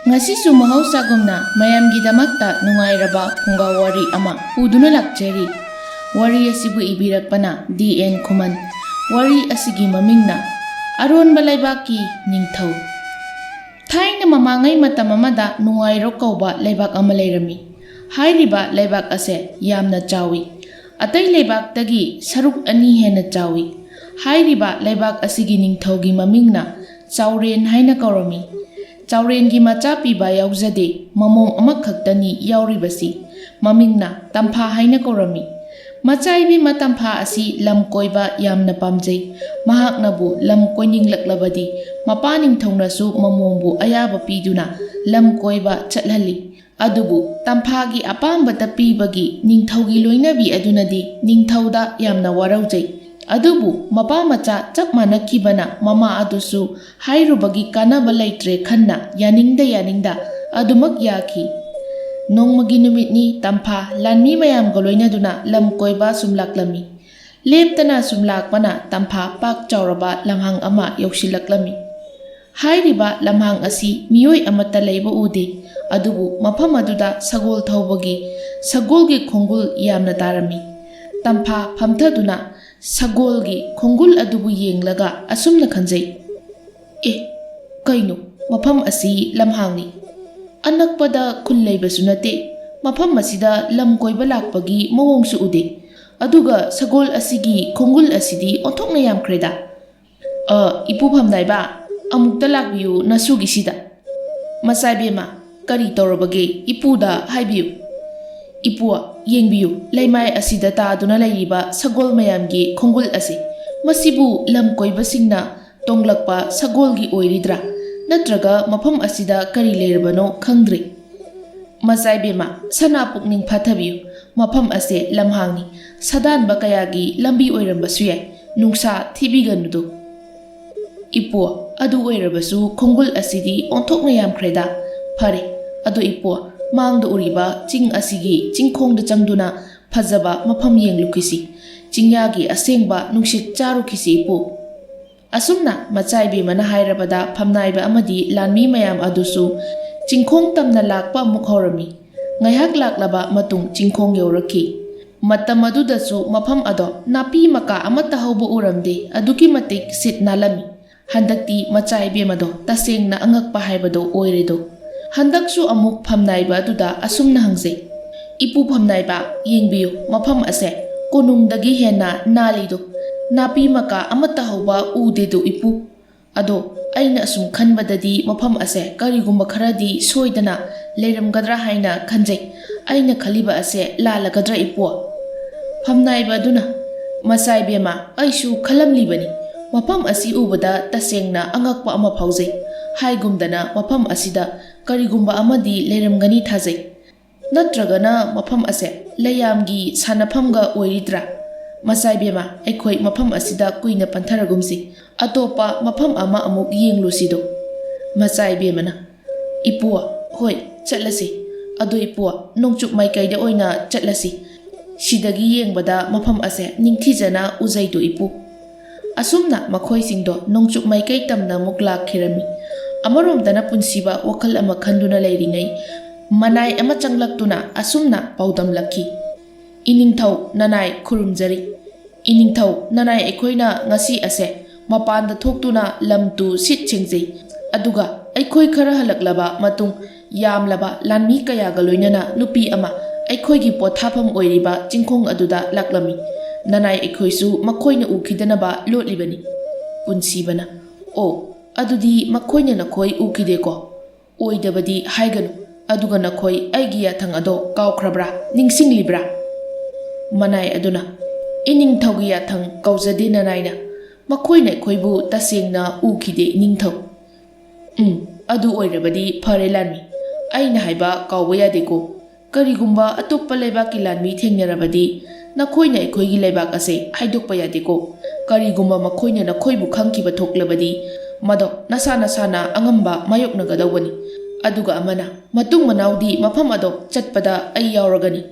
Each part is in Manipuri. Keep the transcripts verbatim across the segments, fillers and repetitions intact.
ꯉꯁꯤꯁꯨ ꯃꯍꯧꯁꯥꯒꯨꯝꯅ ꯃꯌꯥꯝꯒꯤꯗꯃꯛꯇ ꯅꯨꯡꯉꯥꯏꯔꯕ ꯐꯨꯡꯒꯥ ꯋꯥꯔꯤ ꯑꯃ ꯄꯨꯗꯨꯅ ꯂꯥꯛꯆꯔꯤ꯫ ꯋꯥꯔꯤ ꯑꯁꯤꯕꯨ ꯏꯕꯤꯔꯛꯄꯅ ꯗꯤ ꯑꯦꯟ ꯈꯨꯃꯟ꯫ ꯋꯥꯔꯤ ꯑꯁꯤꯒꯤ ꯃꯃꯤꯡꯅ ꯑꯔꯣꯟꯕ ꯂꯩꯕꯥꯛꯀꯤ ꯅꯤꯡꯊꯧ꯫ ꯊꯥꯏꯅ ꯃꯃꯥꯡꯉꯩ ꯃꯇꯝ ꯑꯃꯗ ꯅꯨꯡꯉꯥꯏꯔꯣꯛ ꯀꯧꯕ ꯂꯩꯕꯥꯛ ꯑꯃ ꯂꯩꯔꯝꯃꯤ꯫ ꯍꯥꯏꯔꯤꯕ ꯂꯩꯕꯥꯛ ꯑꯁꯦ ꯌꯥꯝꯅ ꯆꯥꯎꯏ꯫ ꯑꯇꯩ ꯂꯩꯕꯥꯛꯇꯒꯤ ꯁꯔꯨꯛ ꯑꯅꯤ ꯍꯦꯟꯅ ꯆꯥꯎꯏ꯫ ꯍꯥꯏꯔꯤꯕ ꯂꯩꯕꯥꯛ ꯑꯁꯤꯒꯤ ꯅꯤꯡꯊꯧꯒꯤ ꯃꯃꯤꯡꯅ ꯆꯥꯎꯔꯦꯟ ꯍꯥꯏꯅ ꯀꯧꯔꯝꯃꯤ꯫ ꯆꯥꯎꯔꯦꯟꯒꯤ ꯃꯆꯥ ꯄꯤꯕ ꯌꯥꯎꯖꯗꯦ, ꯃꯃꯣꯝ ꯑꯃꯈꯛꯇꯅꯤ ꯌꯥꯎꯔꯤꯕꯁꯤ꯫ ꯃꯃꯤꯡꯅ ꯇꯝꯐꯥ ꯍꯥꯏꯅ ꯀꯧꯔꯝꯃꯤ꯫ ꯃꯆꯥ ꯏꯕꯦꯝꯃ ꯇꯝꯐꯥ ꯑꯁꯤ ꯂꯝ ꯀꯣꯏꯕ ꯌꯥꯝꯅ ꯄꯥꯝꯖꯩ꯫ ꯃꯍꯥꯛꯅꯕꯨ ꯂꯝ ꯀꯣꯏꯅꯤꯡꯂꯛꯂꯕꯗꯤ ꯃꯄꯥ ꯅꯤꯡꯊꯧꯅꯁꯨ ꯃꯃꯣꯝꯕꯨ ꯑꯌꯥꯕ ꯄꯤꯗꯨꯅ ꯂꯝ ꯀꯣꯏꯕ ꯆꯠꯍꯜꯂꯤ꯫ ꯑꯗꯨꯕꯨ ꯇꯝꯐꯥꯒꯤ ꯑꯄꯥꯝꯕꯇ ꯄꯤꯕꯒꯤ ꯅꯤꯡꯊꯧꯒꯤ ꯂꯣꯏꯅꯕꯤ ꯑꯗꯨꯅꯗꯤ ꯅꯤꯡꯊꯧꯗ ꯌꯥꯝꯅ ꯋꯥꯔꯧꯖꯩ꯫ ꯑꯗꯨꯕꯨ ꯃꯄꯥ ꯃꯆꯥ ꯆꯞ ꯃꯥꯟꯅꯈꯤꯕꯅ ꯃꯃꯥ ꯑꯗꯨꯁꯨ ꯍꯥꯏꯔꯨꯕꯒꯤ ꯀꯥꯟꯅꯕ ꯂꯩꯇ꯭ꯔꯦ ꯈꯟꯅ ꯌꯥꯅꯤꯡꯗ ꯌꯥꯅꯤꯡꯗ ꯑꯗꯨꯃꯛ ꯌꯥꯈꯤ꯫ ꯅꯣꯡꯃꯒꯤ ꯅꯨꯃꯤꯠꯅꯤ ꯇꯝꯐꯥ ꯂꯥꯟꯃꯤ ꯃꯌꯥꯝꯒ ꯂꯣꯏꯅꯗꯨꯅ ꯂꯝ ꯀꯣꯏꯕ ꯁꯨꯝ ꯂꯥꯛꯂꯝꯃꯤ꯫ ꯂꯦꯞꯇꯅ ꯁꯨꯝ ꯂꯥꯛꯄꯅ ꯇꯝꯐꯥ ꯄꯥꯛ ꯆꯥꯎꯔꯕ ꯂꯝꯍꯥꯡ ꯑꯃ ꯌꯧꯁꯤꯜꯂꯛꯂꯝꯃꯤ꯫ ꯍꯥꯏꯔꯤꯕ ꯂꯝꯍꯥꯡ ꯑꯁꯤ ꯃꯤꯑꯣꯏ ꯑꯃꯠꯇ ꯂꯩꯕ ꯎꯗꯦ, ꯑꯗꯨꯕꯨ ꯃꯐꯝ ꯑꯗꯨꯗ ꯁꯒꯣꯜ ꯊꯧꯕꯒꯤ ꯁꯒꯣꯜꯒꯤ ꯈꯣꯡꯒꯨꯜ ꯌꯥꯝꯅ ꯇꯥꯔꯝꯃꯤ꯫ ꯇꯝꯐꯥ ꯐꯝꯊꯗꯨꯅ ꯁꯒꯣꯜꯒꯤ ꯈꯣꯡꯒꯨꯜ ꯑꯗꯨꯕꯨ ꯌꯦꯡꯂꯒ ꯑꯁꯨꯝꯅ ꯈꯟꯖꯩ, "ꯑꯦ, ꯀꯩꯅꯣ, ꯃꯐꯝ ꯑꯁꯤ ꯂꯝꯍꯥꯡꯅꯤ꯫ ꯑꯅꯛꯄꯗ ꯈꯨꯜ ꯂꯩꯕꯁꯨ ꯅꯠꯇꯦ꯫ ꯃꯐꯝ ꯑꯁꯤꯗ ꯂꯝ ꯀꯣꯏꯕ ꯂꯥꯛꯄꯒꯤ ꯃꯑꯣꯡꯁꯨ ꯎꯗꯦ꯫ ꯑꯗꯨꯒ ꯁꯒꯣꯜ ꯑꯁꯤꯒꯤ ꯈꯣꯡꯒꯨꯜ ꯑꯁꯤꯗꯤ ꯑꯣꯟꯊꯣꯛꯅ ꯌꯥꯝꯈ꯭ꯔꯦꯗ꯫ ꯑ, ꯏꯄꯨ ꯐꯝꯅꯥꯏꯕ, ꯑꯃꯨꯛꯇ ꯂꯥꯛꯄꯤꯌꯨ ꯅꯁꯨꯒꯤꯁꯤꯗ꯫ ꯃꯆꯥꯏꯕꯦꯝꯃ, ꯀꯔꯤ ꯇꯧꯔꯕꯒꯦ? ꯏꯄꯨꯗ ꯍꯥꯏꯕꯤꯌꯨ꯫ ꯏꯄꯨ, ꯌꯦꯡꯕꯤꯌꯨ, ꯂꯩꯃꯥꯏ ꯑꯁꯤꯗ ꯇꯥꯗꯨꯅ ꯂꯩꯔꯤꯕ ꯁꯒꯣꯜ ꯃꯌꯥꯝꯒꯤ ꯈꯣꯡꯒꯨꯜ ꯑꯁꯤ꯫ ꯃꯁꯤꯕꯨ ꯂꯝ ꯀꯣꯏꯕꯁꯤꯡꯅ ꯇꯣꯡꯂꯛꯄ ꯁꯒꯣꯜꯒꯤ ꯑꯣꯏꯔꯤꯗ꯭ꯔꯥ? ꯅꯠꯇ꯭ꯔꯒ ꯃꯐꯝ ꯑꯁꯤꯗ ꯀꯔꯤ ꯂꯩꯔꯕꯅꯣ ꯈꯪꯗ꯭ꯔꯦ꯫ ꯃꯆꯥꯏꯕꯦꯝꯃ, ꯁꯅꯥ ꯄꯨꯛꯅꯤꯡ ꯐꯥꯊꯕꯤꯌꯨ꯫ ꯃꯐꯝ ꯑꯁꯦ ꯂꯝꯍꯥꯡꯅꯤ꯫ ꯁꯥꯗꯥꯟꯕ ꯀꯌꯥꯒꯤ ꯂꯝꯕꯤ ꯑꯣꯏꯔꯝꯕꯁꯨ ꯌꯥꯏ꯫ ꯅꯨꯡꯁꯥ ꯊꯤꯕꯤꯒꯅꯨꯗꯣ꯫" "ꯏꯄꯨ, ꯑꯗꯨ ꯑꯣꯏꯔꯕꯁꯨ ꯈꯣꯡꯒꯨꯜ ꯑꯁꯤꯗꯤ ꯑꯣꯟꯊꯣꯛꯅ ꯌꯥꯝꯈ꯭ꯔꯦꯗ꯫ ꯐꯔꯦ, ꯑꯗꯣ ꯏꯄꯨ, ꯃꯥꯡꯗ ꯎꯔꯤꯕ ꯆꯤꯡ ꯑꯁꯤꯒꯤ ꯆꯤꯡꯈꯣꯡꯗ ꯆꯪꯗꯨꯅ ꯐꯖꯕ ꯃꯐꯝ ꯌꯦꯡꯂꯨꯈꯤꯁꯤ꯫ ꯆꯤꯡꯌꯥꯒꯤ ꯑꯁꯦꯡꯕ ꯅꯨꯡꯁꯤꯠ ꯆꯥꯔꯨꯈꯤꯁꯤ ꯏꯄꯨ꯫" ꯑꯁꯨꯝꯅ ꯃꯆꯥ ꯏꯕꯦꯝꯃꯅ ꯍꯥꯏꯔꯕꯗ ꯐꯝꯅꯥꯏꯕ ꯑꯃꯗꯤ ꯂꯥꯟꯃꯤ ꯃꯌꯥꯝ ꯑꯗꯨꯁꯨ ꯆꯤꯡꯈꯣꯡ ꯇꯝꯅ ꯂꯥꯛꯄ ꯑꯃꯨꯛ ꯍꯧꯔꯝꯃꯤ꯫ ꯉꯥꯏꯍꯥꯛ ꯂꯥꯛꯂꯕ ꯃꯇꯨꯡ ꯆꯤꯡꯈꯣꯡ ꯌꯧꯔꯛꯈꯤ꯫ ꯃꯇꯝ ꯑꯗꯨꯗꯁꯨ ꯃꯐꯝ ꯑꯗꯣ ꯅꯥꯄꯤ ꯃꯀꯥ ꯑꯃꯠꯇ ꯍꯧꯕ ꯎꯔꯝꯗꯦ, ꯑꯗꯨꯛꯀꯤ ꯃꯇꯤꯛ ꯁꯤꯠ ꯅꯥꯜꯂꯝꯃꯤ꯫ ꯍꯟꯗꯛꯇꯤ ꯃꯆꯥ ꯏꯕꯦꯝ ꯑꯗꯣ ꯇꯁꯦꯡꯅ ꯑꯉꯛꯄ ꯍꯥꯏꯕꯗꯣ ꯑꯣꯏꯔꯦꯗꯣ꯫ ꯍꯟꯗꯛꯁꯨ ꯑꯃꯨꯛ ꯐꯝꯅꯥꯏꯕ ꯑꯗꯨꯗ ꯑꯁꯨꯝꯅ ꯍꯪꯖꯩ, "ꯏꯄꯨ ꯐꯝꯅꯥꯏꯕ, ꯌꯦꯡꯕꯤꯌꯨ, ꯃꯐꯝ ꯑꯁꯦ ꯀꯣꯅꯨꯡꯗꯒꯤ ꯍꯦꯟꯅ ꯅꯥꯜꯂꯤꯗꯣ꯫ ꯅꯥꯄꯤ ꯃꯀꯥ ꯑꯃꯠꯇ ꯍꯧꯕ ꯎꯗꯦꯗꯣ ꯏꯄꯨ꯫ ꯑꯗꯣ ꯑꯩꯅ ꯑꯁꯨꯝ ꯈꯟꯕꯗꯗꯤ ꯃꯐꯝ ꯑꯁꯦ ꯀꯔꯤꯒꯨꯝꯕ ꯈꯔꯗꯤ ꯁꯣꯏꯗꯅ ꯂꯩꯔꯝꯒꯗ꯭ꯔꯥ ꯍꯥꯏꯅ ꯈꯟꯖꯩ꯫ ꯑꯩꯅ ꯈꯜꯂꯤꯕ ꯑꯁꯦ ꯂꯥꯜꯂꯒꯗ꯭ꯔꯥ ꯏꯄꯨ?" ꯐꯝꯅꯥꯏꯕ ꯑꯗꯨꯅ, "ꯃꯆꯥ ꯏꯕꯦꯝꯃ, ꯑꯩꯁꯨ ꯈꯜꯂꯝꯂꯤꯕꯅꯤ꯫ ꯃꯐꯝ ꯑꯁꯤ ꯎꯕꯗ ꯇꯁꯦꯡꯅ ꯑꯉꯛꯄ ꯑꯃ ꯐꯥꯎꯖꯩ꯫ ꯍꯥꯏꯒꯨꯝꯗꯅ ꯃꯐꯝ ꯑꯁꯤꯗ ꯀꯔꯤꯒꯨꯝꯕ ꯑꯃꯗꯤ ꯂꯩꯔꯝꯒꯅꯤ ꯊꯥꯖꯩ꯫ ꯅꯠꯇ꯭ꯔꯒꯅ ꯃꯐꯝ ꯑꯁꯦ ꯂꯩꯌꯥꯝꯒꯤ ꯁꯥꯟꯅꯐꯝꯒ ꯑꯣꯏꯔꯤꯗ꯭ꯔꯥ? ꯃꯆꯥ ꯏꯕꯦꯝꯃ, ꯑꯩꯈꯣꯏ ꯃꯐꯝ ꯑꯁꯤꯗ ꯀꯨꯏꯅ ꯄꯟꯊꯔꯒꯨꯝꯁꯤ꯫ ꯑꯇꯣꯞꯄ ꯃꯐꯝ ꯑꯃ ꯑꯃꯨꯛ ꯌꯦꯡꯂꯨꯁꯤꯗꯣ꯫" ꯃꯆꯥ ꯏꯕꯦꯝꯃꯅ, "ꯏꯄꯨ, ꯍꯣꯏ, ꯆꯠꯂꯁꯤ꯫ ꯑꯗꯣ ꯏꯄꯨ, ꯅꯣꯡꯆꯨꯞ ꯃꯥꯏꯀꯩꯗ ꯑꯣꯏꯅ ꯆꯠꯂꯁꯤ꯫ ꯁꯤꯗꯒꯤ ꯌꯦꯡꯕꯗ ꯃꯐꯝ ꯑꯁꯦ ꯅꯤꯡꯊꯤꯖꯅ ꯎꯖꯩꯗꯣ ꯏꯄꯨ꯫" ꯑꯁꯨꯝꯅ ꯃꯈꯣꯏꯁꯤꯡꯗꯣ ꯅꯣꯡꯆꯨꯞ ꯃꯥꯏꯀꯩ ꯇꯝꯅ ꯑꯃꯨꯛ ꯂꯥꯛꯈꯤꯔꯝꯃꯤ꯫ ꯑꯃꯔꯣꯝꯗꯅ ꯄꯨꯟꯁꯤꯕ ꯋꯥꯈꯜ ꯑꯃ ꯈꯟꯗꯨꯅ ꯂꯩꯔꯤꯉꯩ, ꯃꯅꯥꯏ ꯑꯃ ꯆꯪꯂꯛꯇꯨꯅ ꯑꯁꯨꯝꯅ ꯄꯥꯎꯗꯝꯂꯛꯈꯤ, "ꯏꯅꯤꯡꯊꯧ ꯅꯅꯥꯏ ꯈꯨꯔꯨꯝꯖꯔꯤ꯫ ꯏꯅꯤꯡꯊꯧ ꯅꯅꯥꯏ, ꯑꯩꯈꯣꯏꯅ ꯉꯁꯤ ꯑꯁꯦ ꯃꯄꯥꯟꯗ ꯊꯣꯛꯇꯨꯅ ꯂꯝ ꯇꯨ ꯁꯤꯠ ꯁꯦꯡꯖꯩ꯫ ꯑꯗꯨꯒ ꯑꯩꯈꯣꯏ ꯈꯔ ꯍꯜꯂꯛꯂꯕ ꯃꯇꯨꯡ, ꯌꯥꯝꯂꯕ ꯂꯥꯟꯃꯤ ꯀꯌꯥꯒ ꯂꯣꯏꯅꯅ ꯅꯨꯄꯤ ꯑꯃ ꯑꯩꯈꯣꯏꯒꯤ ꯄꯣꯊꯥꯐꯝ ꯑꯣꯏꯔꯤꯕ ꯆꯤꯡꯈꯣꯡ ꯑꯗꯨꯗ ꯂꯥꯛꯂꯝꯃꯤ꯫ ꯅꯅꯥꯏ ꯑꯩꯈꯣꯏꯁꯨ ꯃꯈꯣꯏꯅ ꯎꯈꯤꯗꯅꯕ ꯂꯣꯠꯂꯤꯕꯅꯤ꯫" ꯄꯨꯟꯁꯤꯕꯅ, "ꯑꯣ, ꯑꯗꯨꯗꯤ ꯃꯈꯣꯏꯅ ꯅꯈꯣꯏ ꯎꯈꯤꯗꯦꯀꯣ?" "ꯑꯣꯏꯗꯕꯗꯤ ꯍꯥꯏꯒꯅꯨ꯫ ꯑꯗꯨꯒ ꯅꯈꯣꯏ ꯑꯩꯒꯤ ꯌꯥꯊꯪ ꯑꯗꯣ ꯀꯥꯎꯈ꯭ꯔꯕ꯭ꯔꯥ? ꯅꯤꯡꯁꯤꯡꯂꯤꯕ꯭ꯔꯥ?" ꯃꯅꯥꯏ ꯑꯗꯨꯅ, "ꯏꯅꯤꯡꯊꯧꯒꯤ ꯌꯥꯊꯪ ꯀꯥꯎꯖꯗꯦ ꯅꯅꯥꯏꯅ꯫ ꯃꯈꯣꯏꯅ ꯑꯩꯈꯣꯏꯕꯨ ꯇꯁꯦꯡꯅ ꯎꯈꯤꯗꯦ ꯏꯅꯤꯡꯊꯧ꯫" "ꯎꯝ, ꯑꯗꯨ ꯑꯣꯏꯔꯕꯗꯤ ꯐꯔꯦ ꯂꯥꯟꯃꯤ꯫ ꯑꯩꯅ ꯍꯥꯏꯕ ꯀꯥꯎꯕ ꯌꯥꯗꯦꯀꯣ꯫ ꯀꯔꯤꯒꯨꯝꯕ ꯑꯇꯣꯞꯄ ꯂꯩꯕꯥꯛꯀꯤ ꯂꯥꯟꯃꯤ ꯊꯦꯡꯅꯔꯕꯗꯤ ꯅꯈꯣꯏꯅ ꯑꯩꯈꯣꯏꯒꯤ ꯂꯩꯕꯥꯛ ꯑꯁꯦ ꯍꯥꯏꯗꯣꯛꯄ ꯌꯥꯗꯦꯀꯣ꯫ ꯀꯔꯤꯒꯨꯝꯕ ꯃꯈꯣꯏꯅ ꯅꯈꯣꯏꯕꯨ ꯈꯪꯈꯤꯕ ꯊꯣꯛꯂꯕꯗꯤ ꯃꯗꯣ ꯅꯁꯥ ꯅꯁꯥꯅ ꯑꯉꯝꯕ ꯃꯥꯌꯣꯛꯅꯒꯗꯧꯕꯅꯤ꯫ ꯑꯗꯨꯒ ꯑꯃꯅ, ꯃꯇꯨꯡ ꯃꯅꯥꯎꯗꯤ ꯃꯐꯝ ꯑꯗꯣ ꯆꯠꯄꯗ ꯑꯩ ꯌꯥꯎꯔꯒꯅꯤ꯫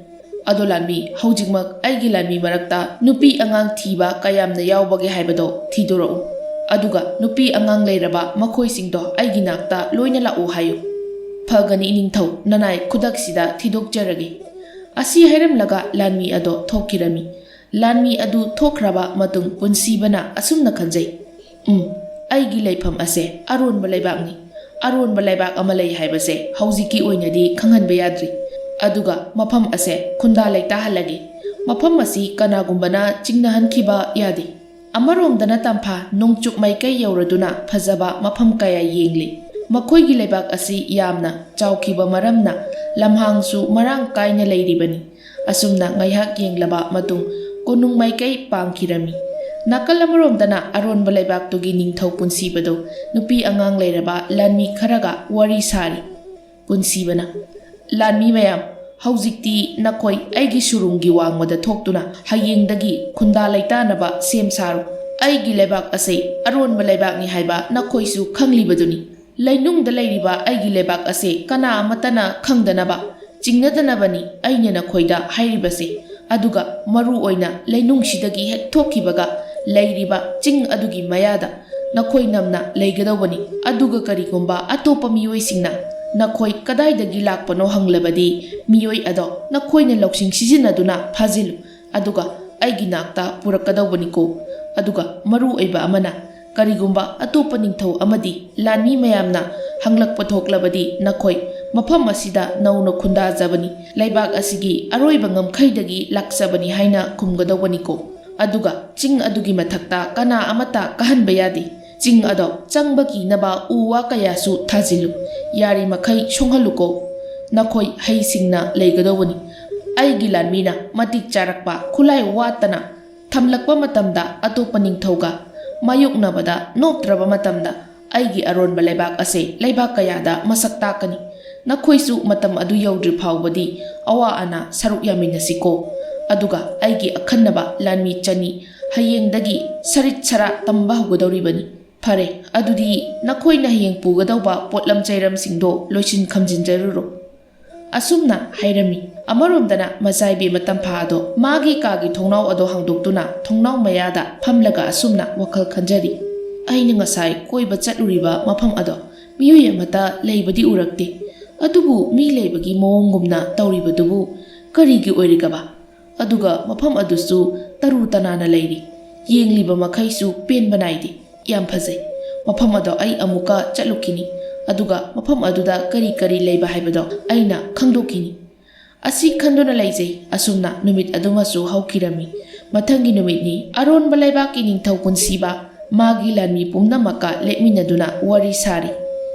ꯑꯗꯣ ꯂꯥꯟꯃꯤ, ꯍꯧꯖꯤꯛꯃꯛ ꯑꯩꯒꯤ ꯂꯥꯟꯃꯤ ꯃꯔꯛꯇ ꯅꯨꯄꯤ ꯑꯉꯥꯡ ꯊꯤꯕ ꯀꯌꯥꯝꯅ ꯌꯥꯎꯕꯒꯦ ꯍꯥꯏꯕꯗꯣ ꯊꯤꯗꯣꯔꯛꯎ꯫ ꯑꯗꯨꯒ ꯅꯨꯄꯤ ꯑꯉꯥꯡ ꯂꯩꯔꯕ ꯃꯈꯣꯏꯁꯤꯡꯗꯣ ꯑꯩꯒꯤ ꯅꯥꯛꯇ ꯂꯣꯏꯅ ꯂꯥꯛꯎ ꯍꯥꯏꯌꯨ꯫" "ꯐꯒꯅꯤ ꯏꯅꯤꯡꯊꯧ, ꯅꯅꯥꯏ ꯈꯨꯗꯛꯁꯤꯗ ꯊꯤꯗꯣꯛꯆꯔꯒꯦ"꯫ ꯑꯁꯤ ꯍꯥꯏꯔꯝꯂꯒ ꯂꯥꯟꯃꯤ ꯑꯗꯣ ꯊꯣꯛꯈꯤꯔꯝꯃꯤ꯫ ꯂꯥꯟꯃꯤ ꯑꯗꯨ ꯊꯣꯛꯈ꯭ꯔꯕ ꯃꯇꯨꯡ ꯄꯨꯟꯁꯤꯕꯅ ꯑꯁꯨꯝꯅ ꯈꯟꯖꯩ, "ꯎꯝ, ꯑꯩꯒꯤ ꯂꯩꯐꯝ ꯑꯁꯦ ꯑꯔꯣꯟꯕ ꯂꯩꯕꯥꯛꯅꯤ꯫ ꯑꯔꯣꯟꯕ ꯂꯩꯕꯥꯛ ꯑꯃ ꯂꯩ ꯍꯥꯏꯕꯁꯦ ꯍꯧꯖꯤꯛꯀꯤ ꯑꯣꯏꯅꯗꯤ ꯈꯪꯍꯟꯕ ꯌꯥꯗ꯭ꯔꯤ꯫ ꯑꯗꯨꯒ ꯃꯐꯝ ꯑꯁꯦ ꯈꯨꯟꯗꯥ ꯂꯩꯇꯥꯍꯜꯂꯒꯦ꯫ ꯃꯐꯝ ꯑꯁꯤ ꯀꯅꯥꯒꯨꯝꯕꯅ ꯆꯤꯡꯅꯍꯟꯈꯤꯕ ꯌꯥꯗꯦ"꯫ ꯑꯃꯔꯣꯝꯗꯅ ꯇꯝꯐꯥ ꯅꯣꯡꯆꯨꯞ ꯃꯥꯏꯀꯩ ꯌꯧꯔꯗꯨꯅ ꯐꯖꯕ ꯃꯐꯝ ꯀꯌꯥ ꯌꯦꯡꯂꯤ꯫ ꯃꯈꯣꯏꯒꯤ ꯂꯩꯕꯥꯛ ꯑꯁꯤ ꯌꯥꯝꯅ ꯆꯥꯎꯈꯤꯕ ꯃꯔꯝꯅ ꯂꯝꯍꯥꯡꯁꯨ ꯃꯔꯥꯡ ꯀꯥꯏꯅ ꯂꯩꯔꯤꯕꯅꯤ꯫ ꯑꯁꯨꯝꯅ ꯉꯥꯏꯍꯥꯛ ꯌꯦꯡꯂꯕ ꯃꯇꯨꯡ ꯀꯣꯅꯨꯡ ꯃꯥꯏꯀꯩ ꯄꯥꯡꯈꯤꯔꯝꯃꯤ꯫ ꯅꯥꯀꯜ ꯑꯃꯔꯣꯝꯗꯅ ꯑꯔꯣꯟꯕ ꯂꯩꯕꯥꯛꯇꯨꯒꯤ ꯅꯤꯡꯊꯧ ꯄꯨꯟꯁꯤꯕꯗꯨ ꯅꯨꯄꯤ ꯑꯉꯥꯡ ꯂꯩꯔꯕ ꯂꯥꯟꯃꯤ ꯈꯔꯒ ꯋꯥꯔꯤ ꯁꯥꯔꯤ꯫ ꯄꯨꯟꯁꯤꯕꯅ, "ꯂꯥꯟꯃꯤ ꯃꯌꯥꯝ, ꯍꯧꯖꯤꯛꯇꯤ ꯅꯈꯣꯏ ꯑꯩꯒꯤ ꯁꯨꯔꯨꯡꯒꯤ ꯋꯥꯡꯃꯗ ꯊꯣꯛꯇꯨꯅ ꯍꯌꯦꯡꯗꯒꯤ ꯈꯨꯟꯗꯥ ꯂꯩꯇꯥꯅꯕ ꯁꯦꯝ ꯁꯥꯔꯣ꯫ ꯑꯩꯒꯤ ꯂꯩꯕꯥꯛ ꯑꯁꯤ ꯑꯔꯣꯟꯕ ꯂꯩꯕꯥꯛꯅꯤ ꯍꯥꯏꯕ ꯅꯈꯣꯏꯁꯨ ꯈꯪꯂꯤꯕꯗꯨꯅꯤ꯫ ꯂꯩꯅꯨꯡꯗ ꯂꯩꯔꯤꯕ ꯑꯩꯒꯤ ꯂꯩꯕꯥꯛ ꯑꯁꯤ ꯀꯅꯥ ꯑꯃꯠꯇꯅ ꯈꯪꯗꯅꯕ, ꯆꯤꯡꯅꯗꯅꯕꯅꯤ ꯑꯩꯅ ꯅꯈꯣꯏꯗ ꯍꯥꯏꯔꯤꯕꯁꯦ꯫ ꯑꯗꯨꯒ ꯃꯔꯨ ꯑꯣꯏꯅ ꯂꯩꯅꯨꯡꯁꯤꯗꯒꯤ ꯍꯦꯛ ꯊꯣꯛꯈꯤꯕꯒ ꯂꯩꯔꯤꯕ ꯆꯤꯡ ꯑꯗꯨꯒꯤ ꯃꯌꯥꯗ ꯅꯈꯣꯏ ꯅꯝꯅ ꯂꯩꯒꯗꯧꯕꯅꯤ꯫ ꯑꯗꯨꯒ ꯀꯔꯤꯒꯨꯝꯕ ꯑꯇꯣꯞꯄ ꯃꯤꯑꯣꯏꯁꯤꯡꯅ ꯅꯈꯣꯏ ꯀꯗꯥꯏꯗꯒꯤ ꯂꯥꯛꯄꯅꯣ ꯍꯪꯂꯕꯗꯤ, ꯃꯤꯑꯣꯏ ꯑꯗꯣ ꯅꯈꯣꯏꯅ ꯂꯧꯁꯤꯡ ꯁꯤꯖꯤꯟꯅꯗꯨꯅ ꯐꯥꯖꯤꯜꯂꯨ꯫ ꯑꯗꯨꯒ ꯑꯩꯒꯤ ꯅꯥꯛꯇ ꯄꯨꯔꯛꯀꯗꯧꯕꯅꯤꯀꯣ꯫ ꯑꯗꯨꯒ ꯃꯔꯨ ꯑꯣꯏꯕ ꯑꯃꯅ, ꯀꯔꯤꯒꯨꯝꯕ ꯑꯇꯣꯞꯄ ꯅꯤꯡꯊꯧ ꯑꯃꯗꯤ ꯂꯥꯟꯃꯤ ꯃꯌꯥꯝꯅ ꯍꯪꯂꯛꯄ ꯊꯣꯛꯂꯕꯗꯤ, ꯅꯈꯣꯏ ꯃꯐꯝ ꯑꯁꯤꯗ ꯅꯧꯅ ꯈꯨꯟꯗꯥꯖꯕꯅꯤ, ꯂꯩꯕꯥꯛ ꯑꯁꯤꯒꯤ ꯑꯔꯣꯏꯕ ꯉꯝꯈꯩꯗꯒꯤ ꯂꯥꯛꯆꯕꯅꯤ ꯍꯥꯏꯅ ꯈꯨꯝꯒꯗꯧꯕꯅꯤꯀꯣ꯫ ꯑꯗꯨꯒ ꯆꯤꯡ ꯑꯗꯨꯒꯤ ꯃꯊꯛꯇ ꯀꯅꯥ ꯑꯃꯠꯇ ꯀꯥꯍꯟꯕ ꯌꯥꯗꯦ꯫ ꯆꯤꯡ ꯑꯗꯣ ꯆꯪꯕ ꯀꯤꯅꯕ ꯎ ꯋꯥ ꯀꯌꯥꯁꯨ ꯊꯥꯖꯤꯜꯂꯨ꯫ ꯌꯥꯔꯤꯃꯈꯩ ꯁꯣꯡꯍꯜꯂꯨꯀꯣ꯫ ꯅꯈꯣꯏ ꯍꯩꯁꯤꯡꯅ ꯂꯩꯒꯗꯧꯕꯅꯤ꯫ ꯑꯩꯒꯤ ꯂꯥꯟꯃꯤꯅ ꯃꯇꯤꯛ ꯆꯥꯔꯛꯄ ꯈꯨꯠꯂꯥꯏ ꯋꯥꯠꯇꯅ ꯊꯝꯂꯛꯄ ꯃꯇꯝꯗ, ꯑꯇꯣꯞꯄ ꯅꯤꯡꯊꯧꯒ ꯃꯥꯌꯣꯛꯅꯕꯗ ꯅꯣꯞꯇ꯭ꯔꯕ ꯃꯇꯝꯗ, ꯑꯩꯒꯤ ꯑꯔꯣꯟꯕ ꯂꯩꯕꯥꯛ ꯑꯁꯦ ꯂꯩꯕꯥꯛ ꯀꯌꯥꯗ ꯃꯁꯛ ꯇꯥꯛꯀꯅꯤ꯫ ꯅꯈꯣꯏꯁꯨ ꯃꯇꯝ ꯑꯗꯨ ꯌꯧꯗ꯭ꯔꯤ ꯐꯥꯎꯕꯗꯤ ꯑꯋꯥ ꯑꯅꯥ ꯁꯔꯨꯛ ꯌꯥꯃꯤꯟꯅꯁꯤꯀꯣ꯫ ꯑꯗꯨꯒ ꯑꯩꯒꯤ ꯑꯈꯟꯅꯕ ꯂꯥꯟꯃꯤ ꯆꯅꯤ ꯍꯌꯦꯡꯗꯒꯤ ꯁꯔꯤꯠ ꯁꯔꯥ ꯇꯝꯕ ꯍꯧꯒꯗꯧꯔꯤꯕꯅꯤ꯫ ꯐꯔꯦ, ꯑꯗꯨꯗꯤ ꯅꯈꯣꯏꯅ ꯍꯌꯦꯡ ꯄꯨꯒꯗꯧꯕ ꯄꯣꯠꯂꯝ ꯆꯩꯔꯝꯁꯤꯡꯗꯣ ꯂꯣꯏꯁꯤꯟ ꯈꯝꯖꯤꯟꯖꯔꯨꯔꯣ꯫ ꯑꯁꯨꯝꯅ ꯍꯥꯏꯔꯝꯃꯤ꯫ ꯑꯃꯔꯣꯝꯗꯅ ꯃꯆꯥꯏꯕꯤ ꯃꯇꯝꯐꯥ ꯑꯗꯣ ꯃꯥꯒꯤ ꯀꯥꯒꯤ ꯊꯣꯡꯅꯥꯎ ꯑꯗꯣ ꯍꯥꯡꯗꯣꯛꯇꯨꯅ ꯊꯣꯡꯅꯥꯎ ꯃꯌꯥꯗ ꯐꯝꯂꯒ ꯑꯁꯨꯝꯅ ꯋꯥꯈꯜ ꯈꯟꯖꯔꯤ, "ꯑꯩꯅ ꯉꯁꯥꯏ ꯀꯣꯏꯕ ꯆꯠꯂꯨꯔꯤꯕ ꯃꯐꯝ ꯑꯗꯣ ꯃꯤꯑꯣꯏ ꯑꯃꯠꯇ ꯂꯩꯕꯗꯤ ꯎꯔꯛꯇꯦ꯫ ꯑꯗꯨꯕꯨ ꯃꯤ ꯂꯩꯕꯒꯤ ꯃꯑꯣꯡꯒꯨꯝꯅ ꯇꯧꯔꯤꯕꯗꯨꯕꯨ ꯀꯔꯤꯒꯤ ꯑꯣꯏꯔꯤꯒꯕ? ꯑꯗꯨꯒ ꯃꯐꯝ ꯑꯗꯨꯁꯨ ꯇꯔꯨ ꯇꯅꯥꯟꯅ ꯂꯩꯔꯤ꯫ ꯌꯦꯡꯂꯤꯕ ꯃꯈꯩꯁꯨ ꯄꯦꯟꯕ ꯅꯥꯏꯗꯦ꯫ ꯌꯥꯝ ꯐꯖꯩ꯫ ꯃꯐꯝ ꯑꯗꯣ ꯑꯩ ꯑꯃꯨꯛꯀ ꯆꯠꯂꯨꯈꯤꯅꯤ꯫ ꯑꯗꯨꯒ ꯃꯐꯝ ꯑꯗꯨꯗ ꯀꯔꯤ ꯀꯔꯤ ꯂꯩꯕ ꯍꯥꯏꯕꯗꯣ ꯑꯩꯅ ꯈꯪꯗꯣꯛꯈꯤꯅꯤ꯫ ꯑꯁꯤ ꯈꯟꯗꯨꯅ ꯂꯩꯖꯩ꯫ ꯑꯁꯨꯝꯅ ꯅꯨꯃꯤꯠ ꯑꯗꯨꯃꯁꯨ ꯍꯧꯈꯤꯔꯝꯃꯤ꯫ ꯃꯊꯪꯒꯤ ꯅꯨꯃꯤꯠꯅꯤ꯫ ꯑꯔꯣꯟꯕ ꯂꯩꯕꯥꯛꯀꯤ ꯅꯤꯡꯊꯧ ꯄꯨꯟꯁꯤꯕ ꯃꯥꯒꯤ ꯂꯥꯟꯃꯤ ꯄꯨꯝꯅꯃꯛꯀ ꯂꯦꯞꯃꯤꯟꯅꯗꯨꯅ ꯋꯥꯔꯤ ꯁꯥꯔꯤ꯫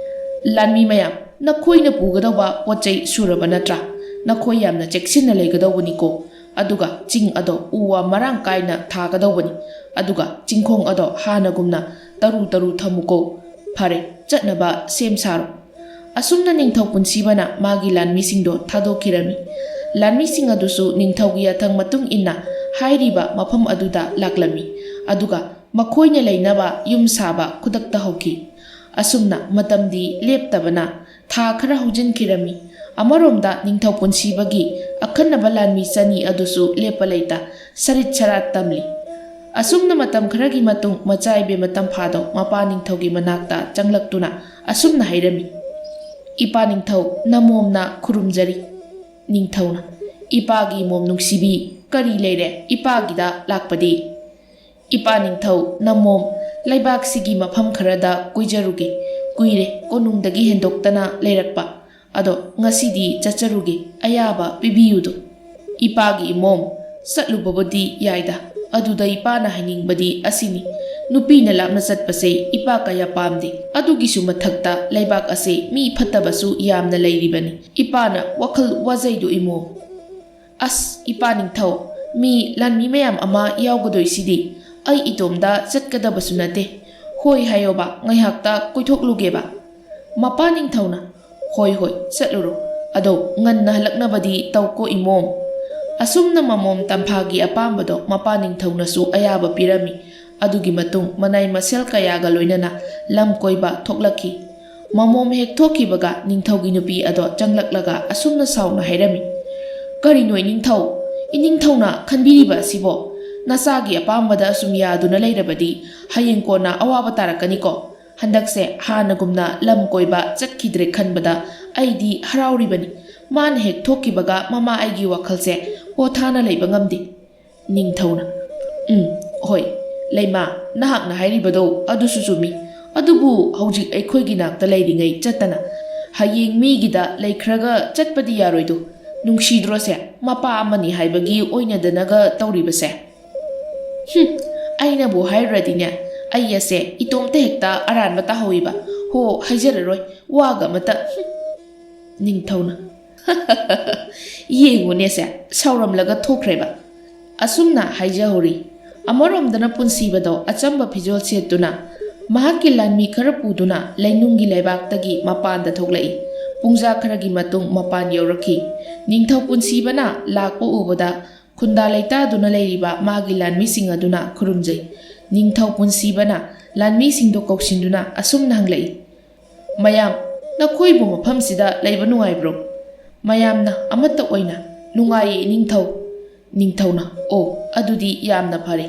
"ꯂꯥꯟꯃꯤ ꯃꯌꯥꯝ, ꯅꯈꯣꯏꯅ ꯄꯨꯒꯗꯧꯕ ꯄꯣꯠ ꯆꯩ ꯁꯨꯔꯕ ꯅꯠꯇ꯭ꯔꯥ? ꯅꯈꯣꯏ ꯌꯥꯝꯅ ꯆꯦꯛꯁꯤꯟꯅ ꯂꯩꯒꯗꯧꯕꯅꯤꯀꯣ꯫ ꯑꯗꯨꯒ ꯆꯤꯡ ꯑꯗꯣ ꯎ ꯋꯥ ꯃꯔꯥꯡ ꯀꯥꯏꯅ ꯊꯥꯒꯗꯧꯕꯅꯤ꯫ ꯑꯗꯨꯒ ꯆꯤꯡꯈꯣꯡ ꯑꯗꯣ ꯍꯥꯟꯅꯒꯨꯝꯅ ꯇꯔꯨ ꯇꯔꯨ ꯊꯝꯃꯨꯀꯣ꯫ ꯐꯔꯦ, ꯆꯠꯅꯕ ꯁꯦꯝ ꯁꯥꯔꯣ꯫" ꯑꯁꯨꯝꯅ ꯅꯤꯡꯊꯧ ꯄꯨꯟꯁꯤꯕꯅ ꯃꯥꯒꯤ ꯂꯥꯟꯃꯤꯁꯤꯡꯗꯣ ꯊꯥꯗꯣꯛꯈꯤꯔꯝꯃꯤ꯫ ꯂꯥꯟꯃꯤꯁꯤꯡ ꯑꯗꯨꯁꯨ ꯅꯤꯡꯊꯧꯒꯤ ꯌꯥꯊꯪ ꯃꯇꯨꯡ ꯏꯟꯅ ꯍꯥꯏꯔꯤꯕ ꯃꯐꯝ ꯑꯗꯨꯗ ꯂꯥꯛꯂꯝꯃꯤ꯫ ꯑꯗꯨꯒ ꯃꯈꯣꯏꯅ ꯂꯩꯅꯕ ꯌꯨꯝ ꯁꯥꯕ ꯈꯨꯗꯛꯇ ꯍꯧꯈꯤ꯫ ꯑꯁꯨꯝꯅ ꯃꯇꯝꯗꯤ ꯂꯦꯞꯇꯕꯅ ꯊꯥ ꯈꯔ ꯍꯧꯖꯤꯟꯈꯤꯔꯝꯃꯤ꯫ ꯑꯃꯔꯣꯝꯗ ꯅꯤꯡꯊꯧ ꯄꯨꯟꯁꯤꯕꯒꯤ ꯑꯈꯟꯅꯕ ꯂꯥꯟꯃꯤ ꯆꯅꯤ ꯑꯗꯨꯁꯨ ꯂꯦꯞꯄ ꯂꯩꯇ ꯁꯔꯤꯠ ꯁꯔꯥꯠ ꯇꯝꯂꯤ꯫ ꯑꯁꯨꯝꯅ ꯃꯇꯝ ꯈꯔꯒꯤ ꯃꯇꯨꯡ ꯃꯆꯥ ꯏꯕꯦꯝꯃ ꯇꯝꯐꯥꯗꯣ ꯃꯄꯥ ꯅꯤꯡꯊꯧꯒꯤ ꯃꯅꯥꯛꯇ ꯆꯪꯂꯛꯇꯨꯅ ꯑꯁꯨꯝꯅ ꯍꯥꯏꯔꯝꯃꯤ, "ꯏꯄꯥ ꯅꯤꯡꯊꯧ, ꯅꯃꯣꯝꯅ ꯈꯨꯔꯨꯝꯖꯔꯤ꯫" ꯅꯤꯡꯊꯧꯅ, "ꯏꯄꯥꯒꯤ ꯏꯃꯣꯝ ꯅꯨꯡꯁꯤꯕꯤ, ꯀꯔꯤ ꯂꯩꯔꯦ? ꯏꯄꯥꯒꯤꯗ ꯂꯥꯛꯄꯗꯤ?" "ꯏꯄꯥ ꯅꯤꯡꯊꯧ, ꯅꯃꯣꯝ ꯂꯩꯕꯥꯛꯁꯤꯒꯤ ꯃꯐꯝ ꯈꯔꯗ ꯀꯣꯏꯖꯔꯨꯒꯦ꯫ ꯀꯨꯏꯔꯦ ꯀꯣꯅꯨꯡꯗꯒꯤ ꯍꯦꯟꯗꯣꯛꯇꯅ ꯂꯩꯔꯛꯄ꯫ ꯑꯗꯣ ꯉꯁꯤꯗꯤ ꯆꯠꯆꯔꯨꯒꯦ, ꯑꯌꯥꯕ ꯄꯤꯕꯤꯌꯨꯗꯣ꯫" "ꯏꯄꯥꯒꯤ ꯏꯃꯣꯝ, ꯆꯠꯂꯨꯕꯕꯨꯗꯤ ꯌꯥꯏꯗ꯫ ꯑꯗꯨꯗ ꯏꯄꯥꯅ ꯍꯥꯏꯅꯤꯡꯕꯗꯤ ꯑꯁꯤꯅꯤ, ꯅꯨꯄꯤꯅ ꯂꯥꯞꯅ ꯆꯠꯄꯁꯦ ꯏꯄꯥ ꯀꯌꯥ ꯄꯥꯝꯗꯦ꯫ ꯑꯗꯨꯒꯤꯁꯨ ꯃꯊꯛꯇ ꯂꯩꯕꯥꯛ ꯑꯁꯦ ꯃꯤ ꯐꯠꯇꯕꯁꯨ ꯌꯥꯝꯅ ꯂꯩꯔꯤꯕꯅꯤ꯫ ꯏꯄꯥꯅ ꯋꯥꯈꯜ ꯋꯥꯖꯩꯗꯣ ꯏꯃꯣꯝ꯫" "ꯑꯁ, ꯏꯄꯥ ꯅꯤꯡꯊꯧ, ꯃꯤ ꯂꯥꯟꯃꯤ ꯃꯌꯥꯝ ꯑꯃ ꯌꯥꯎꯒꯗꯣꯏꯁꯤꯗꯤ꯫ ꯑꯩ ꯏꯇꯣꯝꯗ ꯆꯠꯀꯗꯕꯁꯨ ꯅꯠꯇꯦ꯫ ꯍꯣꯏ ꯍꯥꯏꯌꯣꯕ, ꯉꯥꯏꯍꯥꯛꯇ ꯀꯣꯏꯊꯣꯛꯂꯨꯒꯦꯕ꯫" ꯃꯄꯥ ꯅꯤꯡꯊꯧꯅ, "ꯍꯣꯏ, ꯍꯣꯏ, ꯆꯠꯂꯨꯔꯣ꯫ ꯑꯗꯣ ꯉꯟꯅ ꯍꯜꯂꯛꯅꯕꯗꯤ ꯇꯧꯀꯣ ꯏꯃꯣꯝ꯫" ꯑꯁꯨꯝꯅ ꯃꯃꯣꯝ ꯇꯝꯐꯥꯒꯤ ꯑꯄꯥꯝꯕꯗꯣ ꯃꯄꯥ ꯅꯤꯡꯊꯧꯅꯁꯨ ꯑꯌꯥꯕ ꯄꯤꯔꯝꯃꯤ꯫ ꯑꯗꯨꯒꯤ ꯃꯇꯨꯡ ꯃꯅꯥꯏ ꯃꯁꯦꯜ ꯀꯌꯥꯒ ꯂꯣꯏꯅꯅ ꯂꯝ ꯀꯣꯏꯕ ꯊꯣꯛꯂꯛꯈꯤ꯫ ꯃꯃꯣꯝ ꯍꯦꯛ ꯊꯣꯛꯈꯤꯕꯒ ꯅꯤꯡꯊꯧꯒꯤ ꯅꯨꯄꯤ ꯑꯗꯣ ꯆꯪꯂꯛꯂꯒ ꯑꯁꯨꯝꯅ ꯁꯥꯎꯅ ꯍꯥꯏꯔꯝꯃꯤ, "ꯀꯔꯤꯅꯣ ꯏꯅꯤꯡꯊꯧ? ꯏꯅꯤꯡꯊꯧꯅ ꯈꯟꯕꯤꯔꯤꯕ ꯑꯁꯤꯕꯣ? ꯅꯆꯥꯒꯤ ꯑꯄꯥꯝꯕꯗ ꯑꯁꯨꯝ ꯌꯥꯗꯨꯅ ꯂꯩꯔꯕꯗꯤ ꯍꯌꯦꯡ ꯀꯣꯟꯅ ꯑꯋꯥꯕ ꯇꯥꯔꯛꯀꯅꯤꯀꯣ꯫ ꯍꯟꯗꯛꯁꯦ ꯍꯥꯟꯅꯒꯨꯝꯅ ꯂꯝ ꯀꯣꯏꯕ ꯆꯠꯈꯤꯗ꯭ꯔꯦ ꯈꯟꯕꯗ ꯑꯩꯗꯤ ꯍꯔꯥꯎꯔꯤꯕꯅꯤ꯫ ꯃꯥꯅ ꯍꯦꯛ ꯊꯣꯛꯈꯤꯕꯒ ꯃꯃꯥ ꯑꯩꯒꯤ ꯋꯥꯈꯜꯁꯦ ꯄꯣꯊꯥꯅ ꯂꯩꯕ ꯉꯝꯗꯦ꯫ ꯅꯤꯡꯊꯧꯅ, "ꯎꯝ, ꯍꯣꯏ, ꯂꯩꯃꯥ, ꯅꯍꯥꯛꯅ ꯍꯥꯏꯔꯤꯕꯗꯣ ꯑꯗꯨꯁꯨ ꯆꯨꯝꯃꯤ꯫ ꯑꯗꯨꯕꯨ ꯍꯧꯖꯤꯛ ꯑꯩꯈꯣꯏꯒꯤ ꯅꯥꯛꯇ ꯂꯩꯔꯤꯉꯩ ꯆꯠꯇꯅ ꯍꯌꯦꯡ ꯃꯤꯒꯤꯗ ꯂꯩꯈ꯭ꯔꯒ ꯆꯠꯄꯗꯤ ꯌꯥꯔꯣꯏꯗꯣ꯫ ꯅꯨꯡꯁꯤꯗ꯭ꯔꯣꯁꯦ, ꯃꯄꯥ ꯑꯃꯅꯤ ꯍꯥꯏꯕꯒꯤ ꯑꯣꯏꯅꯗꯅꯒ ꯇꯧꯔꯤꯕꯁꯦ?" "ꯍꯨꯝ, ꯑꯩꯅꯕꯨ ꯍꯥꯏꯔꯨꯔꯗꯤꯅꯦ, ꯑꯩ ꯑꯁꯦ ꯏꯇꯣꯝꯇ ꯍꯦꯛꯇ ꯑꯔꯥꯟꯕ ꯇꯥꯍꯧꯏꯕ꯫ ꯍꯣ, ꯍꯥꯏꯖꯔꯔꯣꯏ, ꯋꯥꯒ ꯑꯃꯇ꯫" ꯍꯨꯝ꯫ ꯅꯤꯡꯊꯧꯅ, "ꯌꯦꯡꯉꯨꯅꯦꯁꯦ, ꯁꯥꯎꯔꯝꯂꯒ ꯊꯣꯛꯈ꯭ꯔꯦꯕ꯫" ꯑꯁꯨꯝꯅ ꯍꯥꯏꯖꯍꯧꯔꯤ꯫ ꯑꯃꯔꯣꯝꯗꯅ ꯄꯨꯟꯁꯤꯕꯗꯣ ꯑꯆꯝꯕ ꯐꯤꯖꯣꯜ ꯁꯦꯠꯇꯨꯅ ꯃꯍꯥꯛꯀꯤ ꯂꯥꯟꯃꯤ ꯈꯔ ꯄꯨꯗꯨꯅ ꯂꯩꯅꯨꯡꯒꯤ ꯂꯩꯕꯥꯛꯇꯒꯤ ꯃꯄꯥꯟꯗ ꯊꯣꯛꯂꯛꯏ꯫ ꯄꯨꯡꯖꯥ ꯈꯔꯒꯤ ꯃꯇꯨꯡ ꯃꯄꯥꯟ ꯌꯧꯔꯛꯈꯤ꯫ ꯅꯤꯡꯊꯧ ꯄꯨꯟꯁꯤꯕꯅ ꯂꯥꯛꯄ ꯎꯕꯗ ꯈꯨꯟꯗꯥ ꯂꯩꯇꯥꯗꯨꯅ ꯂꯩꯔꯤꯕ ꯃꯥꯒꯤ ꯂꯥꯟꯃꯤꯁꯤꯡ ꯑꯗꯨꯅ ꯈꯨꯔꯨꯝꯖꯩ꯫ ꯅꯤꯡꯊꯧ ꯄꯨꯟꯁꯤꯕꯅ ꯂꯥꯟꯃꯤꯁꯤꯡꯗꯨ ꯀꯧꯁꯤꯟꯗꯨꯅ ꯑꯁꯨꯝꯅ ꯍꯪꯂꯛꯏ, "ꯃꯌꯥꯝ, ꯅꯈꯣꯏꯕꯨ ꯃꯐꯝꯁꯤꯗ ꯂꯩꯕ ꯅꯨꯡꯉꯥꯏꯕ꯭ꯔꯣ?" ꯃꯌꯥꯝꯅ ꯑꯃꯠꯇ ꯑꯣꯏꯅ, "ꯅꯨꯡꯉꯥꯏꯌꯦ, ꯅꯤꯡꯊꯧ꯫" ꯅꯤꯡꯊꯧꯅ, "ꯑꯣ, ꯑꯗꯨꯗꯤ ꯌꯥꯝꯅ ꯐꯔꯦ꯫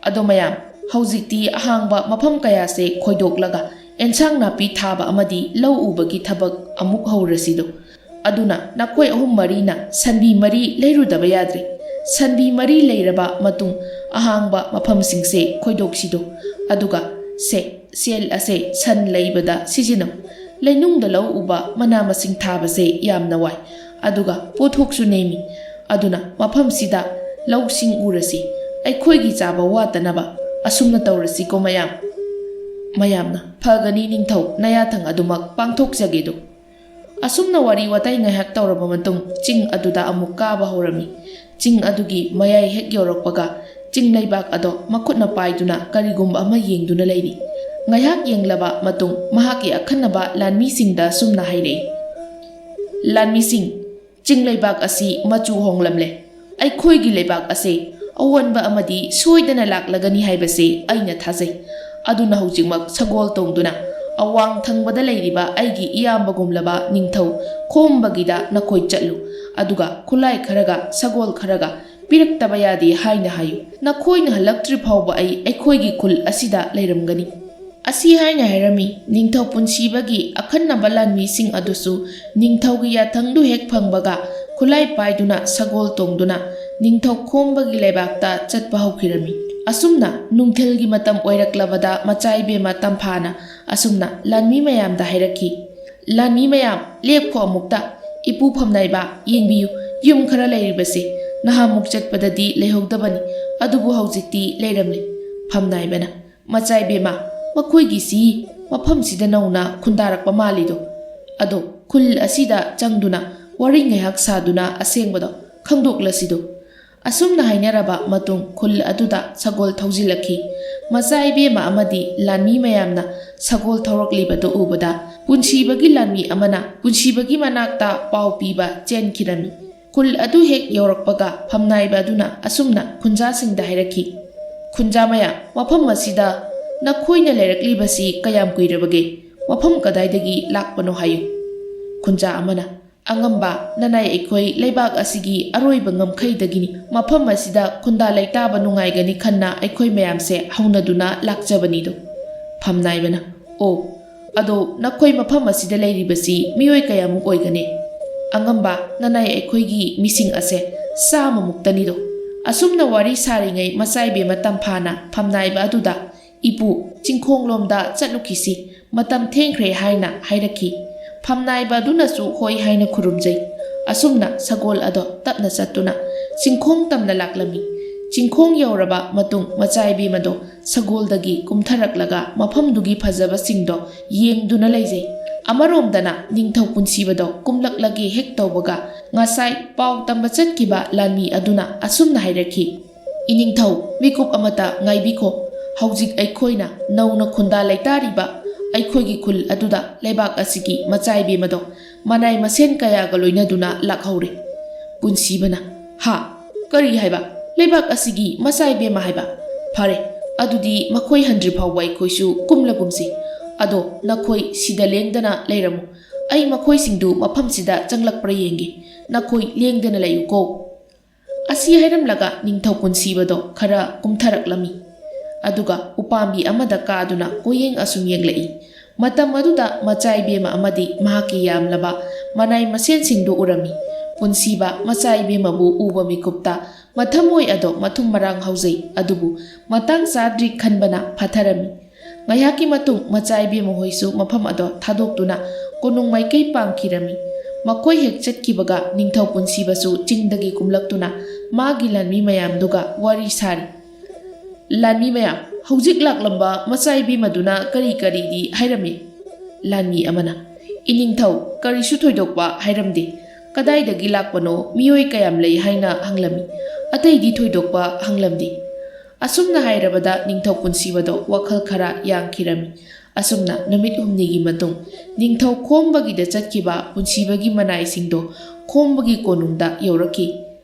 ꯑꯗꯣ ꯃꯌꯥꯝ, ꯍꯧꯖꯤꯛꯇꯤ ꯑꯍꯥꯡꯕ ꯃꯐꯝ ꯀꯌꯥꯁꯦ ꯈꯣꯏꯗꯣꯛꯂꯒ ꯑꯦꯟꯁꯥꯡ ꯅꯥꯄꯤ ꯊꯥꯕ ꯑꯃꯗꯤ ꯂꯧ ꯎꯕꯒꯤ ꯊꯕꯛ ꯑꯃꯨꯛ ꯍꯧꯔꯁꯤꯗꯣ꯫ ꯑꯗꯨꯅ ꯅꯈꯣꯏ ꯑꯍꯨꯝ ꯃꯔꯤꯅ ꯁꯟꯕꯤ ꯃꯔꯤ ꯂꯩꯔꯨꯗꯕ ꯌꯥꯗ꯭ꯔꯦ꯫ ꯁꯟꯕꯤ ꯃꯔꯤ ꯂꯩꯔꯕ ꯃꯇꯨꯡ ꯑꯍꯥꯡꯕ ꯃꯐꯝꯁꯤꯡꯁꯦ ꯈꯣꯏꯗꯣꯛꯁꯤꯗꯣ꯫ ꯑꯗꯨꯒ ꯁꯦ, ꯁꯦꯜ ꯑꯁꯦ ꯁꯟ ꯂꯩꯕꯗ ꯁꯤꯖꯤꯟꯅꯧ꯫ ꯂꯩꯅꯨꯡꯗ ꯂꯧ ꯎꯕ, ꯃꯅꯥ ꯃꯁꯤꯡ ꯊꯥꯕꯁꯦ ꯌꯥꯝꯅ ꯋꯥꯏ, ꯑꯗꯨꯒ ꯄꯣꯠꯊꯣꯛꯁꯨ ꯅꯦꯝꯃꯤ꯫ ꯑꯗꯨꯅ ꯃꯐꯝꯁꯤꯗ ꯂꯧꯁꯤꯡ ꯎꯔꯁꯤ, ꯑꯩꯈꯣꯏꯒꯤ ꯆꯥꯕ ꯋꯥꯠꯇꯅꯕ꯫ ꯑꯁꯨꯝꯅ ꯇꯧꯔꯁꯤꯀꯣ ꯃꯌꯥꯝ꯫" ꯃꯌꯥꯝꯅ, "ꯐꯒꯅꯤ ꯅꯤꯡꯊꯧ, ꯅꯌꯥꯊꯪ ꯑꯗꯨꯃꯛ ꯄꯥꯡꯊꯣꯛꯆꯒꯦꯗꯣ꯫" ꯑꯁꯨꯝꯅ ꯋꯥꯔꯤ ꯋꯥꯇꯥꯏ ꯉꯥꯏꯍꯥꯛ ꯇꯧꯔꯕ ꯃꯇꯨꯡ ꯆꯤꯡ ꯑꯗꯨꯗ ꯑꯃꯨꯛ ꯀꯥꯕ ꯍꯧꯔꯝꯃꯤ꯫ ꯆꯤꯡ ꯑꯗꯨꯒꯤ ꯃꯌꯥꯏ ꯍꯦꯛ ꯌꯧꯔꯛꯄꯒ ꯆꯤꯡ ꯂꯩꯕꯥꯛ ꯑꯗꯣ ꯃꯈꯨꯠꯅ ꯄꯥꯏꯗꯨꯅ ꯀꯔꯤꯒꯨꯝꯕ ꯑꯃ ꯌꯦꯡꯗꯨꯅ ꯂꯩꯔꯤ꯫ ꯉꯥꯏꯍꯥꯛ ꯌꯦꯡꯂꯕ ꯃꯇꯨꯡ ꯃꯍꯥꯛꯀꯤ ꯑꯈꯟꯅꯕ ꯂꯥꯟꯃꯤꯁꯤꯡꯗ ꯑꯁꯨꯝꯅ ꯍꯥꯏꯔꯛꯏ, "ꯂꯥꯟꯃꯤꯁꯤꯡ, ꯆꯤꯡ ꯂꯩꯕꯥꯛ ꯑꯁꯤ ꯃꯆꯨ ꯍꯣꯡꯂꯝꯂꯦ꯫ ꯑꯩꯈꯣꯏꯒꯤ ꯂꯩꯕꯥꯛ ꯑꯁꯦ ꯑꯑꯣꯟꯕ ꯑꯃꯗꯤ ꯁꯣꯏꯗꯅ ꯂꯥꯛꯂꯒꯅꯤ ꯍꯥꯏꯕꯁꯦ ꯑꯩꯅ ꯊꯥꯖꯩ꯫ ꯑꯗꯨꯅ ꯍꯧꯖꯤꯛꯃꯛ ꯁꯒꯣꯜ ꯇꯣꯡꯗꯨꯅ ꯑꯋꯥꯡ ꯊꯪꯕꯗ ꯂꯩꯔꯤꯕ ꯑꯩꯒꯤ ꯏꯌꯥꯝꯕꯒꯨꯝꯂꯕ ꯅꯤꯡꯊꯧ ꯈꯣꯝꯕꯒꯤꯗ ꯅꯈꯣꯏ ꯆꯠꯂꯨ꯫ ꯑꯗꯨꯒ ꯈꯨꯠꯂꯥꯏ ꯈꯔꯒ ꯁꯒꯣꯜ ꯈꯔꯒ ꯄꯤꯔꯛꯇꯕ ꯌꯥꯗꯦ ꯍꯥꯏꯅ ꯍꯥꯏꯌꯨ꯫ ꯅꯈꯣꯏꯅ ꯍꯜꯂꯛꯇ꯭ꯔꯤ ꯐꯥꯎꯕ ꯑꯩ ꯑꯩꯈꯣꯏꯒꯤ ꯈꯨꯜ ꯑꯁꯤꯗ ꯂꯩꯔꯝꯒꯅꯤ꯫" ꯑꯁꯤ ꯍꯥꯏꯅ ꯍꯥꯏꯔꯝꯃꯤ꯫ ꯅꯤꯡꯊꯧ ꯄꯨꯟꯁꯤꯕꯒꯤ ꯑꯈꯟꯅꯕ ꯂꯥꯟꯃꯤꯁꯤꯡ ꯑꯗꯨꯁꯨ ꯅꯤꯡꯊꯧꯒꯤ ꯌꯥꯊꯪꯗꯨ ꯍꯦꯛ ꯐꯪꯕꯒ ꯈꯨꯠꯂꯥꯏ ꯄꯥꯏꯗꯨꯅ ꯁꯒꯣꯜ ꯇꯣꯡꯗꯨꯅ ꯅꯤꯡꯊꯧ ꯈꯣꯝꯕꯒꯤ ꯂꯩꯕꯥꯛꯇ ꯆꯠꯄ ꯍꯧꯈꯤꯔꯝꯃꯤ꯫ ꯑꯁꯨꯝꯅ ꯅꯨꯡꯊꯤꯜꯒꯤ ꯃꯇꯝ ꯑꯣꯏꯔꯛꯂꯕꯗ ꯃꯆꯥ ꯏꯕꯦꯝꯃ ꯇꯝꯐꯥꯅ ꯑꯁꯨꯝꯅ ꯂꯥꯟꯃꯤ ꯃꯌꯥꯝꯗ ꯍꯥꯏꯔꯛꯈꯤ, "ꯂꯥꯟꯃꯤ ꯃꯌꯥꯝ, ꯂꯦꯞꯈꯣ ꯑꯃꯨꯛꯇ꯫ ꯏꯄꯨ ꯐꯝꯅꯥꯏꯕ, ꯌꯦꯡꯕꯤꯌꯨ, ꯌꯨꯝ ꯈꯔ ꯂꯩꯔꯤꯕꯁꯦ ꯅꯍꯥꯟꯃꯨꯛ ꯆꯠꯄꯗꯗꯤ ꯂꯩꯍꯧꯗꯕꯅꯤ, ꯑꯗꯨꯕꯨ ꯍꯧꯖꯤꯛꯇꯤ ꯂꯩꯔꯝꯂꯦ꯫" ꯐꯝꯅꯥꯏꯕꯅ, "ꯃꯆꯥ ꯏꯕꯦꯝꯃ, ꯃꯈꯣꯏꯒꯤꯁꯤ ꯃꯐꯝꯁꯤꯗ ꯅꯧꯅ ꯈꯨꯟꯗꯥꯔꯛꯄ ꯃꯥꯜꯂꯤꯗꯣ꯫ ꯑꯗꯣ ꯈꯨꯜ ꯑꯁꯤꯗ ꯆꯪꯗꯨꯅ ꯋꯥꯔꯤ ꯉꯥꯏꯍꯥꯛ ꯁꯥꯗꯨꯅ ꯑꯁꯦꯡꯕꯗꯣ ꯈꯪꯗꯣꯛꯂꯁꯤꯗꯣ꯫" ꯑꯁꯨꯝꯅ ꯍꯥꯏꯅꯔꯕ ꯃꯇꯨꯡ ꯈꯨꯜ ꯑꯗꯨꯗ ꯁꯒꯣꯜ ꯊꯧꯖꯤꯜꯂꯛꯈꯤ꯫ ꯃꯆꯥ ꯏꯕꯦꯝꯃ ꯑꯃꯗꯤ ꯂꯥꯟꯃꯤ ꯃꯌꯥꯝꯅ ꯁꯒꯣꯜ ꯊꯧꯔꯛꯂꯤꯕꯗꯨ ꯎꯕꯗ ꯄꯨꯟꯁꯤꯕꯒꯤ ꯂꯥꯟꯃꯤ ꯑꯃꯅ ꯄꯨꯟꯁꯤꯕꯒꯤ ꯃꯅꯥꯛꯇ ꯄꯥꯎ ꯄꯤꯕ ꯆꯦꯟꯈꯤꯔꯝꯃꯤ꯫ ꯈꯨꯜ ꯑꯗꯨ ꯍꯦꯛ ꯌꯧꯔꯛꯄꯒ ꯐꯝꯅꯥꯏꯕ ꯑꯗꯨꯅ ꯑꯁꯨꯝꯅ ꯈꯨꯟꯖꯥꯁꯤꯡꯗ ꯍꯥꯏꯔꯛꯈꯤ, "ꯈꯨꯟꯖꯥ ꯃꯌꯥꯝ, ꯃꯐꯝ ꯑꯁꯤꯗ ꯅꯈꯣꯏꯅ ꯂꯩꯔꯛꯂꯤꯕꯁꯤ ꯀꯌꯥꯝ ꯀꯨꯏꯔꯕꯒꯦ? ꯃꯐꯝ ꯀꯗꯥꯏꯗꯒꯤ ꯂꯥꯛꯄꯅꯣ ꯍꯥꯏꯌꯨ꯫" ꯈꯨꯟꯖꯥ ꯑꯃꯅ, "ꯑꯉꯝꯕ ꯅꯅꯥꯏ, ꯑꯩꯈꯣꯏ ꯂꯩꯕꯥꯛ ꯑꯁꯤꯒꯤ ꯑꯔꯣꯏꯕ ꯉꯝꯈꯩꯗꯒꯤꯅꯤ꯫ ꯃꯐꯝ ꯑꯁꯤꯗ ꯈꯨꯟꯗꯥ ꯂꯩꯇꯥꯕ ꯅꯨꯡꯉꯥꯏꯒꯅꯤ ꯈꯟꯅ ꯑꯩꯈꯣꯏ ꯃꯌꯥꯝꯁꯦ ꯍꯧꯅꯗꯨꯅ ꯂꯥꯛꯆꯕꯅꯤꯗꯣ꯫" ꯐꯝꯅꯥꯏꯕꯅ, "ꯑꯣ, ꯑꯗꯣ ꯅꯈꯣꯏ ꯃꯐꯝ ꯑꯁꯤꯗ ꯂꯩꯔꯤꯕꯁꯤ ꯃꯤꯑꯣꯏ ꯀꯌꯥꯃꯨꯛ ꯑꯣꯏꯒꯅꯤ?" "ꯑꯉꯝꯕ ꯅꯅꯥꯏ, ꯑꯩꯈꯣꯏꯒꯤ ꯃꯤꯁꯤꯡ ꯑꯁꯦ ꯆꯥꯝꯃꯃꯨꯛꯇꯅꯤꯗꯣ꯫" ꯑꯁꯨꯝꯅ ꯋꯥꯔꯤ ꯁꯥꯔꯤꯉꯩ ꯃꯆꯥ ꯏꯕꯦꯝꯃ ꯇꯝꯐꯥꯅ ꯐꯝꯅꯥꯏꯕ ꯑꯗꯨꯗ, "ꯏꯄꯨ, ꯆꯤꯡꯈꯣꯡꯂꯣꯝꯗ ꯆꯠꯂꯨꯈꯤꯁꯤ, ꯃꯇꯝ ꯊꯦꯡꯈ꯭ꯔꯦ" ꯍꯥꯏꯅ ꯍꯥꯏꯔꯛꯈꯤ꯫ ꯐꯝꯅꯥꯏꯕ ꯑꯗꯨꯅꯁꯨ ꯍꯣꯏ ꯍꯥꯏꯅ ꯈꯨꯔꯨꯝꯖꯩ꯫ ꯑꯁꯨꯝꯅ ꯁꯒꯣꯜ ꯑꯗꯣ ꯇꯞꯅ ꯆꯠꯇꯨꯅ ꯆꯤꯡꯈꯣꯡ ꯇꯝꯅ ꯂꯥꯛꯂꯝꯃꯤ꯫ ꯆꯤꯡꯈꯣꯡ ꯌꯧꯔꯕ ꯃꯇꯨꯡ ꯃꯆꯥ ꯏꯕꯦꯝꯃꯗꯣ ꯁꯒꯣꯜꯗꯒꯤ ꯀꯨꯝꯊꯔꯛꯂꯒ ꯃꯐꯝꯗꯨꯒꯤ ꯐꯖꯕꯁꯤꯡꯗꯣ ꯌꯦꯡꯗꯨꯅ ꯂꯩꯖꯩ꯫ ꯑꯃꯔꯣꯝꯗꯅ ꯅꯤꯡꯊꯧ ꯄꯨꯟꯁꯤꯕꯗꯣ ꯀꯨꯝꯂꯛꯂꯒꯦ ꯍꯦꯛ ꯇꯧꯕꯒ ꯉꯁꯥꯏ ꯄꯥꯎ ꯇꯝꯕ ꯆꯠꯈꯤꯕ ꯂꯥꯟꯃꯤ ꯑꯗꯨꯅ ꯑꯁꯨꯝꯅ ꯍꯥꯏꯔꯛꯈꯤ, "ꯏꯅꯤꯡꯊꯧ, ꯃꯤꯀꯨꯞ ꯑꯃꯇ ꯉꯥꯏꯕꯤꯈꯣ꯫ ꯍꯧꯖꯤꯛ ꯑꯩꯈꯣꯏꯅ ꯅꯧꯅ ꯈꯨꯟꯗꯥ ꯂꯩꯇꯥꯔꯤꯕ ꯑꯩꯈꯣꯏꯒꯤ ꯈꯨꯜ ꯑꯗꯨꯗ ꯂꯩꯕꯥꯛ ꯑꯁꯤꯒꯤ ꯃꯆꯥ ꯏꯕꯦꯝꯃꯗꯣ ꯃꯅꯥꯏ ꯃꯁꯦꯟ ꯀꯌꯥꯒ ꯂꯣꯏꯅꯗꯨꯅ ꯂꯥꯛꯍꯧꯔꯦ꯫" ꯄꯨꯟꯁꯤꯕꯅ, "ꯍꯥ? ꯀꯔꯤ ꯍꯥꯏꯕ? ꯂꯩꯕꯥꯛ ꯑꯁꯤꯒꯤ ꯃꯆꯥ ꯏꯕꯦꯝꯃ ꯍꯥꯏꯕ? ꯐꯔꯦ, ꯑꯗꯨꯗꯤ ꯃꯈꯣꯏ ꯍꯟꯗ꯭ꯔꯤ ꯐꯥꯎꯕ ꯑꯩꯈꯣꯏꯁꯨ ꯀꯨꯝꯂꯒꯨꯝꯁꯤ꯫ ꯑꯗꯣ ꯅꯈꯣꯏ ꯁꯤꯗ ꯂꯦꯡꯗꯅ ꯂꯩꯔꯝꯃꯨ꯫ ꯑꯩ ꯃꯈꯣꯏꯁꯤꯡꯗꯨ ꯃꯐꯝꯁꯤꯗ ꯆꯪꯂꯛꯄ꯭ꯔꯥ ꯌꯦꯡꯒꯦ꯫ ꯅꯈꯣꯏ ꯂꯦꯡꯗꯅ ꯂꯩꯌꯨꯀꯣ꯫" ꯑꯁꯤ ꯍꯥꯏꯔꯝꯂꯒ ꯅꯤꯡꯊꯧ ꯄꯨꯟꯁꯤꯕꯗꯣ ꯈꯔ ꯀꯨꯝꯊꯔꯛꯂꯝꯃꯤ꯫ ꯑꯗꯨꯒ ꯎꯄꯥꯝꯕꯤ ꯑꯃꯗ ꯀꯥꯗꯨꯅ ꯀꯣꯌꯦꯡ ꯑꯁꯨꯝ ꯌꯦꯡꯂꯛꯏ꯫ ꯃꯇꯝ ꯑꯗꯨꯗ ꯃꯆꯥ ꯏꯕꯦꯝꯃ ꯑꯃꯗꯤ ꯃꯍꯥꯛꯀꯤ ꯌꯥꯝꯂꯕ ꯃꯅꯥꯏ ꯃꯁꯦꯟꯁꯤꯡꯗꯨ ꯎꯔꯝꯃꯤ꯫ ꯄꯨꯟꯁꯤꯕ ꯃꯆꯥ ꯏꯕꯦꯝꯃꯕꯨ ꯎꯕ ꯃꯤꯀꯨꯞꯇ ꯃꯊꯃꯣꯏ ꯑꯗꯣ ꯃꯊꯨꯝ ꯃꯔꯥꯡ ꯍꯧꯖꯩ, ꯑꯗꯨꯕꯨ ꯃꯇꯥꯡ ꯆꯥꯗ꯭ꯔꯤ ꯈꯟꯕꯅ ꯐꯊꯔꯝꯃꯤ꯫ ꯉꯥꯏꯍꯥꯛꯀꯤ ꯃꯇꯨꯡ ꯃꯆꯥ ꯏꯕꯦꯝꯃ ꯍꯣꯏꯁꯨ ꯃꯐꯝ ꯑꯗꯣ ꯊꯥꯗꯣꯛꯇꯨꯅ ꯀꯣꯅꯨꯡ ꯃꯥꯏꯀꯩ ꯄꯥꯡꯈꯤꯔꯝꯃꯤ꯫ ꯃꯈꯣꯏ ꯍꯦꯛ ꯆꯠꯈꯤꯕꯒ ꯅꯤꯡꯊꯧ ꯄꯨꯟꯁꯤꯕꯁꯨ ꯆꯤꯡꯗꯒꯤ ꯀꯨꯝꯂꯛꯇꯨꯅ ꯃꯥꯒꯤ ꯂꯥꯟꯃꯤ ꯃꯌꯥꯝꯗꯨꯒ ꯋꯥꯔꯤ ꯁꯥꯔꯤ꯫ ꯂꯥꯟꯃꯤ ꯃꯌꯥꯝ, ꯍꯧꯖꯤꯛ ꯂꯥꯛꯂꯝꯕ ꯃꯆꯥ ꯏꯕꯦꯝꯃꯗꯨꯅ ꯀꯔꯤ ꯀꯔꯤꯗꯤ ꯍꯥꯏꯔꯝꯃꯤ? ꯂꯥꯟꯃꯤ ꯑꯃꯅ, "ꯏꯅꯤꯡꯊꯧ, ꯀꯔꯤꯁꯨ ꯊꯣꯏꯗꯣꯛꯄ ꯍꯥꯏꯔꯝꯗꯦ꯫ ꯀꯗꯥꯏꯗꯒꯤ ꯂꯥꯛꯄꯅꯣ, ꯃꯤꯑꯣꯏ ꯀꯌꯥꯝ ꯂꯩ ꯍꯥꯏꯅ ꯍꯪꯂꯝꯃꯤ꯫ ꯑꯇꯩꯗꯤ ꯊꯣꯏꯗꯣꯛꯄ ꯍꯪꯂꯝꯗꯦ"꯫ ꯑꯁꯨꯝꯅ ꯍꯥꯏꯔꯕꯗ ꯅꯤꯡꯊꯧ ꯄꯨꯟꯁꯤꯕꯗꯣ ꯋꯥꯈꯜ ꯈꯔ ꯌꯥꯡꯈꯤꯔꯝꯃꯤ꯫ ꯑꯁꯨꯝꯅ ꯅꯨꯃꯤꯠ ꯍꯨꯝꯅꯤꯒꯤ ꯃꯇꯨꯡ ꯅꯤꯡꯊꯧ ꯈꯣꯝꯕꯒꯤꯗ ꯆꯠꯈꯤꯕ ꯄꯨꯟꯁꯤꯕꯒꯤ ꯃꯅꯥꯏꯁꯤꯡꯗꯣ ꯈꯣꯝꯕꯒꯤ ꯀꯣꯅꯨꯡꯗ ꯌꯧꯔꯛꯈꯤ꯫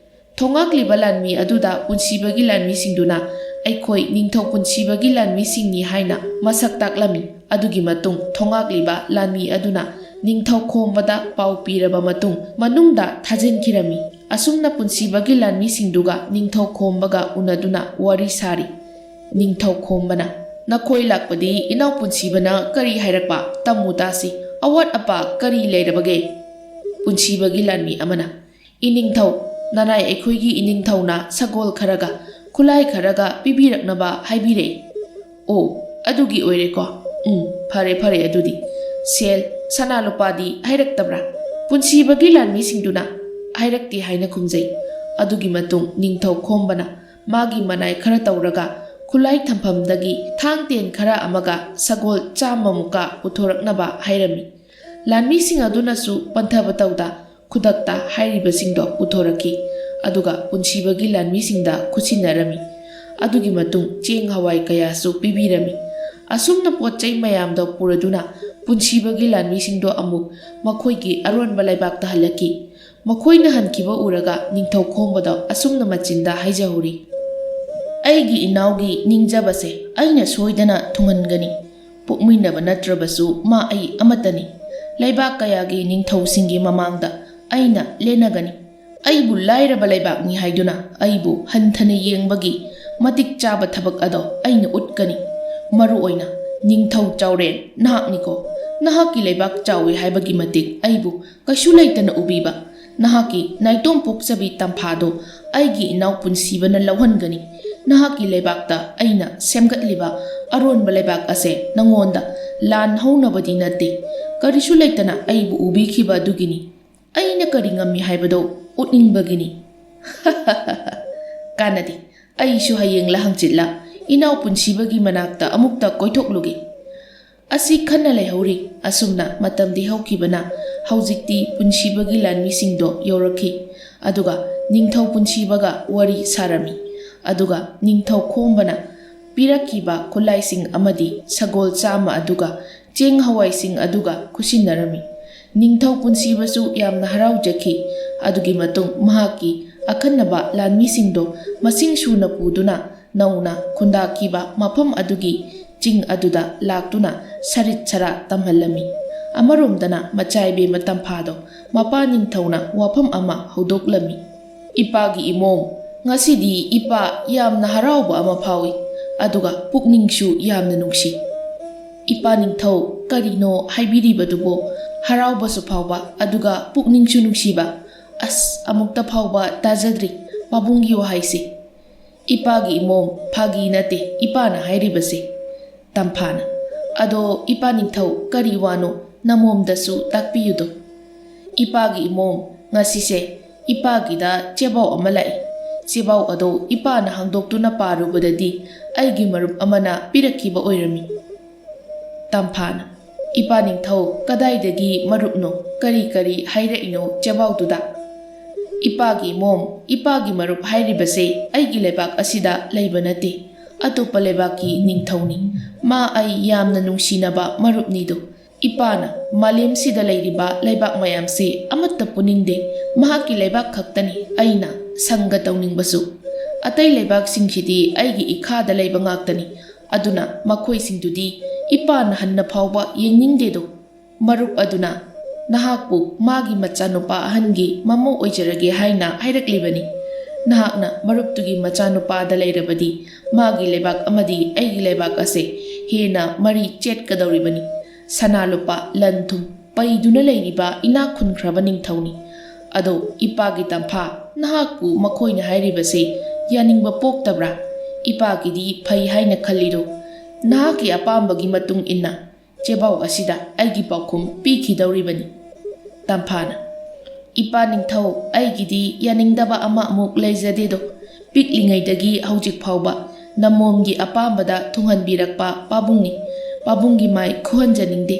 ꯊꯣꯉꯥꯛꯂꯤꯕ ꯂꯥꯟꯃꯤ ꯑꯗꯨꯗ ꯄꯨꯟꯁꯤꯕꯒꯤ ꯂꯥꯟꯃꯤꯁꯤꯡꯗꯨꯅ, "ꯑꯩꯈꯣꯏ ꯅꯤꯡꯊꯧ ꯄꯨꯟꯁꯤꯕꯒꯤ ꯂꯥꯟꯃꯤꯁꯤꯡꯅꯤ" ꯍꯥꯏꯅ ꯃꯁꯛ ꯇꯥꯛꯂꯝꯃꯤ꯫ ꯑꯗꯨꯒꯤ ꯃꯇꯨꯡ ꯊꯣꯉꯥꯛꯂꯤꯕ ꯂꯥꯟꯃꯤ ꯑꯗꯨꯅ ꯅꯤꯡꯊꯧ ꯈꯣꯝꯕꯗ ꯄꯥꯎ ꯄꯤꯔꯕ ꯃꯇꯨꯡ ꯃꯅꯨꯡꯗ ꯊꯥꯖꯤꯟꯈꯤꯔꯝꯃꯤ꯫ ꯑꯁꯨꯝꯅ ꯄꯨꯟꯁꯤꯕꯒꯤ ꯂꯥꯟꯃꯤꯁꯤꯡꯗꯨꯒ ꯅꯤꯡꯊꯧ ꯈꯣꯝꯕꯒ ꯎꯅꯗꯨꯅ ꯋꯥꯔꯤ ꯁꯥꯔꯤ꯫ ꯅꯤꯡꯊꯧ ꯈꯣꯝꯕꯅ, "ꯅꯈꯣꯏ ꯂꯥꯛꯄꯗꯤ ꯏꯅꯥꯎ ꯄꯨꯟꯁꯤꯕꯅ ꯀꯔꯤ ꯍꯥꯏꯔꯛꯄ? ꯇꯝꯃꯨ ꯇꯥꯁꯤ꯫ ꯑꯋꯥꯠ ꯑꯄꯥ ꯀꯔꯤ ꯂꯩꯔꯕꯒꯦ?" ꯄꯨꯟꯁꯤꯕꯒꯤ ꯂꯥꯟꯃꯤ ꯑꯃꯅ, "ꯏꯅꯤꯡꯊꯧ, ꯅꯅꯥꯏ ꯑꯩꯈꯣꯏꯒꯤ ꯏꯅꯤꯡꯊꯧꯅ ꯁꯒꯣꯜ ꯈꯔꯒ ꯈꯨꯠꯂꯥꯏ ꯈꯔꯒ ꯄꯤꯕꯤꯔꯛꯅꯕ ꯍꯥꯏꯕꯤꯔꯛꯏ"꯫ "ꯑꯣ, ꯑꯗꯨꯒꯤ ꯑꯣꯏꯔꯦꯀꯣ꯫ ꯎꯝ, ꯐꯔꯦ, ꯐꯔꯦ ꯑꯗꯨꯗꯤ꯫ ꯁꯦꯜ, ꯁꯅꯥ ꯂꯨꯄꯥꯗꯤ ꯍꯥꯏꯔꯛꯇꯕ꯭ꯔꯥ?" ꯄꯨꯟꯁꯤꯕꯒꯤ ꯂꯥꯟꯃꯤꯁꯤꯡꯗꯨꯅ, "ꯍꯥꯏꯔꯛꯇꯦ" ꯍꯥꯏꯅ ꯈꯨꯝꯖꯩ꯫ ꯑꯗꯨꯒꯤ ꯃꯇꯨꯡ ꯅꯤꯡꯊꯧ ꯈꯣꯝꯕꯅ ꯃꯥꯒꯤ ꯃꯅꯥꯏ ꯈꯔ ꯇꯧꯔꯒ ꯈꯨꯠꯂꯥꯏ ꯊꯝꯐꯝꯗꯒꯤ ꯊꯥꯡ ꯇꯦꯟ ꯈꯔ ꯑꯃꯒ ꯁꯒꯣꯜ ꯆꯥꯝꯃꯃꯨꯛꯀ ꯄꯨꯊꯣꯔꯛꯅꯕ ꯍꯥꯏꯔꯝꯃꯤ꯫ ꯂꯥꯟꯃꯤꯁꯤꯡ ꯑꯗꯨꯅꯁꯨ ꯄꯟꯊꯕ ꯇꯧꯗ ꯈꯨꯗꯛꯇ ꯍꯥꯏꯔꯤꯕꯁꯤꯡꯗꯣ ꯄꯨꯊꯣꯔꯛꯈꯤ, ꯑꯗꯨꯒ ꯄꯨꯟꯁꯤꯕꯒꯤ ꯂꯥꯟꯃꯤꯁꯤꯡꯗ ꯈꯨꯠꯁꯤꯟꯅꯔꯝꯃꯤ꯫ ꯑꯗꯨꯒꯤ ꯃꯇꯨꯡ ꯆꯦꯡ ꯍꯋꯥꯏ ꯀꯌꯥꯁꯨ ꯄꯤꯕꯤꯔꯝꯃꯤ꯫ ꯑꯁꯨꯝꯅ ꯄꯣꯠ ꯆꯩ ꯃꯌꯥꯝꯗꯣ ꯄꯨꯔꯗꯨꯅ ꯄꯨꯟꯁꯤꯕꯒꯤ ꯂꯥꯟꯃꯤꯁꯤꯡꯗꯣ ꯑꯃꯨꯛ ꯃꯈꯣꯏꯒꯤ ꯑꯔꯣꯟꯕ ꯂꯩꯕꯥꯛꯇ ꯍꯜꯂꯛꯈꯤ꯫ ꯃꯈꯣꯏꯅ ꯍꯟꯈꯤꯕ ꯎꯔꯒ ꯅꯤꯡꯊꯧ ꯈꯣꯝꯕꯗ ꯑꯁꯨꯝꯅ ꯃꯆꯤꯟꯗ ꯍꯥꯏꯖꯍꯧꯔꯤ: "ꯑꯩꯒꯤ ꯏꯅꯥꯎꯒꯤ ꯅꯤꯡꯖꯕꯁꯦ ꯑꯩꯅ ꯁꯣꯏꯗꯅ ꯊꯨꯡꯍꯟꯒꯅꯤ꯫ ꯄꯣꯛꯃꯤꯟꯅꯕ ꯅꯠꯇ꯭ꯔꯕꯁꯨ ꯃꯥ ꯑꯩ ꯑꯃꯠꯇꯅꯤ꯫ ꯂꯩꯕꯥꯛ ꯀꯌꯥꯒꯤ ꯅꯤꯡꯊꯧꯁꯤꯡꯒꯤ ꯃꯃꯥꯡꯗ ꯑꯩꯅ ꯂꯦꯟꯅꯒꯅꯤ꯫ ꯑꯩꯕꯨ ꯂꯥꯏꯔꯕ ꯂꯩꯕꯥꯛꯅꯤ ꯍꯥꯏꯗꯨꯅ ꯑꯩꯕꯨ ꯍꯟꯊꯅ ꯌꯦꯡꯕꯒꯤ ꯃꯇꯤꯛ ꯆꯥꯕ ꯊꯕꯛ ꯑꯗꯣ ꯑꯩꯅ ꯎꯠꯀꯅꯤ꯫ ꯃꯔꯨ ꯑꯣꯏꯅ ꯅꯤꯡꯊꯧ ꯆꯥꯎꯔꯦꯟ ꯅꯍꯥꯛꯅꯤꯀꯣ꯫ ꯅꯍꯥꯛꯀꯤ ꯂꯩꯕꯥꯛ ꯆꯥꯎꯏ ꯍꯥꯏꯕꯒꯤ ꯃꯇꯤꯛ ꯑꯩꯕꯨ ꯀꯩꯁꯨ ꯂꯩꯇꯅ ꯎꯕꯤꯕ꯫ ꯅꯍꯥꯛꯀꯤ ꯅꯥꯏꯇꯣꯝ ꯄꯣꯛꯆꯕꯤ ꯇꯝꯐꯥꯗꯣ ꯑꯩꯒꯤ ꯏꯅꯥꯎ ꯄꯨꯟꯁꯤꯕꯅ ꯂꯧꯍꯟꯒꯅꯤ꯫ ꯅꯍꯥꯛꯀꯤ ꯂꯩꯕꯥꯛꯇ ꯑꯩꯅ ꯁꯦꯝꯒꯠꯂꯤꯕ ꯑꯔꯣꯟꯕ ꯂꯩꯕꯥꯛ ꯑꯁꯦ ꯅꯉꯣꯟꯗ ꯂꯥꯟ ꯍꯧꯅꯕꯗꯤ ꯅꯠꯇꯦ꯫ ꯀꯔꯤꯁꯨ ꯂꯩꯇꯅ ꯑꯩꯕꯨ ꯎꯕꯤꯈꯤꯕ ꯑꯗꯨꯒꯤꯅꯤ꯫ ꯑꯩꯅ ꯀꯔꯤ ꯉꯝꯃꯤ ꯍꯥꯏꯕꯗꯣ ꯎꯠꯅꯤꯡꯕꯒꯤꯅꯤ꯫ ꯀꯥꯟꯅꯗꯦ꯫ ꯑꯩꯁꯨ ꯍꯌꯦꯡꯂ ꯍꯪꯆꯤꯠꯂ ꯏꯅꯥꯎ ꯄꯨꯟꯁꯤꯕꯒꯤ ꯃꯅꯥꯛꯇ ꯑꯃꯨꯛꯇ ꯀꯣꯏꯊꯣꯛꯂꯨꯒꯦ꯫ ꯑꯁꯤ ꯈꯟꯅ ꯂꯩꯍꯧꯔꯤ꯫ ꯑꯁꯨꯝꯅ ꯃꯇꯝꯗꯤ ꯍꯧꯈꯤꯕꯅ ꯍꯧꯖꯤꯛꯇꯤ ꯄꯨꯟꯁꯤꯕꯒꯤ ꯂꯥꯟꯃꯤꯁꯤꯡꯗꯣ ꯌꯧꯔꯛꯈꯤ꯫ ꯑꯗꯨꯒ ꯅꯤꯡꯊꯧ ꯄꯨꯟꯁꯤꯕꯒ ꯋꯥꯔꯤ ꯁꯥꯔꯝꯃꯤ꯫ ꯑꯗꯨꯒ ꯅꯤꯡꯊꯧ ꯈꯣꯝꯕꯅ ꯄꯤꯔꯛꯈꯤꯕ ꯈꯨꯠꯂꯥꯏꯁꯤꯡ ꯑꯃꯗꯤ ꯁꯒꯣꯜ ꯆꯥꯝꯃ ꯑꯗꯨꯒ ꯆꯦꯡ ꯍꯋꯥꯏꯁꯤꯡ ꯑꯗꯨꯒ ꯈꯨꯠꯁꯤꯟꯅꯔꯝꯃꯤ꯫ ꯅꯤꯡꯊꯧ ꯄꯨꯟꯁꯤꯕꯁꯨ ꯌꯥꯝꯅ ꯍꯔꯥꯎꯖꯈꯤ꯫ ꯑꯗꯨꯒꯤ ꯃꯇꯨꯡ ꯃꯍꯥꯛꯀꯤ ꯑꯈꯟꯅꯕ ꯂꯥꯟꯃꯤꯁꯤꯡꯗꯣ ꯃꯁꯤꯡ ꯁꯨꯅ ꯄꯨꯗꯨꯅ ꯅꯧꯅ ꯈꯨꯟꯗꯥꯈꯤꯕ ꯃꯐꯝ ꯑꯗꯨꯒꯤ ꯆꯤꯡ ꯑꯗꯨꯗ ꯂꯥꯛꯇꯨꯅ ꯁꯔꯤꯠ ꯁꯔꯥ ꯇꯝꯍꯜꯂꯝꯃꯤ꯫ ꯑꯃꯔꯣꯝꯗꯅ ꯃꯆꯥꯏꯕꯦꯝꯃ ꯇꯝꯐꯥꯗꯣ ꯃꯄꯥ ꯅꯤꯡꯊꯧꯅ ꯋꯥꯐꯝ ꯑꯃ ꯍꯧꯗꯣꯛꯂꯝꯃꯤ꯫ "ꯏꯄꯥꯒꯤ ꯏꯃꯣꯝ, ꯉꯁꯤꯗꯤ ꯏꯄꯥ ꯌꯥꯝꯅ ꯍꯔꯥꯎꯕ ꯑꯃ ꯐꯥꯎꯏ, ꯑꯗꯨꯒ ꯄꯨꯛꯅꯤꯡꯁꯨ ꯌꯥꯝꯅ ꯅꯨꯡꯁꯤ꯫ ꯏꯄꯥ ꯅꯤꯡꯊꯧ, ꯀꯔꯤꯅꯣ ꯍꯥꯏꯕꯤꯔꯤꯕꯗꯨꯕꯣ? ꯍꯔꯥꯎꯕꯁꯨ ꯐꯥꯎꯕ, ꯑꯗꯨꯒ ꯄꯨꯛꯅꯤꯡꯁꯨ ꯅꯨꯡꯁꯤꯕ? ꯑꯁ, ꯑꯃꯨꯛꯇ ꯐꯥꯎꯕ ꯇꯥꯖꯗ꯭ꯔꯤ ꯄꯥꯕꯨꯡꯒꯤ ꯋꯥꯍꯩꯁꯦ꯫" "ꯏꯄꯥꯒꯤ ꯏꯃꯣꯝ, ꯐꯥꯒꯤ ꯅꯠꯇꯦ ꯏꯄꯥꯅ ꯍꯥꯏꯔꯤꯕꯁꯦ꯫" ꯇꯝꯐꯥꯅ, "ꯑꯗꯣ ꯏꯄꯥ ꯅꯤꯡꯊꯧ, ꯀꯔꯤ ꯋꯥꯅꯣ? ꯅꯃꯣꯝꯗꯁꯨ ꯇꯥꯛꯄꯤꯌꯨꯗꯣ꯫" "ꯏꯄꯥꯒꯤ ꯏꯃꯣꯝ, ꯉꯁꯤꯁꯦ ꯏꯄꯥꯒꯤꯗ ꯆꯦꯕꯥꯎ ꯑꯃ ꯂꯥꯛꯏ꯫ ꯆꯦꯕꯥꯎ ꯑꯗꯣ ꯏꯄꯥꯅ ꯍꯥꯡꯗꯣꯛꯇꯨꯅ ꯄꯥꯔꯨꯕꯗꯗꯤ ꯑꯩꯒꯤ ꯃꯔꯨꯞ ꯑꯃꯅ ꯄꯤꯔꯛꯈꯤꯕ ꯑꯣꯏꯔꯝꯃꯤ꯫" ꯇꯝꯐꯥꯅ, "ꯏꯄꯥ ꯅꯤꯡꯊꯧ, ꯀꯗꯥꯏꯗꯒꯤ ꯃꯔꯨꯞꯅꯣ? ꯀꯔꯤ ꯀꯔꯤ ꯍꯥꯏꯔꯛꯏꯅꯣ ꯆꯦꯕꯥꯎꯗꯨꯗ?" "ꯏꯄꯥꯒꯤ ꯏꯃꯣꯝ, ꯏꯄꯥꯒꯤ ꯃꯔꯨꯞ ꯍꯥꯏꯔꯤꯕꯁꯦ ꯑꯩꯒꯤ ꯂꯩꯕꯥꯛ ꯑꯁꯤꯗ ꯂꯩꯕ ꯅꯠꯇꯦ, ꯑꯇꯣꯞꯄ ꯂꯩꯕꯥꯛꯀꯤ ꯅꯤꯡꯊꯧꯅꯤ꯫ ꯃꯥ ꯑꯩ ꯌꯥꯝꯅ ꯅꯨꯡꯁꯤꯅꯕ ꯃꯔꯨꯞꯅꯤꯗꯣ꯫ ꯏꯄꯥꯅ ꯃꯥꯂꯦꯝꯁꯤꯗ ꯂꯩꯔꯤꯕ ꯂꯩꯕꯥꯛ ꯃꯌꯥꯝꯁꯤ ꯑꯃꯠꯇ ꯄꯨꯅꯤꯡꯗꯦ꯫ ꯃꯍꯥꯛꯀꯤ ꯂꯩꯕꯥꯛ ꯈꯛꯇꯅꯤ ꯑꯩꯅ ꯁꯪꯒ ꯇꯧꯅꯤꯡꯕꯁꯨ꯫ ꯑꯇꯩ ꯂꯩꯕꯥꯛꯁꯤꯡꯁꯤꯗꯤ ꯑꯩꯒꯤ ꯏꯈꯥꯗ ꯂꯩꯕ ꯉꯥꯛꯇꯅꯤ꯫ ꯑꯗꯨꯅ ꯃꯈꯣꯏꯁꯤꯡꯗꯨꯗꯤ ꯏꯄꯥꯅ ꯍꯟꯅ ꯐꯥꯎꯕ ꯌꯦꯡꯅꯤꯡꯗꯦꯗꯣ꯫ ꯃꯔꯨꯞ ꯑꯗꯨꯅ ꯅꯍꯥꯛꯄꯨ ꯃꯥꯒꯤ ꯃꯆꯥꯅꯨꯄꯥ ꯑꯍꯟꯒꯤ ꯃꯃꯧ ꯑꯣꯏꯖꯔꯒꯦ ꯍꯥꯏꯅ ꯍꯥꯏꯔꯛꯂꯤꯕꯅꯤ꯫ ꯅꯍꯥꯛꯅ ꯃꯔꯨꯞꯇꯨꯒꯤ ꯃꯆꯥꯅꯨꯄꯥꯗ ꯂꯩꯔꯕꯗꯤ, ꯃꯥꯒꯤ ꯂꯩꯕꯥꯛ ꯑꯃꯗꯤ ꯑꯩꯒꯤ ꯂꯩꯕꯥꯛ ꯑꯁꯦ ꯍꯦꯟꯅ ꯃꯔꯤ ꯆꯦꯠꯀꯗꯧꯔꯤꯕꯅꯤ꯫ ꯁꯅꯥ ꯂꯨꯄꯥ, ꯂꯟ ꯊꯨꯝ ꯄꯩꯗꯨꯅ ꯂꯩꯔꯤꯕ ꯏꯅꯥꯛ ꯈꯨꯟꯈ꯭ꯔꯕ ꯅꯤꯡꯊꯧꯅꯤ꯫ ꯑꯗꯣ ꯏꯄꯥꯒꯤ ꯇꯝꯐꯥ, ꯅꯍꯥꯛꯄꯨ ꯃꯈꯣꯏꯅ ꯍꯥꯏꯔꯤꯕꯁꯦ ꯌꯥꯅꯤꯡꯕ ꯄꯣꯛꯇꯕ꯭ꯔꯥ? ꯏꯄꯥꯒꯤꯗꯤ ꯐꯩ ꯍꯥꯏꯅ ꯈꯜꯂꯤꯗꯣ꯫ ꯅꯍꯥꯛꯀꯤ ꯑꯄꯥꯝꯕꯒꯤ ꯃꯇꯨꯡ ꯏꯟꯅ ꯆꯦꯕꯥꯎ ꯑꯁꯤꯗ ꯑꯩꯒꯤ ꯄꯥꯎꯈꯨꯝ ꯄꯤꯈꯤꯗꯧꯔꯤꯕꯅꯤ꯫ ꯇꯝꯐꯥꯅ, ꯏꯄꯥ ꯅꯤꯡꯊꯧ, ꯑꯩꯒꯤꯗꯤ ꯌꯥꯅꯤꯡꯗꯕ ꯑꯃ ꯑꯃꯨꯛ ꯂꯩꯖꯗꯦꯗꯣ꯫ ꯄꯤꯛꯂꯤꯉꯩꯗꯒꯤ ꯍꯧꯖꯤꯛ ꯐꯥꯎꯕ ꯅꯃꯣꯝꯒꯤ ꯑꯄꯥꯝꯕꯗ ꯊꯨꯡꯍꯟꯕꯤꯔꯛꯄ ꯄꯥꯕꯨꯡꯅꯤ꯫ ꯄꯥꯕꯨꯡꯒꯤ ꯃꯥꯏ ꯈꯨꯍꯟꯖꯅꯤꯡꯗꯦ꯫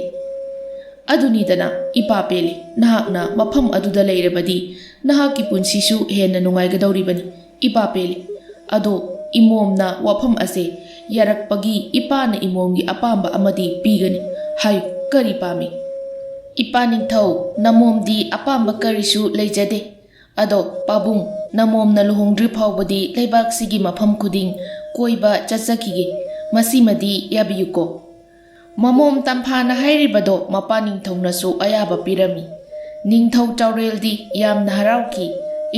ꯑꯗꯨꯅꯤꯗꯅ, ꯏꯄꯥ ꯄꯦꯜꯂꯦ, ꯅꯍꯥꯛꯅ ꯃꯐꯝ ꯑꯗꯨꯗ ꯂꯩꯔꯕꯗꯤ ꯅꯍꯥꯛꯀꯤ ꯄꯨꯟꯁꯤꯁꯨ ꯍꯦꯟꯅ ꯅꯨꯡꯉꯥꯏꯒꯗꯧꯔꯤꯕꯅꯤ꯫ ꯏꯄꯥ ꯄꯦꯜꯂꯦ꯫ ꯑꯗꯣ ꯏꯃꯣꯝꯅ ꯋꯥꯐꯝ ꯑꯁꯦ ꯌꯥꯔꯛꯄꯒꯤ ꯏꯄꯥꯅ ꯏꯃꯣꯝꯒꯤ ꯑꯄꯥꯝꯕ ꯑꯃꯗꯤ ꯄꯤꯒꯅꯤ꯫ ꯍꯥꯏꯌꯨ, ꯀꯔꯤ ꯄꯥꯝꯃꯤ? ꯏꯄꯥ ꯅꯤꯡꯊꯧ, ꯅꯃꯣꯝꯗꯤ ꯑꯄꯥꯝꯕ ꯀꯔꯤꯁꯨ ꯂꯩꯖꯗꯦ꯫ ꯑꯗꯣ ꯄꯥꯕꯨꯡ, ꯅꯃꯣꯝꯅ ꯂꯨꯍꯣꯡꯗ꯭ꯔꯤ ꯐꯥꯎꯕꯗꯤ ꯂꯩꯕꯥꯛꯁꯤꯒꯤ ꯃꯐꯝ ꯈꯨꯗꯤꯡ ꯀꯣꯏꯕ ꯆꯠꯆꯈꯤꯒꯦ꯫ ꯃꯁꯤꯃꯗꯤ ꯌꯥꯕꯤꯌꯨꯀꯣ꯫ ꯃꯃꯣꯝ ꯇꯝꯐꯥꯅ ꯍꯥꯏꯔꯤꯕꯗꯣ ꯃꯄꯥ ꯅꯤꯡꯊꯧꯅꯁꯨ ꯑꯌꯥꯕ ꯄꯤꯔꯝꯃꯤ꯫ ꯅꯤꯡꯊꯧ ꯆꯥꯎꯔꯦꯜꯗꯤ ꯌꯥꯝꯅ ꯍꯔꯥꯎꯈꯤ꯫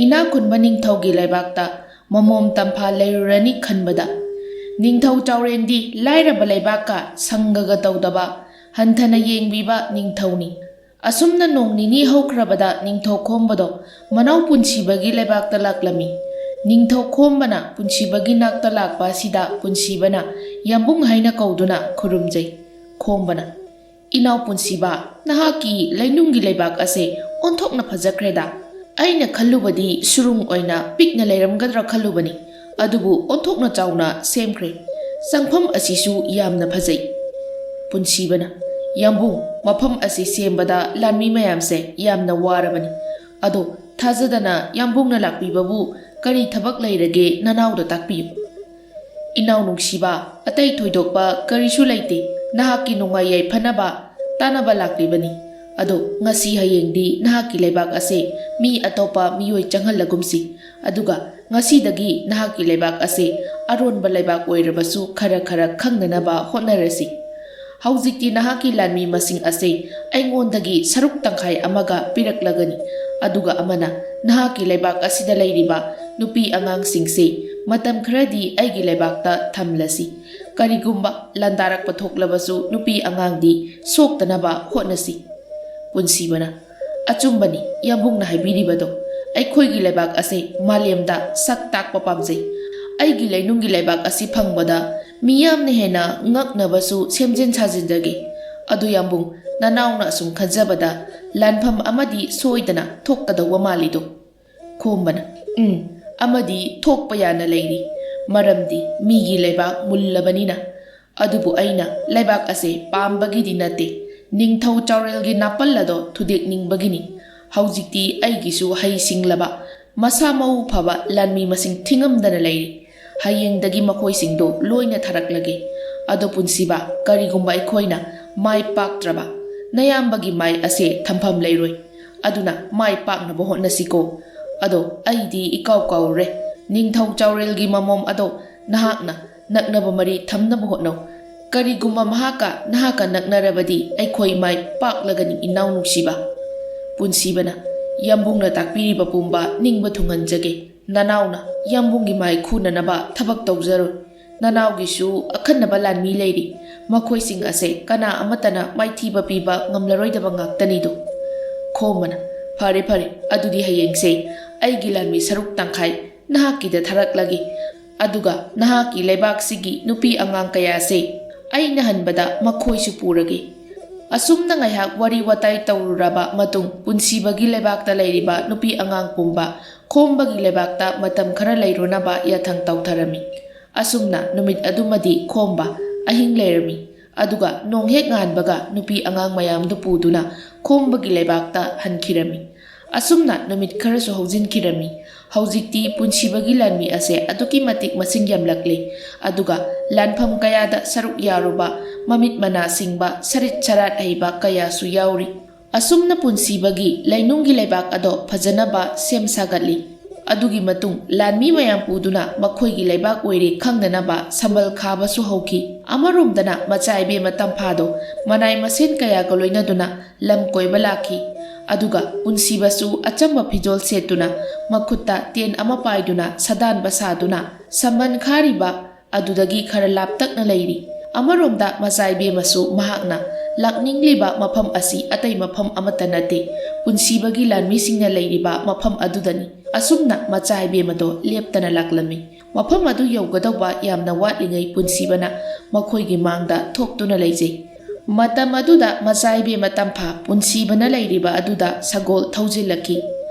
ꯏꯅꯥꯛ ꯈꯨꯟꯕ ꯅꯤꯡꯊꯧꯒꯤ ꯂꯩꯕꯥꯛꯇ ꯃꯃꯣꯝ ꯇꯝꯐꯥ ꯂꯩꯔꯨꯔꯅꯤ ꯈꯟꯕꯗ꯫ ꯅꯤꯡꯊꯧ ꯆꯥꯎꯔꯦꯜꯗꯤ ꯂꯥꯏꯔꯕ ꯂꯩꯕꯥꯛꯀ ꯁꯪꯒꯒ ꯇꯧꯗꯕ, ꯍꯟꯊꯅ ꯌꯦꯡꯕꯤꯕ ꯅꯤꯡꯊꯧꯅꯤ꯫ ꯑꯁꯨꯝꯅ ꯅꯣꯡ ꯅꯤꯅꯤ ꯍꯧꯈ꯭ꯔꯕꯗ ꯅꯤꯡꯊꯧ ꯈꯣꯝꯕꯗꯣ ꯃꯅꯥꯎ ꯄꯨꯟꯁꯤꯕꯒꯤ ꯂꯩꯕꯥꯛꯇ ꯂꯥꯛꯂꯝꯃꯤ꯫ ꯅꯤꯡꯊꯧ ꯈꯣꯝꯕꯅ ꯄꯨꯟꯁꯤꯕꯒꯤ ꯅꯥꯛꯇ ꯂꯥꯛꯄ ꯑꯁꯤꯗ ꯄꯨꯟꯁꯤꯕꯅ ꯌꯥꯝꯕꯨꯡ ꯍꯥꯏꯅ ꯀꯧꯗꯨꯅ ꯈꯨꯔꯨꯝꯖꯩ꯫ ꯈꯣꯝꯕꯅ, "ꯏꯅꯥꯎ ꯄꯨꯟꯁꯤꯕ, ꯅꯍꯥꯛꯀꯤ ꯂꯩꯅꯨꯡꯒꯤ ꯂꯩꯕꯥꯛ ꯑꯁꯦ ꯑꯣꯟꯊꯣꯛꯅ ꯐꯖꯈ꯭ꯔꯦꯗ꯫ ꯑꯩꯅ ꯈꯜꯂꯨꯕꯗꯤ ꯁꯨꯔꯨꯡ ꯑꯣꯏꯅ ꯄꯤꯛꯅ ꯂꯩꯔꯝꯒꯗ꯭ꯔꯥ ꯈꯜꯂꯨꯕꯅꯤ, ꯑꯗꯨꯕꯨ ꯑꯣꯟꯊꯣꯛꯅ ꯆꯥꯎꯅ ꯁꯦꯝꯈ꯭ꯔꯦ꯫ ꯆꯪꯐꯝ ꯑꯁꯤꯁꯨ ꯌꯥꯝꯅ ꯐꯖꯩ꯫" ꯄꯨꯟꯁꯤꯕꯅ, "ꯌꯥꯝꯕꯨꯡ, ꯃꯐꯝ ꯑꯁꯤ ꯁꯦꯝꯕꯗ ꯂꯥꯟꯃꯤ ꯃꯌꯥꯝꯁꯦ ꯌꯥꯝꯅ ꯋꯥꯔꯕꯅꯤ꯫ ꯑꯗꯣ ꯊꯥꯖꯗꯅ ꯌꯥꯝꯕꯨꯡꯅ ꯂꯥꯛꯄꯤꯕꯕꯨ ꯀꯔꯤ ꯊꯕꯛ ꯂꯩꯔꯒꯦ, ꯅꯅꯥꯎꯗ ꯇꯥꯛꯄꯤꯌꯨ꯫" "ꯏꯅꯥꯎ ꯅꯨꯡꯁꯤꯕ, ꯑꯇꯩ ꯊꯣꯏꯗꯣꯛꯄ ꯀꯔꯤꯁꯨ ꯂꯩꯇꯦ꯫ ꯅꯍꯥꯛꯀꯤ ꯅꯨꯡꯉꯥꯏ ꯌꯥꯏꯐꯅꯕ ꯇꯥꯅꯕ ꯂꯥꯛꯂꯤꯕꯅꯤ꯫ ꯑꯗꯣ ꯉꯁꯤ ꯍꯌꯦꯡꯗꯤ ꯅꯍꯥꯛꯀꯤ ꯂꯩꯕꯥꯛ ꯑꯁꯦ ꯃꯤ ꯑꯇꯣꯞꯄ ꯃꯤꯑꯣꯏ ꯆꯪꯍꯜꯂꯒꯨꯝꯁꯤ꯫ ꯑꯗꯨꯒ ꯉꯁꯤꯗꯒꯤ ꯅꯍꯥꯛꯀꯤ ꯂꯩꯕꯥꯛ ꯑꯁꯦ ꯑꯔꯣꯟꯕ ꯂꯩꯕꯥꯛ ꯑꯣꯏꯔꯕꯁꯨ ꯈꯔ ꯈꯔ ꯈꯪꯅꯅꯕ ꯍꯣꯠꯅꯔꯁꯤ꯫ ꯍꯧꯖꯤꯛꯇꯤ ꯅꯍꯥꯛꯀꯤ ꯂꯥꯟꯃꯤ ꯃꯁꯤꯡ ꯑꯁꯦ ꯑꯩꯉꯣꯟꯗꯒꯤ ꯁꯔꯨꯛ ꯇꯪꯈꯥꯏ ꯑꯃꯒ ꯄꯤꯔꯛꯂꯒꯅꯤ, ꯑꯗꯨꯒ ꯑꯃꯅ ꯅꯍꯥꯛꯀꯤ ꯂꯩꯕꯥꯛ ꯑꯁꯤꯗ ꯂꯩꯔꯤꯕ ꯅꯨꯄꯤ ꯑꯉꯥꯡꯁꯤꯡꯁꯦ ꯃꯇꯝ ꯈꯔꯗꯤ ꯑꯩꯒꯤ ꯂꯩꯕꯥꯛꯇ ꯊꯝꯂꯁꯤ꯫ ꯀꯔꯤꯒꯨꯝꯕ ꯂꯥꯟꯗꯥꯔꯛꯄ ꯊꯣꯛꯂꯕꯁꯨ ꯅꯨꯄꯤ ꯑꯉꯥꯡꯗꯤ ꯁꯣꯛꯇꯅꯕ ꯍꯣꯠꯅꯁꯤ꯫ ꯄꯨꯟꯁꯤꯕꯅ, ꯑꯆꯨꯝꯕꯅꯤ, ꯌꯥꯝꯕꯨꯡꯅ ꯍꯥꯏꯕꯤꯔꯤꯕꯗꯣ꯫ ꯑꯩꯈꯣꯏꯒꯤ ꯂꯩꯕꯥꯛ ꯑꯁꯦ ꯃꯥꯂꯦꯝꯗ ꯁꯛ ꯇꯥꯛꯄ ꯄꯥꯝꯖꯩ꯫ ꯑꯩꯒꯤ ꯂꯩꯅꯨꯡꯒꯤ ꯂꯩꯕꯥꯛ ꯑꯁꯤ ꯐꯪꯕꯗ ꯃꯤꯌꯥꯝꯅ ꯍꯦꯟꯅ ꯉꯛꯅꯕꯁꯨ ꯁꯦꯝꯖꯤꯟ ꯁꯥꯖꯤꯟꯖꯒꯦ꯫ ꯑꯗꯨ ꯌꯥꯝꯕꯨꯡ, ꯅꯅꯥꯎꯅ ꯑꯁꯨꯝ ꯈꯟꯖꯕꯗ ꯂꯥꯟꯐꯝ ꯑꯃꯗꯤ ꯁꯣꯏꯗꯅ ꯊꯣꯛꯀꯗꯧꯕ ꯃꯥꯜꯂꯤꯗꯣ꯫ ꯈꯣꯝꯕꯅ, ꯎꯝ, ꯑꯃꯗꯤ ꯊꯣꯛꯄ ꯌꯥꯅ ꯂꯩꯔꯤ꯫ ꯃꯔꯝꯗꯤ ꯃꯤꯒꯤ ꯂꯩꯕꯥꯛ ꯃꯨꯜꯂꯕꯅꯤꯅ꯫ ꯑꯗꯨꯕꯨ ꯑꯩꯅ ꯂꯩꯕꯥꯛ ꯑꯁꯦ ꯄꯥꯝꯕꯒꯤꯗꯤ ꯅꯠꯇꯦ, ꯅꯤꯡꯊꯧ ꯆꯥꯎꯔꯦꯜꯒꯤ ꯅꯥꯄꯜ ꯑꯗꯣ ꯊꯨꯗꯦꯛꯅꯤꯡꯕꯒꯤꯅꯤ꯫ ꯍꯧꯖꯤꯛꯇꯤ ꯑꯩꯒꯤꯁꯨ ꯍꯩ ꯁꯤꯡꯂꯕ, ꯃꯁꯥ ꯃꯎ ꯐꯕ ꯂꯥꯟꯃꯤ ꯃꯁꯤꯡ ꯊꯤꯉꯝꯗꯅ ꯂꯩꯔꯤ꯫ ꯍꯌꯦꯡꯗꯒꯤ ꯃꯈꯣꯏꯁꯤꯡꯗꯣ ꯂꯣꯏꯅ ꯊꯥꯔꯛꯂꯒꯦ꯫ ꯑꯗꯣ ꯄꯨꯟꯁꯤꯕ, ꯀꯔꯤꯒꯨꯝꯕ ꯑꯩꯈꯣꯏꯅ ꯃꯥꯏ ꯄꯥꯛꯇ꯭ꯔꯕ, ꯅꯌꯥꯝꯕꯒꯤ ꯃꯥꯏ ꯑꯁꯦ ꯊꯝꯐꯝ ꯂꯩꯔꯣꯏ꯫ ꯑꯗꯨꯅ ꯃꯥꯏ ꯄꯥꯛꯅꯕ ꯍꯣꯠꯅꯁꯤꯀꯣ꯫ ꯑꯗꯣ ꯑꯩꯗꯤ ꯏꯀꯥꯎ ꯀꯥꯎꯔꯨꯔꯦ꯫ ꯅꯤꯡꯊꯧ ꯆꯥꯎꯔꯦꯜꯒꯤ ꯃꯃꯣꯝ ꯑꯗꯣ ꯅꯍꯥꯛꯅ ꯅꯛꯅꯕ ꯃꯔꯤ ꯊꯝꯅꯕ ꯍꯣꯠꯅꯧ꯫ ꯀꯔꯤꯒꯨꯝꯕ ꯃꯍꯥꯛꯀ ꯅꯍꯥꯛꯀ ꯅꯛꯅꯔꯕꯗꯤ ꯑꯩꯈꯣꯏ ꯃꯥꯏ ꯄꯥꯛꯂꯒꯅꯤ, ꯏꯅꯥꯎ ꯅꯨꯡꯁꯤꯕ꯫ ꯄꯨꯟꯁꯤꯕꯅ, ꯌꯥꯝꯕꯨꯡꯅ ꯇꯥꯛꯄꯤꯔꯤꯕ ꯄꯨꯝꯕ ꯅꯤꯡꯕ ꯊꯨꯡꯍꯟꯖꯒꯦ꯫ ꯅꯅꯥꯎꯅ ꯌꯥꯝꯕꯨꯡꯒꯤ ꯃꯥꯏ ꯈꯨꯅꯅꯕ ꯊꯕꯛ ꯇꯧꯖꯔꯣꯏ꯫ ꯅꯅꯥꯎꯒꯤꯁꯨ ꯑꯈꯟꯅꯕ ꯂꯥꯟꯃꯤ ꯂꯩꯔꯤ꯫ ꯃꯈꯣꯏꯁꯤꯡ ꯑꯁꯦ ꯀꯅꯥ ꯑꯃꯠꯇꯅ ꯃꯥꯏꯊꯤꯕ ꯄꯤꯕ ꯉꯝꯂꯔꯣꯏꯗꯕ ꯉꯥꯛꯇꯅꯤꯗꯣ꯫ ꯈꯣꯝꯕꯅ, ꯐꯔꯦ, ꯐꯔꯦ, ꯑꯗꯨꯗꯤ ꯍꯌꯦꯡꯁꯦ ꯑꯩꯒꯤ ꯂꯥꯟꯃꯤ ꯁꯔꯨꯛ ꯇꯪꯈꯥꯏ ꯅꯍꯥꯛꯀꯤꯗ ꯊꯥꯔꯛꯂꯒꯦ꯫ ꯑꯗꯨꯒ ꯅꯍꯥꯛꯀꯤ ꯂꯩꯕꯥꯛꯁꯤꯒꯤ ꯅꯨꯄꯤ ꯑꯉꯥꯡ ꯀꯌꯥꯁꯦ ꯑꯩꯅ ꯍꯟꯕꯗ ꯃꯈꯣꯏꯁꯨ ꯄꯨꯔꯒꯦ꯫ ꯑꯁꯨꯝꯅ ꯉꯥꯏꯍꯥꯛ ꯋꯥꯔꯤ ꯋꯥꯇꯥꯏ ꯇꯧꯔꯨꯔꯕ ꯃꯇꯨꯡ, ꯄꯨꯟꯁꯤꯕꯒꯤ ꯂꯩꯕꯥꯛꯇ ꯂꯩꯔꯤꯕ ꯅꯨꯄꯤ ꯑꯉꯥꯡ ꯄꯨꯝꯕ ꯈꯣꯝꯕꯒꯤ ꯂꯩꯕꯥꯛꯇ ꯃꯇꯝ ꯈꯔ ꯂꯩꯔꯨꯅꯕ ꯌꯥꯊꯪ ꯇꯧꯊꯔꯝꯃꯤ꯫ ꯑꯁꯨꯝꯅ ꯅꯨꯃꯤꯠ ꯑꯗꯨꯃꯗꯤ ꯈꯣꯝꯕ ꯑꯍꯤꯡ ꯂꯩꯔꯝꯃꯤ꯫ ꯑꯗꯨꯒ ꯅꯣꯡ ꯍꯦꯛ ꯉꯥꯟꯕꯒ ꯅꯨꯄꯤ ꯑꯉꯥꯡ ꯃꯌꯥꯝꯗꯨ ꯄꯨꯗꯨꯅ ꯈꯣꯝꯕꯒꯤ ꯂꯩꯕꯥꯛꯇ ꯍꯟꯈꯤꯔꯝꯃꯤ꯫ ꯑꯁꯨꯝꯅ ꯅꯨꯃꯤꯠ ꯈꯔꯁꯨ ꯍꯧꯖꯤꯟꯈꯤꯔꯝꯃꯤ꯫ ꯍꯧꯖꯤꯛꯇꯤ ꯄꯨꯟꯁꯤꯕꯒꯤ ꯂꯥꯟꯃꯤ ꯑꯁꯦ ꯑꯗꯨꯛꯀꯤ ꯃꯇꯤꯛ ꯃꯁꯤꯡ ꯌꯥꯝꯂꯛꯂꯦ꯫ ꯑꯗꯨꯒ ꯂꯥꯟꯐꯝ ꯀꯌꯥꯗ ꯁꯔꯨꯛ ꯌꯥꯔꯨꯕ, ꯃꯃꯤꯠ ꯃꯅꯥ ꯁꯤꯡꯕ, ꯁꯔꯤꯠ ꯁꯔꯥꯠ ꯍꯩꯕ ꯀꯌꯥꯁꯨ ꯌꯥꯎꯔꯤ꯫ ꯑꯁꯨꯝꯅ ꯄꯨꯟꯁꯤꯕꯒꯤ ꯂꯩꯅꯨꯡꯒꯤ ꯂꯩꯕꯥꯛ ꯑꯗꯣ ꯐꯖꯅꯕ ꯁꯦꯝ ꯁꯥꯒꯠꯂꯤ꯫ ꯑꯗꯨꯒꯤ ꯃꯇꯨꯡ ꯂꯥꯟꯃꯤ ꯃꯌꯥꯝ ꯄꯨꯗꯨꯅ ꯃꯈꯣꯏꯒꯤ ꯂꯩꯕꯥꯛ ꯑꯣꯏꯔꯦ ꯈꯪꯅꯅꯕ ꯁꯝꯕꯜ ꯈꯥꯕꯁꯨ ꯍꯧꯈꯤ꯫ ꯑꯃꯔꯣꯝꯗꯅ ꯃꯆꯥ ꯏꯕꯦꯝꯃ ꯇꯝꯐꯥꯗꯣ ꯃꯅꯥꯏ ꯃꯁꯦꯟ ꯀꯌꯥꯒ ꯂꯣꯏꯅꯗꯨꯅ ꯂꯝ ꯀꯣꯏꯕ ꯂꯥꯛꯈꯤ꯫ ꯑꯗꯨꯒ ꯄꯨꯟꯁꯤꯕꯁꯨ ꯑꯆꯝꯕ ꯐꯤꯖꯣꯜ ꯁꯦꯠꯇꯨꯅ, ꯃꯈꯨꯠꯇ ꯇꯦꯟ ꯑꯃ ꯄꯥꯏꯗꯨꯅ ꯁꯥꯗꯥꯟꯕ ꯁꯥꯗꯨꯅ ꯁꯝꯕꯟ ꯈꯥꯔꯤꯕ ꯑꯗꯨꯗꯒꯤ ꯈꯔ ꯂꯥꯞꯇꯛꯅ ꯂꯩꯔꯤ꯫ ꯑꯃꯔꯣꯝꯗ ꯃꯆꯥ ꯏꯕꯦꯝꯃꯁꯨ ꯃꯍꯥꯛꯅ ꯂꯥꯛꯅꯤꯡꯂꯤꯕ ꯃꯐꯝ ꯑꯁꯤ ꯑꯇꯩ ꯃꯐꯝ ꯑꯃꯠꯇ ꯅꯠꯇꯦ, ꯄꯨꯟꯁꯤꯕꯒꯤ ꯂꯥꯟꯃꯤꯁꯤꯡꯅ ꯂꯩꯔꯤꯕ ꯃꯐꯝ ꯑꯗꯨꯗꯅꯤ꯫ ꯑꯁꯨꯝꯅ ꯃꯆꯥ ꯏꯕꯦꯝꯃꯗꯣ ꯂꯦꯞꯇꯅ ꯂꯥꯛꯂꯝꯃꯤ꯫ ꯃꯐꯝ ꯑꯗꯨ ꯌꯧꯒꯗꯧꯕ ꯌꯥꯝꯅ ꯋꯥꯠꯂꯤꯉꯩ ꯄꯨꯟꯁꯤꯕꯅ ꯃꯈꯣꯏꯒꯤ ꯃꯥꯡꯗ ꯊꯣꯛꯇꯨꯅ ꯂꯩꯖꯩ꯫ ꯃꯇꯝ ꯑꯗꯨꯗ ꯃꯆꯥ ꯏꯕꯦꯝꯃ ꯇꯝꯐꯥ ꯄꯨꯟꯁꯤꯕꯅ ꯂꯩꯔꯤꯕ ꯑꯗꯨꯗ ꯁꯒꯣꯜ ꯊꯧꯖꯤꯜꯂꯛꯈꯤ꯫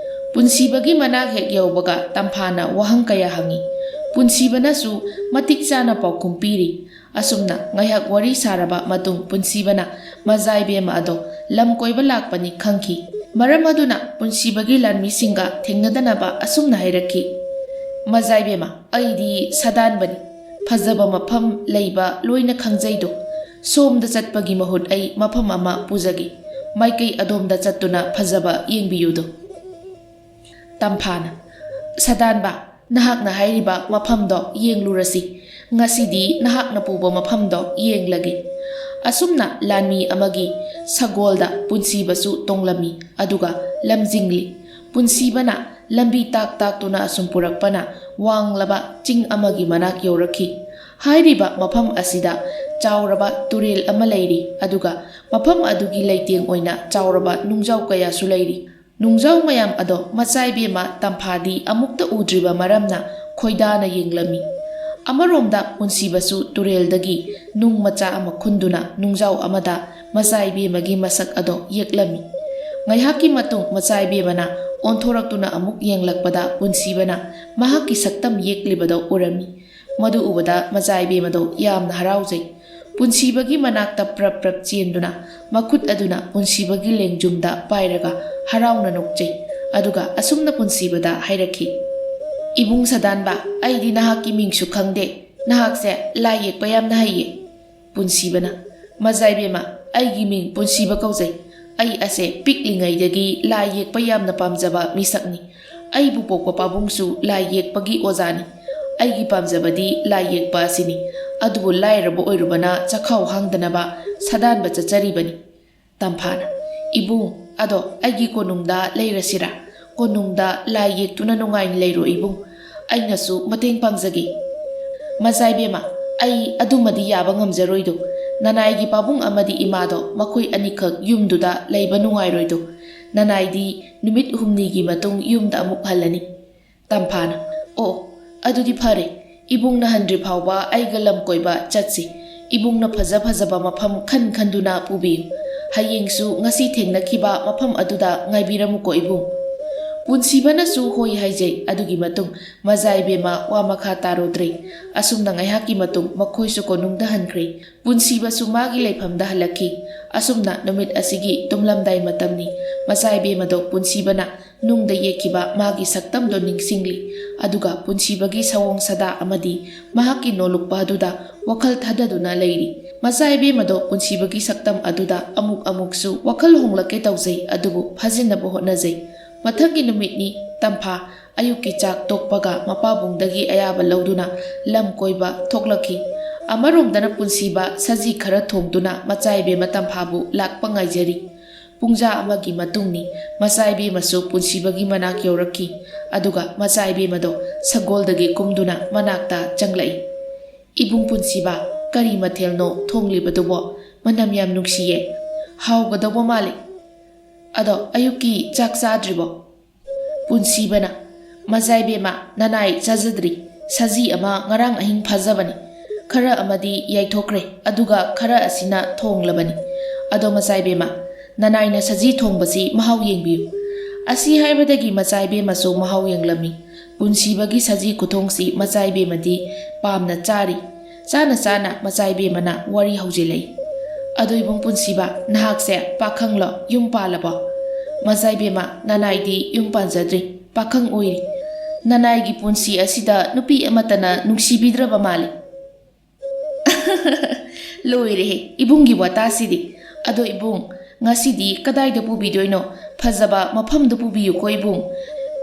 ꯄꯨꯟꯁꯤꯕꯒꯤ ꯃꯅꯥꯛ ꯍꯦꯛ ꯌꯧꯕꯒ ꯇꯝꯐꯥꯅ ꯋꯥꯍꯪ ꯀꯌꯥ ꯍꯪꯉꯤ꯫ ꯄꯨꯟꯁꯤꯕꯅꯁꯨ ꯃꯇꯤꯛ ꯆꯥꯅ ꯄꯥꯎꯈꯨꯝ ꯄꯤꯔꯤ꯫ ꯑꯁꯨꯝꯅ ꯉꯥꯏꯍꯥꯛ ꯋꯥꯔꯤ ꯁꯥꯔꯕ ꯃꯇꯨꯡ ꯄꯨꯟꯁꯤꯕꯅ ꯃꯆꯥ ꯏꯕꯦꯝꯃ ꯑꯗꯣ ꯂꯝ ꯀꯣꯏꯕ ꯂꯥꯛꯄꯅꯤ ꯈꯪꯈꯤ꯫ ꯃꯔꯝ ꯑꯗꯨꯅ ꯄꯨꯟꯁꯤꯕꯒꯤ ꯂꯥꯟꯃꯤꯁꯤꯡꯒ ꯊꯦꯡꯅꯗꯅꯕ ꯑꯁꯨꯝꯅ ꯍꯥꯏꯔꯛꯈꯤ, "ꯃꯆꯥ ꯏꯕꯦꯝꯃ, ꯑꯩꯗꯤ ꯁꯥꯗꯥꯟꯕꯅꯤ꯫ ꯐꯖꯕ ꯃꯐꯝ ꯂꯩꯕ ꯂꯣꯏꯅ ꯈꯪꯖꯩꯗꯣ꯫ ꯁꯣꯝꯗ ꯆꯠꯄꯒꯤ ꯃꯍꯨꯠ ꯑꯩ ꯃꯐꯝ ꯑꯃ ꯄꯨꯖꯒꯦ꯫ ꯃꯥꯏꯀꯩ ꯑꯗꯣꯝꯗ ꯆꯠꯇꯨꯅ ꯐꯖꯕ ꯌꯦꯡꯕꯤꯌꯨꯗꯣ"꯫ ꯇꯝꯐꯥꯅ, "ꯁꯥꯗꯥꯟꯕ, ꯅꯍꯥꯛꯅ ꯍꯥꯏꯔꯤꯕ ꯃꯐꯝꯗꯣ ꯌꯦꯡꯂꯨꯔꯁꯤ꯫ ꯉꯁꯤꯗꯤ ꯅꯍꯥꯛꯅ ꯄꯨꯕ ꯃꯐꯝꯗꯣ ꯌꯦꯡꯂꯒꯦ"꯫ ꯑꯁꯨꯝꯅ ꯂꯥꯟꯃꯤ ꯑꯃꯒꯤ ꯁꯒꯣꯜꯗ ꯄꯨꯟꯁꯤꯕꯁꯨ ꯇꯣꯡꯂꯝꯃꯤ, ꯑꯗꯨꯒ ꯂꯝꯖꯤꯡꯂꯤ꯫ ꯄꯨꯟꯁꯤꯕꯅ ꯂꯝꯕꯤ ꯇꯥꯛ ꯇꯥꯛꯇꯨꯅ ꯑꯁꯨꯝ ꯄꯨꯔꯛꯄꯅ ꯋꯥꯡꯂꯕ ꯆꯤꯡ ꯑꯃꯒꯤ ꯃꯅꯥꯛ ꯌꯧꯔꯛꯈꯤ꯫ ꯍꯥꯏꯔꯤꯕ ꯃꯐꯝ ꯑꯁꯤꯗ ꯆꯥꯎꯔꯕ ꯇꯨꯔꯦꯜ ꯑꯃ ꯂꯩꯔꯤ, ꯑꯗꯨꯒ ꯃꯐꯝ ꯑꯗꯨꯒꯤ ꯂꯩꯇꯦꯡ ꯑꯣꯏꯅ ꯆꯥꯎꯔꯕ ꯅꯨꯡꯖꯥꯎ ꯀꯌꯥꯁꯨ ꯂꯩꯔꯤ꯫ ꯅꯨꯡꯖꯥꯎ ꯃꯌꯥꯝ ꯑꯗꯣ ꯃꯆꯥ ꯏꯕꯦꯝꯃ ꯇꯝꯐꯥꯗꯤ ꯑꯃꯨꯛꯇ ꯎꯗ꯭ꯔꯤꯕ ꯃꯔꯝꯅ ꯈꯣꯏꯗꯥꯅ ꯌꯦꯡꯂꯝꯃꯤ꯫ ꯑꯃꯔꯣꯝꯗ ꯄꯨꯟꯁꯤꯕꯁꯨ ꯇꯨꯔꯦꯜꯗꯒꯤ ꯅꯨꯡ ꯃꯆꯥ ꯑꯃ ꯈꯨꯟꯗꯨꯅ ꯅꯨꯡꯖꯥꯎ ꯑꯃꯗ ꯃꯆꯥ ꯏꯕꯦꯝꯃꯒꯤ ꯃꯁꯛ ꯑꯗꯣ ꯌꯦꯛꯂꯝꯃꯤ꯫ ꯉꯥꯏꯍꯥꯛꯀꯤ ꯃꯇꯨꯡ ꯃꯆꯥ ꯏꯕꯦꯝꯃꯅ ꯑꯣꯟꯊꯣꯔꯛꯇꯨꯅ ꯑꯃꯨꯛ ꯌꯦꯡꯂꯛꯄꯗ ꯄꯨꯟꯁꯤꯕꯅ ꯃꯍꯥꯛꯀꯤ ꯁꯛꯇꯝ ꯌꯦꯛꯂꯤꯕꯗꯣ ꯎꯔꯝꯃꯤ꯫ ꯃꯗꯨ ꯎꯕꯗ ꯃꯆꯥ ꯏꯕꯦꯝꯃꯗꯣ ꯌꯥꯝꯅ ꯍꯔꯥꯎꯖꯩ꯫ ꯄꯨꯟꯁꯤꯕꯒꯤ ꯃꯅꯥꯛꯇ ꯄ꯭ꯔꯞ ꯄ꯭ꯔꯞ ꯆꯦꯟꯗꯨꯅ ꯃꯈꯨꯠ ꯑꯗꯨꯅ ꯄꯨꯟꯁꯤꯕꯒꯤ ꯂꯦꯡꯖꯨꯝꯗ ꯄꯥꯏꯔꯒ ꯍꯔꯥꯎꯅ ꯅꯣꯛꯆꯩ꯫ ꯑꯗꯨꯒ ꯑꯁꯨꯝꯅ ꯄꯨꯟꯁꯤꯕꯗ ꯍꯥꯏꯔꯛꯈꯤ, "ꯏꯕꯨꯡ ꯁꯥꯗꯥꯟꯕ, ꯑꯩꯗꯤ ꯅꯍꯥꯛꯀꯤ ꯃꯤꯡꯁꯨ ꯈꯪꯗꯦ꯫ ꯅꯍꯥꯛꯁꯦ ꯂꯥꯏ ꯌꯦꯛꯄ ꯌꯥꯝꯅ ꯍꯩꯌꯦ"꯫ ꯄꯨꯟꯁꯤꯕꯅ, "ꯃꯆꯥ ꯏꯕꯦꯝꯃ, ꯑꯩꯒꯤ ꯃꯤꯡ ꯄꯨꯟꯁꯤꯕ ꯀꯧꯖꯩ꯫ ꯑꯩ ꯑꯁꯦ ꯄꯤꯛꯂꯤꯉꯩꯗꯒꯤ ꯂꯥꯏ ꯌꯦꯛꯄ ꯌꯥꯝꯅ ꯄꯥꯝꯖꯕ ꯃꯤꯁꯛꯅꯤ꯫ ꯑꯩꯕꯨ ꯄꯣꯛꯄ ꯄꯥꯕꯨꯡꯁꯨ ꯂꯥꯏ ꯌꯦꯛꯄꯒꯤ ꯑꯣꯖꯥꯅꯤ꯫ ꯑꯩꯒꯤ ꯄꯥꯝꯖꯕꯗꯤ ꯂꯥꯏ ꯌꯦꯛꯄ ꯑꯁꯤꯅꯤ꯫ ꯑꯗꯨꯕꯨ ꯂꯥꯏꯔꯕ ꯑꯣꯏꯔꯨꯕꯅ ꯆꯈꯥꯎ ꯍꯥꯡꯗꯅꯕ ꯁꯥꯗꯥꯟꯕ ꯆꯠꯆꯔꯤꯕꯅꯤ"꯫ ꯇꯝꯐꯥꯅ, "ꯏꯕꯨꯡ, "ꯑꯗꯣ ꯑꯩꯒꯤ ꯀꯣꯅꯨꯡꯗ ꯂꯩꯔꯁꯤꯔꯥ? ꯀꯣꯅꯨꯡꯗ ꯂꯥꯏ ꯌꯦꯛꯇꯨꯅ ꯅꯨꯡꯉꯥꯏꯅ ꯂꯩꯔꯣ ꯏꯕꯨꯡ꯫ ꯑꯩꯅꯁꯨ ꯃꯇꯦꯡ ꯄꯥꯡꯖꯒꯦ꯫" "ꯃꯆꯥ ꯏꯕꯦꯝꯃ, ꯑꯩ ꯑꯗꯨꯃꯗꯤ ꯌꯥꯕ ꯉꯝꯖꯔꯣꯏꯗꯣ꯫ ꯅꯅꯥꯏꯒꯤ ꯄꯥꯕꯨꯡ ꯑꯃꯗꯤ ꯏꯃꯥꯗꯣ ꯃꯈꯣꯏ ꯑꯅꯤꯈꯛ ꯌꯨꯝꯗꯨꯗ ꯂꯩꯕ ꯅꯨꯡꯉꯥꯏꯔꯣꯏꯗꯣ꯫ ꯅꯅꯥꯏꯗꯤ ꯅꯨꯃꯤꯠ ꯍꯨꯝꯅꯤꯒꯤ ꯃꯇꯨꯡ ꯌꯨꯝꯗ ꯑꯃꯨꯛ ꯍꯜꯂꯅꯤ꯫" ꯇꯝꯐꯥꯅ, "ꯑꯣ, ꯑꯗꯨꯗꯤ ꯐꯔꯦ꯫ ꯏꯕꯨꯡꯅ ꯍꯟꯗ꯭ꯔꯤ ꯐꯥꯎꯕ ꯑꯩꯒ ꯂꯝ ꯀꯣꯏꯕ ꯆꯠꯁꯤ꯫ ꯏꯕꯨꯡꯅ ꯐꯖ ꯐꯖꯕ ꯃꯐꯝ ꯈꯟ ꯈꯟꯗꯨꯅ ꯄꯨꯕꯤꯌꯨ꯫ ꯍꯌꯦꯡꯁꯨ ꯉꯁꯤ ꯊꯦꯡꯅꯈꯤꯕ ꯃꯐꯝ ꯑꯗꯨꯗ ꯉꯥꯏꯕꯤꯔꯝꯃꯨꯀꯣ ꯏꯕꯨꯡ꯫" ꯄꯨꯟꯁꯤꯕꯅꯁꯨ ꯍꯣꯏ ꯍꯥꯏꯖꯩ꯫ ꯑꯗꯨꯒꯤ ꯃꯇꯨꯡ ꯃꯆꯥ ꯏꯕꯦꯝꯃ ꯋꯥ ꯃꯈꯥ ꯇꯥꯔꯨꯗ꯭ꯔꯦ꯫ ꯑꯁꯨꯝꯅ ꯉꯥꯏꯍꯥꯛꯀꯤ ꯃꯇꯨꯡ ꯃꯈꯣꯏꯁꯨ ꯀꯣꯅꯨꯡꯗ ꯍꯟꯈ꯭ꯔꯦ꯫ ꯄꯨꯟꯁꯤꯕꯁꯨ ꯃꯥꯒꯤ ꯂꯩꯐꯝꯗ ꯍꯜꯂꯛꯈꯤ꯫ ꯑꯁꯨꯝꯅ ꯅꯨꯃꯤꯠ ꯑꯁꯤꯒꯤ ꯇꯨꯝꯂꯝꯗꯥꯏ ꯃꯇꯝꯅꯤ꯫ ꯃꯆꯥ ꯏꯕꯦꯝꯃꯗꯣ ꯄꯨꯟꯁꯤꯕꯅ ꯅꯨꯡꯗ ꯌꯦꯛꯈꯤꯕ ꯃꯥꯒꯤ ꯁꯛꯇꯝꯗꯣ ꯅꯤꯡꯁꯤꯡꯂꯤ꯫ ꯑꯗꯨꯒ ꯄꯨꯟꯁꯤꯕꯒꯤ ꯁꯑꯣꯡ ꯁꯥꯗꯥ ꯑꯃꯗꯤ ꯃꯍꯥꯛꯀꯤ ꯅꯣꯂꯨꯛꯄ ꯑꯗꯨꯗ ꯋꯥꯈꯜ ꯊꯥꯗꯗꯨꯅ ꯂꯩꯔꯤ꯫ ꯃꯆꯥ ꯏꯕꯦꯝꯃꯗꯣ ꯄꯨꯟꯁꯤꯕꯒꯤ ꯁꯛꯇꯝ ꯑꯗꯨꯗ ꯑꯃꯨꯛ ꯑꯃꯨꯛꯁꯨ ꯋꯥꯈꯜ ꯍꯣꯡꯂꯛꯀꯦ ꯇꯧꯖꯩ, ꯑꯗꯨꯕꯨ ꯐꯥꯖꯤꯟꯅꯕ ꯍꯣꯠꯅꯖꯩ꯫ ꯃꯊꯪꯒꯤ ꯅꯨꯃꯤꯠꯅꯤ꯫ ꯇꯝꯐꯥ ꯑꯌꯨꯛꯀꯤ ꯆꯥꯛ ꯇꯣꯛꯄꯒ ꯃꯄꯥꯕꯨꯡꯗꯒꯤ ꯑꯌꯥꯕ ꯂꯧꯗꯨꯅ ꯂꯝ ꯀꯣꯏꯕ ꯊꯣꯛꯂꯛꯈꯤ꯫ ꯑꯃꯔꯣꯝꯗꯅ ꯄꯨꯟꯁꯤꯕ ꯁꯖꯤ ꯈꯔ ꯊꯣꯡꯗꯨꯅ ꯃꯆꯥ ꯏꯕꯦꯝꯃ ꯇꯝꯐꯥꯕꯨ ꯂꯥꯛꯄ ꯉꯥꯏꯖꯔꯤ꯫ ꯄꯨꯡꯖꯥ ꯑꯃꯒꯤ ꯃꯇꯨꯡꯅꯤ꯫ ꯃꯆꯥ ꯏꯕꯦꯝꯃꯁꯨ ꯄꯨꯟꯁꯤꯕꯒꯤ ꯃꯅꯥꯛ ꯌꯧꯔꯛꯈꯤ꯫ ꯑꯗꯨꯒ ꯃꯆꯥ ꯏꯕꯦꯝꯃꯗꯣ ꯁꯒꯣꯜꯗꯒꯤ ꯀꯨꯝꯗꯨꯅ ꯃꯅꯥꯛꯇ ꯆꯪꯂꯛꯏ꯫ "ꯏꯕꯨꯡ ꯄꯨꯟꯁꯤꯕ, ꯀꯔꯤ ꯃꯊꯦꯜꯅꯣ ꯊꯣꯡꯂꯤꯕꯗꯨꯕꯣ? ꯃꯅꯝ ꯌꯥꯝ ꯅꯨꯡꯁꯤꯌꯦ꯫ ꯍꯥꯎꯒꯗꯧꯕ ꯃꯥꯜꯂꯤ꯫" "ꯑꯗꯣ ꯑꯌꯨꯛꯀꯤ ꯆꯥꯛ ꯆꯥꯗ꯭ꯔꯤꯕꯣ?" ꯄꯨꯟꯁꯤꯕꯅ, "ꯃꯆꯥ ꯏꯕꯦꯝꯃ, ꯅꯅꯥꯏ ꯆꯥꯖꯗ꯭ꯔꯤ꯫ ꯁꯖꯤ ꯑꯃ ꯉꯔꯥꯡ ꯑꯍꯤꯡ ꯐꯥꯖꯕꯅꯤ꯫ ꯈꯔ ꯑꯃꯗꯤ ꯌꯥꯏꯊꯣꯛꯈ꯭ꯔꯦ, ꯑꯗꯨꯒ ꯈꯔ ꯑꯁꯤꯅ ꯊꯣꯡꯂꯕꯅꯤ꯫ ꯑꯗꯣ ꯃꯆꯥ ꯏꯕꯦꯝꯃ, ꯅꯅꯥꯏꯅ ꯁꯖꯤ ꯊꯣꯡꯕꯁꯤ ꯃꯍꯥꯎ ꯌꯦꯡꯕꯤꯌꯨ꯫" ꯑꯁꯤ ꯍꯥꯏꯕꯗꯒꯤ ꯃꯆꯥ ꯏꯕꯦꯝꯃꯁꯨ ꯃꯍꯥꯎ ꯌꯦꯡꯂꯝꯃꯤ꯫ ꯄꯨꯟꯁꯤꯕꯒꯤ ꯁꯖꯤ ꯈꯨꯊꯣꯡꯁꯤ ꯃꯆꯥ ꯏꯕꯦꯝꯃꯗꯤ ꯄꯥꯝꯅ ꯆꯥꯔꯤ꯫ ꯆꯥꯅ ꯆꯥꯅ ꯃꯆꯥ ꯏꯕꯦꯝꯃꯅ ꯋꯥꯔꯤ ꯍꯧꯖꯤꯜꯂꯛꯏ꯫ "ꯑꯗꯣ ꯏꯕꯨꯡ ꯄꯨꯟꯁꯤꯕ, ꯅꯍꯥꯛꯁꯦ ꯄꯥꯈꯪꯂꯣ, ꯌꯨꯝ ꯄꯥꯜꯂꯕꯣ?" "ꯃꯆꯥ ꯏꯕꯦꯝꯃ, ꯅꯅꯥꯏꯗꯤ ꯌꯨꯝ ꯄꯥꯟꯖꯗ꯭ꯔꯤ, ꯄꯥꯈꯪ ꯑꯣꯏꯔꯤ꯫ ꯅꯅꯥꯏꯒꯤ ꯄꯨꯟꯁꯤ ꯑꯁꯤꯗ ꯅꯨꯄꯤ ꯑꯃꯠꯇꯅ ꯅꯨꯡꯁꯤꯕꯤꯗ꯭ꯔꯕ ꯃꯥꯜꯂꯤ꯫" "ꯂꯣꯏꯔꯦꯍꯦ, ꯏꯕꯨꯡꯒꯤ ꯋꯥꯇꯥꯁꯤꯗꯤ꯫ ꯑꯗꯣ ꯏꯕꯨꯡ, ꯉꯁꯤꯗꯤ ꯀꯗꯥꯏꯗ ꯄꯨꯕꯤꯗꯣꯏꯅꯣ? ꯐꯖꯕ ꯃꯐꯝꯗ ꯄꯨꯕꯤꯌꯨꯀꯣ ꯏꯕꯨꯡ꯫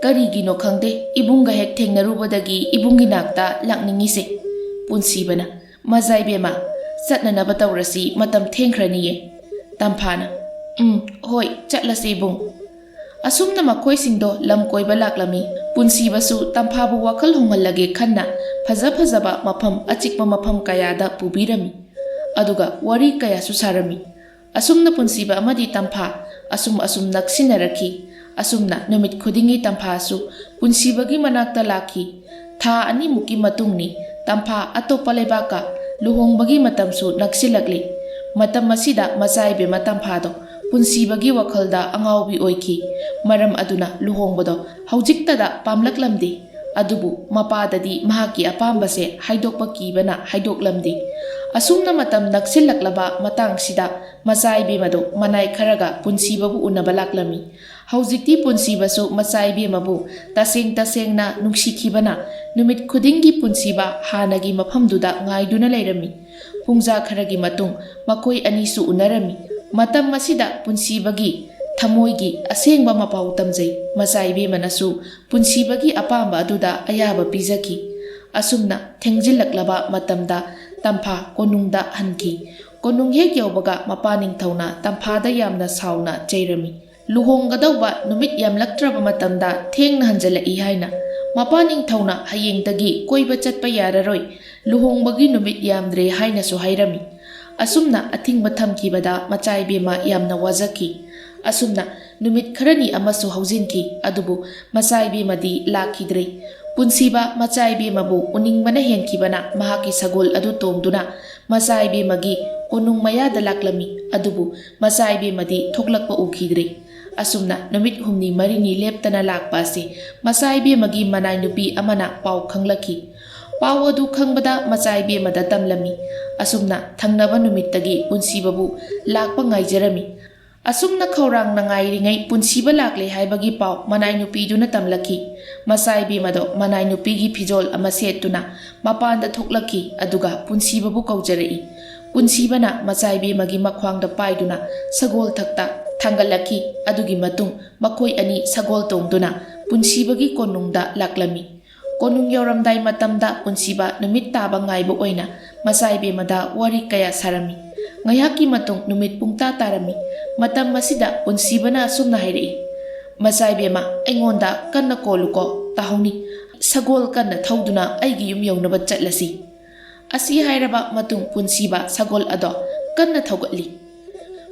ꯀꯔꯤꯒꯤꯅꯣ ꯈꯪꯗꯦ, ꯏꯕꯨꯡꯒ ꯍꯦꯛ ꯊꯦꯡꯅꯔꯨꯕꯗꯒꯤ ꯏꯕꯨꯡꯒꯤ ꯅꯥꯛꯇ ꯂꯥꯛꯅꯤꯡꯉꯤꯁꯦ꯫" ꯄꯨꯟꯁꯤꯕꯅ, "ꯃꯆꯥ ꯏꯕꯦꯝꯃ, ꯆꯠꯅꯅꯕ ꯇꯧꯔꯁꯤ, ꯃꯇꯝ ꯊꯦꯡꯈ꯭ꯔꯅꯤꯌꯦ꯫" ꯇꯝꯐꯥꯅ, "ꯎꯝ, ꯍꯣꯏ, ꯆꯠꯂꯁꯤ ꯏꯕꯨꯡ꯫" ꯑꯁꯨꯝꯅ ꯃꯈꯣꯏꯁꯤꯡꯗꯣ ꯂꯝ ꯀꯣꯏꯕ ꯂꯥꯛꯂꯝꯃꯤ꯫ ꯄꯨꯟꯁꯤꯕꯁꯨ ꯇꯝꯐꯥꯕꯨ ꯋꯥꯈꯜ ꯍꯣꯡꯍꯜꯂꯒꯦ ꯈꯟꯅ ꯐꯖ ꯐꯖꯕ ꯃꯐꯝ, ꯑꯆꯤꯛꯄ ꯃꯐꯝ ꯀꯌꯥꯗ ꯄꯨꯕꯤꯔꯝꯃꯤ꯫ ꯑꯗꯨꯒ ꯋꯥꯔꯤ ꯀꯌꯥꯁꯨ ꯁꯥꯔꯝꯃꯤ꯫ ꯑꯁꯨꯝꯅ ꯄꯨꯟꯁꯤꯕ ꯑꯃꯗꯤ ꯇꯝꯐꯥ ꯑꯁꯨꯝ ꯑꯁꯨꯝ ꯅꯛꯁꯤꯟꯅꯔꯛꯈꯤ꯫ ꯑꯁꯨꯝꯅ ꯅꯨꯃꯤꯠ ꯈꯨꯗꯤꯡꯒꯤ ꯇꯝꯐꯥꯁꯨ ꯄꯨꯟꯁꯤꯕꯒꯤ ꯃꯅꯥꯛꯇ ꯂꯥꯛꯈꯤ꯫ ꯊꯥ ꯑꯅꯤꯃꯨꯛꯀꯤ ꯃꯇꯨꯡꯅꯤ꯫ ꯇꯝꯐꯥ ꯑꯇꯣꯞꯄ ꯂꯩꯕꯥꯛꯀ ꯂꯨꯍꯣꯡꯕꯒꯤ ꯃꯇꯝꯁꯨ ꯅꯛꯁꯤꯜꯂꯛꯂꯤ꯫ ꯃꯇꯝ ꯑꯁꯤꯗ ꯃꯆꯥ ꯏꯕꯦꯝꯃ ꯇꯝꯐꯥꯗꯣ ꯄꯨꯟꯁꯤꯕꯒꯤ ꯋꯥꯈꯜꯗ ꯑꯉꯥꯎꯕꯤ ꯑꯣꯏꯈꯤ꯫ ꯃꯔꯝ ꯑꯗꯨꯅ ꯂꯨꯍꯣꯡꯕꯗꯣ ꯍꯧꯖꯤꯛꯇꯗ ꯄꯥꯝꯂꯛꯂꯝꯗꯦ꯫ ꯑꯗꯨꯕꯨ ꯃꯄꯥꯗꯗꯤ ꯃꯍꯥꯛꯀꯤ ꯑꯄꯥꯝꯕꯁꯦ ꯍꯥꯏꯗꯣꯛꯄ ꯀꯤꯕꯅ ꯍꯥꯏꯗꯣꯛꯂꯝꯗꯦ꯫ ꯑꯁꯨꯝꯅ ꯃꯇꯝ ꯅꯛꯁꯤꯜꯂꯛꯂꯕ ꯃꯇꯥꯡꯁꯤꯗ ꯃꯆꯥ ꯏꯕꯦꯝꯃꯗꯨ ꯃꯅꯥꯏ ꯈꯔꯒ ꯄꯨꯟꯁꯤꯕꯕꯨ ꯎꯅꯕ ꯂꯥꯛꯂꯝꯃꯤ꯫ ꯍꯧꯖꯤꯛꯇꯤ ꯄꯨꯟꯁꯤꯕꯁꯨ ꯃꯆꯥ ꯏꯕꯦꯝꯃꯕꯨ ꯇꯁꯦꯡ ꯇꯁꯦꯡꯅ ꯅꯨꯡꯁꯤꯈꯤꯕꯅ ꯅꯨꯃꯤꯠ ꯈꯨꯗꯤꯡꯒꯤ ꯄꯨꯟꯁꯤꯕ ꯍꯥꯟꯅꯒꯤ ꯃꯐꯝꯗꯨꯗ ꯉꯥꯏꯗꯨꯅ ꯂꯩꯔꯝꯃꯤ꯫ ꯄꯨꯡꯖꯥ ꯈꯔꯒꯤ ꯃꯇꯨꯡ ꯃꯈꯣꯏ ꯑꯅꯤꯁꯨ ꯎꯅꯔꯝꯃꯤ꯫ ꯃꯇꯝ ꯑꯁꯤꯗ ꯄꯨꯟꯁꯤꯕꯒꯤ ꯊꯃꯣꯏꯒꯤ ꯑꯁꯦꯡꯕ ꯃꯄꯥꯎ ꯇꯝꯖꯩ꯫ ꯃꯆꯥ ꯏꯕꯦꯝꯃꯅꯁꯨ ꯄꯨꯟꯁꯤꯕꯒꯤ ꯑꯄꯥꯝꯕ ꯑꯗꯨꯗ ꯑꯌꯥꯕ ꯄꯤꯖꯈꯤ꯫ ꯑꯁꯨꯝꯅ ꯊꯦꯡꯖꯤꯜꯂꯛꯂꯕ ꯃꯇꯝꯗ ꯇꯝꯐꯥ ꯀꯣꯅꯨꯡꯗ ꯍꯟꯈꯤ꯫ ꯀꯣꯅꯨꯡ ꯍꯦꯛ ꯌꯧꯕꯒ ꯃꯄꯥ ꯅꯤꯡꯊꯧꯅ ꯇꯝꯐꯥꯗ ꯌꯥꯝꯅ ꯁꯥꯎꯅ ꯆꯩꯔꯝꯃꯤ꯫ "ꯂꯨꯍꯣꯡꯒꯗꯧꯕ ꯅꯨꯃꯤꯠ ꯌꯥꯝꯂꯛꯇ꯭ꯔꯕ ꯃꯇꯝꯗ ꯊꯦꯡꯅ ꯍꯟꯖꯜꯂꯛꯏ" ꯍꯥꯏꯅ꯫ ꯃꯄꯥ ꯅꯤꯡꯊꯧꯅ ꯍꯌꯦꯡꯗꯒꯤ ꯀꯣꯏꯕ ꯆꯠꯄ ꯌꯥꯔꯔꯣꯏ, ꯂꯨꯍꯣꯡꯕꯒꯤ ꯅꯨꯃꯤꯠ ꯌꯥꯝꯗ꯭ꯔꯦ ꯍꯥꯏꯅꯁꯨ ꯍꯥꯏꯔꯝꯃꯤ꯫ ꯑꯁꯨꯝꯅ ꯑꯊꯤꯡꯕ ꯊꯝꯈꯤꯕꯗ ꯃꯆꯥ ꯏꯕꯦꯝꯃ ꯌꯥꯝꯅ ꯋꯥꯖꯈꯤ꯫ ꯑꯁꯨꯝꯅ ꯅꯨꯃꯤꯠ ꯈꯔꯅꯤ ꯑꯃꯁꯨ ꯍꯧꯖꯤꯟꯈꯤ, ꯑꯗꯨꯕꯨ ꯃꯆꯥ ꯏꯕꯦꯝꯃꯗꯤ ꯂꯥꯛꯈꯤꯗ꯭ꯔꯦ꯫ ꯄꯨꯟꯁꯤꯕ ꯃꯆꯥ ꯏꯕꯦꯝꯃꯕꯨ ꯎꯅꯤꯡꯕꯅ ꯍꯦꯟꯈꯤꯕꯅ ꯃꯍꯥꯛꯀꯤ ꯁꯒꯣꯜ ꯑꯗꯨ ꯇꯣꯡꯗꯨꯅ ꯃꯆꯥ ꯏꯕꯦꯝꯃꯒꯤ ꯀꯣꯅꯨꯡ ꯃꯌꯥꯗ ꯂꯥꯛꯂꯝꯃꯤ, ꯑꯗꯨꯕꯨ ꯃꯆꯥ ꯏꯕꯦꯝꯃꯗꯤ ꯊꯣꯛꯂꯛꯄ ꯎꯈꯤꯗ꯭ꯔꯦ꯫ ꯑꯁꯨꯝꯅ ꯅꯨꯃꯤꯠ ꯍꯨꯝꯅꯤ ꯃꯔꯤꯅꯤ ꯂꯦꯞꯇꯅ ꯂꯥꯛꯄ ꯑꯁꯤ ꯃꯆꯥ ꯏꯕꯦꯝꯃꯒꯤ ꯃꯅꯥꯏ ꯅꯨꯄꯤ ꯑꯃꯅ ꯄꯥꯎ ꯈꯪꯂꯛꯈꯤ꯫ ꯄꯥꯎ ꯑꯗꯨ ꯈꯪꯕꯗ ꯃꯆꯥ ꯏꯕꯦꯝꯃꯗ ꯇꯝꯂꯝꯃꯤ꯫ ꯑꯁꯨꯝꯅ ꯊꯪꯅꯕ ꯅꯨꯃꯤꯠꯇꯒꯤ ꯄꯨꯟꯁꯤꯕꯕꯨ ꯂꯥꯛꯄ ꯉꯥꯏꯖꯔꯝꯃꯤ꯫ ꯑꯁꯨꯝꯅ ꯈꯧꯔꯥꯡꯅ ꯉꯥꯏꯔꯤꯉꯩ ꯄꯨꯟꯁꯤꯕ ꯂꯥꯛꯂꯦ ꯍꯥꯏꯕꯒꯤ ꯄꯥꯎ ꯃꯅꯥꯏ ꯅꯨꯄꯤꯗꯨꯅ ꯇꯝꯂꯛꯈꯤ꯫ ꯃꯆꯥ ꯏꯕꯦꯝꯃꯗꯣ ꯃꯅꯥꯏ ꯅꯨꯄꯤꯒꯤ ꯐꯤꯖꯣꯜ ꯑꯃ ꯁꯦꯠꯇꯨꯅ ꯃꯄꯥꯟꯗ ꯊꯣꯛꯂꯛꯈꯤ, ꯑꯗꯨꯒ ꯄꯨꯟꯁꯤꯕꯕꯨ ꯀꯧꯖꯔꯛꯏ꯫ ꯄꯨꯟꯁꯤꯕꯅ ꯃꯆꯥ ꯏꯕꯦꯝꯃꯒꯤ ꯃꯈ꯭ꯋꯥꯡꯗ ꯄꯥꯏꯗꯨꯅ ꯁꯒꯣꯜ ꯊꯛꯇ ꯊꯥꯡꯒꯠꯂꯛꯈꯤ꯫ ꯑꯗꯨꯒꯤ ꯃꯇꯨꯡ ꯃꯈꯣꯏ ꯑꯅꯤ ꯁꯒꯣꯜ ꯇꯣꯡꯗꯨꯅ ꯄꯨꯟꯁꯤꯕꯒꯤ ꯀꯣꯅꯨꯡꯗ ꯂꯥꯛꯂꯝꯃꯤ꯫ ꯀꯣꯅꯨꯡ ꯌꯧꯔꯝꯗꯥꯏ ꯃꯇꯝꯗ ꯄꯨꯟꯁꯤꯕ ꯅꯨꯃꯤꯠ ꯇꯥꯕ ꯉꯥꯏꯕ ꯑꯣꯏꯅ ꯃꯆꯥ ꯏꯕꯦꯝꯃꯗ ꯋꯥꯔꯤ ꯀꯌꯥ ꯁꯥꯔꯝꯃꯤ꯫ ꯉꯥꯏꯍꯥꯛꯀꯤ ꯃꯇꯨꯡ ꯅꯨꯃꯤꯠ ꯄꯨꯡꯇꯥ ꯇꯥꯔꯝꯃꯤ꯫ ꯃꯇꯝ ꯑꯁꯤꯗ ꯄꯨꯟꯁꯤꯕꯅ ꯑꯁꯨꯝꯅ ꯍꯥꯏꯔꯛꯏ, "ꯃꯆꯥ ꯏꯕꯦꯝꯃ, ꯑꯩꯉꯣꯟꯗ ꯀꯟꯅ ꯀꯣꯜꯂꯨꯀꯣ, ꯇꯥꯍꯧꯅꯤ꯫ ꯁꯒꯣꯜ ꯀꯟꯅ ꯊꯧꯗꯨꯅ ꯑꯩꯒꯤ ꯌꯨꯝ ꯌꯧꯅꯕ ꯆꯠꯂꯁꯤ"꯫ ꯑꯁꯤ ꯍꯥꯏꯔꯕ ꯃꯇꯨꯡ ꯄꯨꯟꯁꯤꯕ ꯁꯒꯣꯜ ꯑꯗꯣ ꯀꯟꯅ ꯊꯧꯒꯠꯂꯤ꯫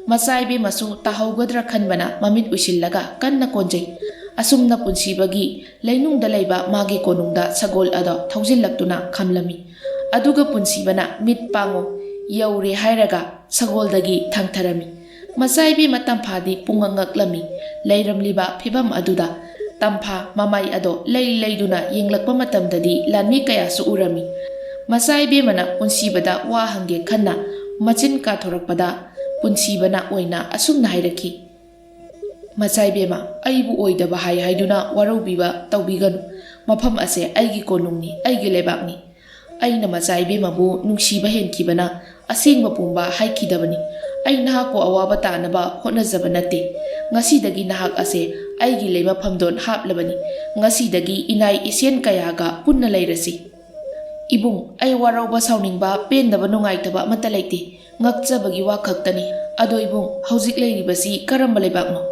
ꯃꯆꯥ ꯏꯕꯦꯝꯃꯁꯨ ꯇꯥꯍꯧꯒꯗ꯭ꯔꯥ ꯈꯟꯕꯅ ꯃꯃꯤꯠ ꯎꯏꯁꯤꯜꯂꯒ ꯀꯟꯅ ꯀꯣꯟꯖꯩ꯫ ꯑꯁꯨꯝꯅ ꯄꯨꯟꯁꯤꯕꯒꯤ ꯂꯩꯅꯨꯡꯗ ꯂꯩꯕ ꯃꯥꯒꯤ ꯀꯣꯅꯨꯡꯗ ꯁꯒꯣꯜ ꯑꯗꯣ ꯊꯧꯖꯤꯜꯂꯛꯇꯨꯅ ꯈꯝꯂꯝꯃꯤ꯫ ꯑꯗꯨꯒ ꯄꯨꯟꯁꯤꯕꯅ, "ꯃꯤꯠ ꯄꯥꯡꯉꯨ, ꯌꯧꯔꯦ" ꯍꯥꯏꯔꯒ ꯁꯒꯣꯜꯗꯒꯤ ꯊꯥꯡꯊꯔꯝꯃꯤ꯫ ꯃꯆꯥ ꯏꯕꯦꯝꯃ ꯇꯝꯐꯥꯗꯤ ꯄꯨꯡꯉꯛ ꯉꯛꯂꯝꯃꯤ꯫ ꯂꯩꯔꯝꯂꯤꯕ ꯐꯤꯕꯝ ꯑꯗꯨꯗ ꯇꯝꯐꯥ ꯃꯃꯥꯏ ꯑꯗꯣ ꯂꯩ ꯂꯩꯗꯨꯅ ꯌꯦꯡꯂꯛꯄ ꯃꯇꯝꯗꯗꯤ ꯂꯥꯟꯃꯤ ꯀꯌꯥꯁꯨ ꯎꯔꯝꯃꯤ꯫ ꯃꯆꯥ ꯏꯕꯦꯝꯃꯅ ꯄꯨꯟꯁꯤꯕꯗ ꯋꯥ ꯍꯪꯒꯦ ꯈꯟꯅ ꯃꯆꯤꯟ ꯀꯥꯊꯣꯔꯛꯄꯗ ꯄꯨꯟꯁꯤꯕꯅ ꯑꯣꯏꯅ ꯑꯁꯨꯝꯅ ꯍꯥꯏꯔꯛꯈꯤ, "ꯃꯆꯥ ꯏꯕꯦꯝꯃ, ꯑꯩꯕꯨ ꯑꯣꯏꯗꯕ ꯍꯥꯏ ꯍꯥꯏꯗꯨꯅ ꯋꯥꯔꯧꯕꯤꯕ ꯇꯧꯕꯤꯒꯅꯨ꯫ ꯃꯐꯝ ꯑꯁꯦ ꯑꯩꯒꯤ ꯀꯣꯅꯨꯡꯅꯤ, ꯑꯩꯒꯤ ꯂꯩꯕꯥꯛꯅꯤ꯫ ꯑꯩꯅ ꯃꯆꯥ ꯏꯕꯦꯝꯃꯕꯨ ꯅꯨꯡꯁꯤꯕ ꯍꯦꯟꯈꯤꯕꯅ ꯑꯁꯦꯡꯕ ꯄꯨꯝꯕ ꯍꯥꯏꯈꯤꯗꯕꯅꯤ꯫ ꯑꯩ ꯅꯍꯥꯛꯄꯨ ꯑꯋꯥꯕ ꯇꯥꯅꯕ ꯍꯣꯠꯅꯖꯕ ꯅꯠꯇꯦ꯫ ꯉꯁꯤꯗꯒꯤ ꯅꯍꯥꯛ ꯑꯁꯦ ꯑꯩꯒꯤ ꯂꯩꯃꯐꯝꯗꯣꯟ ꯍꯥꯞꯂꯕꯅꯤ꯫ ꯉꯁꯤꯗꯒꯤ ꯏꯅꯥꯏ ꯏꯁꯦꯟ ꯀꯌꯥꯒ ꯄꯨꯟꯅ ꯂꯩꯔꯁꯤ"꯫ "ꯏꯕꯨꯡ, ꯑꯩ ꯋꯥꯔꯧꯕ, ꯁꯥꯎꯅꯤꯡꯕ, ꯄꯦꯟꯗꯕ, ꯅꯨꯡꯉꯥꯏꯇꯕ ꯑꯃꯠꯇ ꯂꯩꯇꯦ꯫ ꯉꯛꯆꯕꯒꯤ ꯋꯥ ꯈꯛꯇꯅꯤ꯫ ꯑꯗꯣ ꯏꯕꯨꯡ, ꯍꯧꯖꯤꯛ ꯂꯩꯔꯤꯕꯁꯤ ꯀꯔꯝꯕ ꯂꯩꯕꯥꯛꯅꯣ?"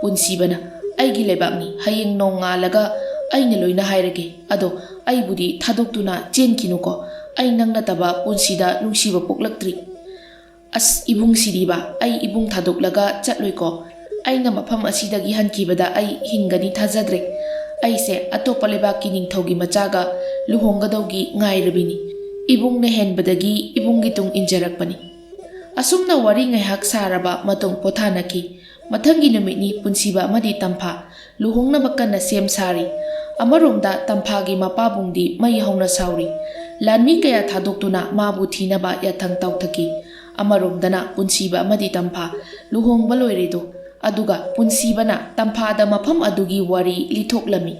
ꯄꯨꯟꯁꯤꯕꯅ, "ꯑꯩꯒꯤ ꯂꯩꯕꯥꯛꯅꯤ꯫ ꯍꯌꯦꯡ ꯅꯣꯡꯉꯥꯜꯂꯒ ꯑꯩꯅ ꯂꯣꯏꯅ ꯍꯥꯏꯔꯒꯦ꯫ ꯑꯗꯣ ꯑꯩꯕꯨꯗꯤ ꯊꯥꯗꯣꯛꯇꯨꯅ ꯆꯦꯟꯈꯤꯅꯨꯀꯣ꯫ ꯑꯩ ꯅꯪ ꯅꯠꯇꯕ ꯄꯨꯟꯁꯤꯗ ꯅꯨꯡꯁꯤꯕ ꯄꯣꯛꯂꯛꯇ꯭ꯔꯤ"꯫ "ꯑꯁ, ꯏꯕꯨꯡ ꯁꯤꯗꯤꯕ, ꯑꯩ ꯏꯕꯨꯡ ꯊꯥꯗꯣꯛꯂꯒ ꯆꯠꯂꯣꯏꯀꯣ꯫ ꯑꯩꯅ ꯃꯐꯝ ꯑꯁꯤꯗꯒꯤ ꯍꯟꯈꯤꯕꯗ ꯑꯩ ꯍꯤꯡꯒꯅꯤ ꯊꯥꯖꯗ꯭ꯔꯦ꯫ ꯑꯩꯁꯦ ꯑꯇꯣꯞꯄ ꯂꯩꯕꯥꯛꯀꯤ ꯅꯤꯡꯊꯧꯒꯤ ꯃꯆꯥꯒ ꯂꯨꯍꯣꯡꯒꯗꯧꯒꯤ ꯉꯥꯏꯔꯕꯤꯅꯤ꯫ ꯏꯕꯨꯡꯅ ꯍꯦꯟꯕꯗꯒꯤ ꯏꯕꯨꯡꯒꯤ ꯇꯨꯡ ꯏꯟꯖꯔꯛꯄꯅꯤ"꯫ ꯑꯁꯨꯝꯅ ꯋꯥꯔꯤ ꯉꯥꯏꯍꯥꯛ ꯁꯥꯔꯕ ꯃꯇꯨꯡ ꯄꯣꯊꯥꯅꯈꯤ꯫ ꯃꯊꯪꯒꯤ ꯅꯨꯃꯤꯠꯅꯤ ꯄꯨꯟꯁꯤꯕ ꯑꯃꯗꯤ ꯇꯝꯐꯥ ꯂꯨꯍꯣꯡꯅꯕ ꯀꯟꯅ ꯁꯦꯝ ꯁꯥꯔꯤ꯫ ꯑꯃꯔꯣꯝꯗ ꯇꯝꯐꯥꯒꯤ ꯃꯄꯥꯕꯨꯡꯗꯤ ꯃꯩ ꯍꯧꯅ ꯁꯥꯎꯔꯤ꯫ ꯂꯥꯟꯃꯤ ꯀꯌꯥ ꯊꯥꯗꯣꯛꯇꯨꯅ ꯃꯥꯕꯨ ꯊꯤꯅꯕ ꯌꯥꯊꯪ ꯇꯧꯊꯈꯤ꯫ ꯑꯃꯔꯣꯝꯗꯅ ꯄꯨꯟꯁꯤꯕ ꯑꯃꯗꯤ ꯇꯝꯐꯥ ꯂꯨꯍꯣꯡꯕ ꯂꯣꯏꯔꯦꯗꯣ꯫ ꯑꯗꯨꯒ ꯄꯨꯟꯁꯤꯕꯅ ꯇꯝꯐꯥꯗ ꯃꯐꯝ ꯑꯗꯨꯒꯤ ꯋꯥꯔꯤ ꯂꯤꯊꯣꯛꯂꯝꯃꯤ꯫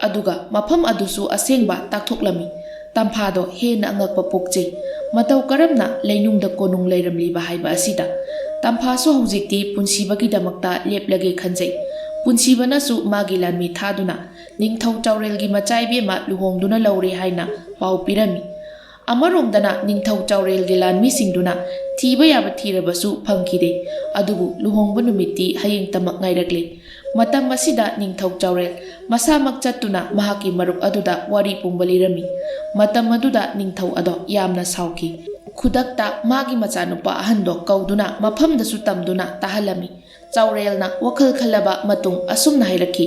ꯑꯗꯨꯒ ꯃꯐꯝ ꯑꯗꯨꯁꯨ ꯑꯁꯦꯡꯕ ꯇꯥꯛꯊꯣꯛꯂꯝꯃꯤ꯫ ꯇꯝꯐꯥꯗꯣ ꯍꯦꯟꯅ ꯑꯉꯛꯄ ꯄꯣꯛꯆꯩ꯫ ꯃꯇꯧ ꯀꯔꯝꯅ ꯂꯩꯅꯨꯡꯗ ꯀꯣꯅꯨꯡ ꯂꯩꯔꯝꯂꯤꯕ ꯍꯥꯏꯕ ꯑꯁꯤꯗ꯫ ꯇꯝꯐꯥꯁꯨ ꯍꯧꯖꯤꯛꯇꯤ ꯄꯨꯟꯁꯤꯕꯒꯤꯗꯃꯛꯇ ꯂꯦꯞꯂꯒꯦ ꯈꯟꯖꯩ꯫ ꯄꯨꯟꯁꯤꯕꯅꯁꯨ ꯃꯥꯒꯤ ꯂꯥꯟꯃꯤ ꯊꯥꯗꯨꯅ ꯅꯤꯡꯊꯧ ꯆꯥꯎꯔꯦꯜꯒꯤ ꯃꯆꯥ ꯏꯕꯦꯝꯃ ꯂꯨꯍꯣꯡꯗꯨꯅ ꯂꯧꯔꯦ ꯍꯥꯏꯅ ꯄꯥꯎ ꯄꯤꯔꯝꯃꯤ꯫ ꯑꯃꯔꯣꯝꯗꯅ ꯅꯤꯡꯊꯧ ꯆꯥꯎꯔꯦꯜꯒꯤ ꯂꯥꯟꯃꯤꯁꯤꯡꯗꯨꯅ ꯊꯤꯕ ꯌꯥꯕ ꯊꯤꯔꯕꯁꯨ ꯐꯪꯈꯤꯗꯦ꯫ ꯑꯗꯨꯕꯨ ꯂꯨꯍꯣꯡꯕ ꯅꯨꯃꯤꯠꯇꯤ ꯍꯌꯦꯡꯇꯃꯛ ꯉꯥꯏꯔꯛꯂꯦ꯫ ꯃꯇꯝ ꯑꯁꯤꯗ ꯅꯤꯡꯊꯧ ꯆꯥꯎꯔꯦꯜ ꯃꯁꯥꯃꯛ ꯆꯠꯇꯨꯅ ꯃꯍꯥꯛꯀꯤ ꯃꯔꯨꯞ ꯑꯗꯨꯗ ꯋꯥꯔꯤ ꯄꯨꯝꯕ ꯂꯤꯔꯝꯃꯤ꯫ ꯃꯇꯝ ꯑꯗꯨꯗ ꯅꯤꯡꯊꯧ ꯑꯗꯣ ꯌꯥꯝꯅ ꯁꯥꯎꯈꯤ꯫ ꯈꯨꯗꯛꯇ ꯃꯥꯒꯤ ꯃꯆꯥꯅꯨꯄꯥ ꯑꯍꯟꯗꯣ ꯀꯧꯗꯨꯅ ꯃꯐꯝꯗꯁꯨ ꯇꯝꯗꯨꯅ ꯇꯥꯍꯜꯂꯝꯃꯤ꯫ ꯆꯥꯎꯔꯦꯜꯅ ꯋꯥꯈꯜ ꯈꯜꯂꯕ ꯃꯇꯨꯡ ꯑꯁꯨꯝꯅ ꯍꯥꯏꯔꯛꯈꯤ,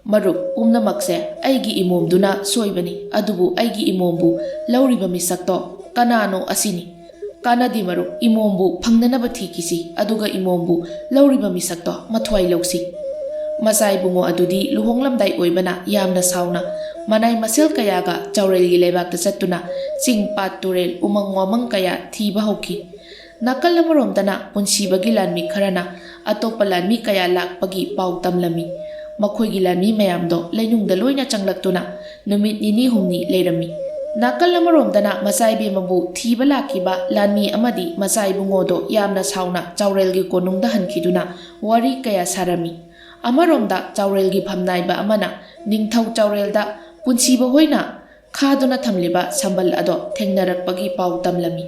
"ꯃꯔꯨꯞ, ꯄꯨꯝꯅꯃꯛꯁꯦ ꯑꯩꯒꯤ ꯏꯃꯣꯝꯗꯨꯅ ꯁꯣꯏꯕꯅꯤ, ꯑꯗꯨꯕꯨ ꯑꯩꯒꯤ ꯏꯃꯣꯝꯕꯨ ꯂꯧꯔꯤꯕ ꯃꯤꯁꯛꯇꯣ ꯀꯅꯥꯅꯣ ꯑꯁꯤꯅꯤ꯫ ꯀꯥꯟꯅꯗꯦ ꯃꯔꯨꯞ, ꯏꯃꯣꯝꯕꯨ ꯐꯪꯅꯅꯕ ꯊꯤꯈꯤꯁꯤ, ꯑꯗꯨꯒ ꯏꯃꯣꯝꯕꯨ ꯂꯧꯔꯤꯕ ꯃꯤꯁꯛꯇꯣ ꯃꯊ꯭ꯋꯥꯏ ꯂꯧꯁꯤ꯫" ꯃꯆꯥ ꯏꯕꯨꯡꯉꯣ ꯑꯗꯨꯗꯤ ꯂꯨꯍꯣꯡꯂꯝꯗꯥꯏ ꯑꯣꯏꯕꯅ ꯌꯥꯝꯅ ꯁꯥꯎꯅ ꯃꯅꯥꯏ ꯃꯁꯦꯜ ꯀꯌꯥꯒ ꯆꯥꯎꯔꯦꯜꯒꯤ ꯂꯩꯕꯥꯛꯇ ꯆꯠꯇꯨꯅ ꯆꯤꯡ, ꯄꯥꯠ, ꯇꯨꯔꯦꯜ, ꯎꯃꯪ ꯋꯥꯃꯪ ꯀꯌꯥ ꯊꯤꯕ ꯍꯧꯈꯤ꯫ ꯅꯥꯀꯜ ꯑꯃꯔꯣꯝꯗꯅ ꯄꯨꯟꯁꯤꯕꯒꯤ ꯂꯥꯟꯃꯤ ꯈꯔꯅ ꯑꯇꯣꯞꯄ ꯂꯥꯟꯃꯤ ꯀꯌꯥ ꯂꯥꯛꯄꯒꯤ ꯄꯥꯎ ꯇꯝꯂꯝꯃꯤ꯫ ꯃꯈꯣꯏꯒꯤ ꯂꯥꯟꯃꯤ ꯃꯌꯥꯝꯗꯣ ꯂꯩꯅꯨꯡꯗ ꯂꯣꯏꯅ ꯆꯪꯂꯛꯇꯨꯅ ꯅꯨꯃꯤꯠ ꯅꯤꯅꯤ ꯍꯨꯝꯅꯤ ꯂꯩꯔꯝꯃꯤ꯫ ꯅꯥꯀꯜ ꯑꯃꯔꯣꯝꯗꯅ ꯃꯆꯥ ꯏꯕꯦꯝꯃꯕꯨ ꯊꯤꯕ ꯂꯥꯛꯈꯤꯕ ꯂꯥꯟꯃꯤ ꯑꯃꯗꯤ ꯃꯆꯥ ꯏꯕꯨꯡꯉꯣꯗꯣ ꯌꯥꯝꯅ ꯁꯥꯎꯅ ꯆꯥꯎꯔꯦꯜꯒꯤ ꯀꯣꯅꯨꯡꯗ ꯍꯟꯈꯤꯗꯨꯅ ꯋꯥꯔꯤ ꯀꯌꯥ ꯁꯥꯔꯝꯃꯤ꯫ ꯑꯃꯔꯣꯝꯗ ꯆꯥꯎꯔꯦꯜꯒꯤ ꯐꯝꯅꯥꯏꯕ ꯑꯃꯅ ꯅꯤꯡꯊꯧ ꯆꯥꯎꯔꯦꯜꯗ ꯄꯨꯟꯁꯤꯕ ꯍꯣꯏꯅ ꯈꯥꯗꯨꯅ ꯊꯝꯂꯤꯕ ꯁꯝꯕꯜ ꯑꯗꯣ ꯊꯦꯡꯅꯔꯛꯄꯒꯤ ꯄꯥꯎ ꯇꯝꯂꯝꯃꯤ꯫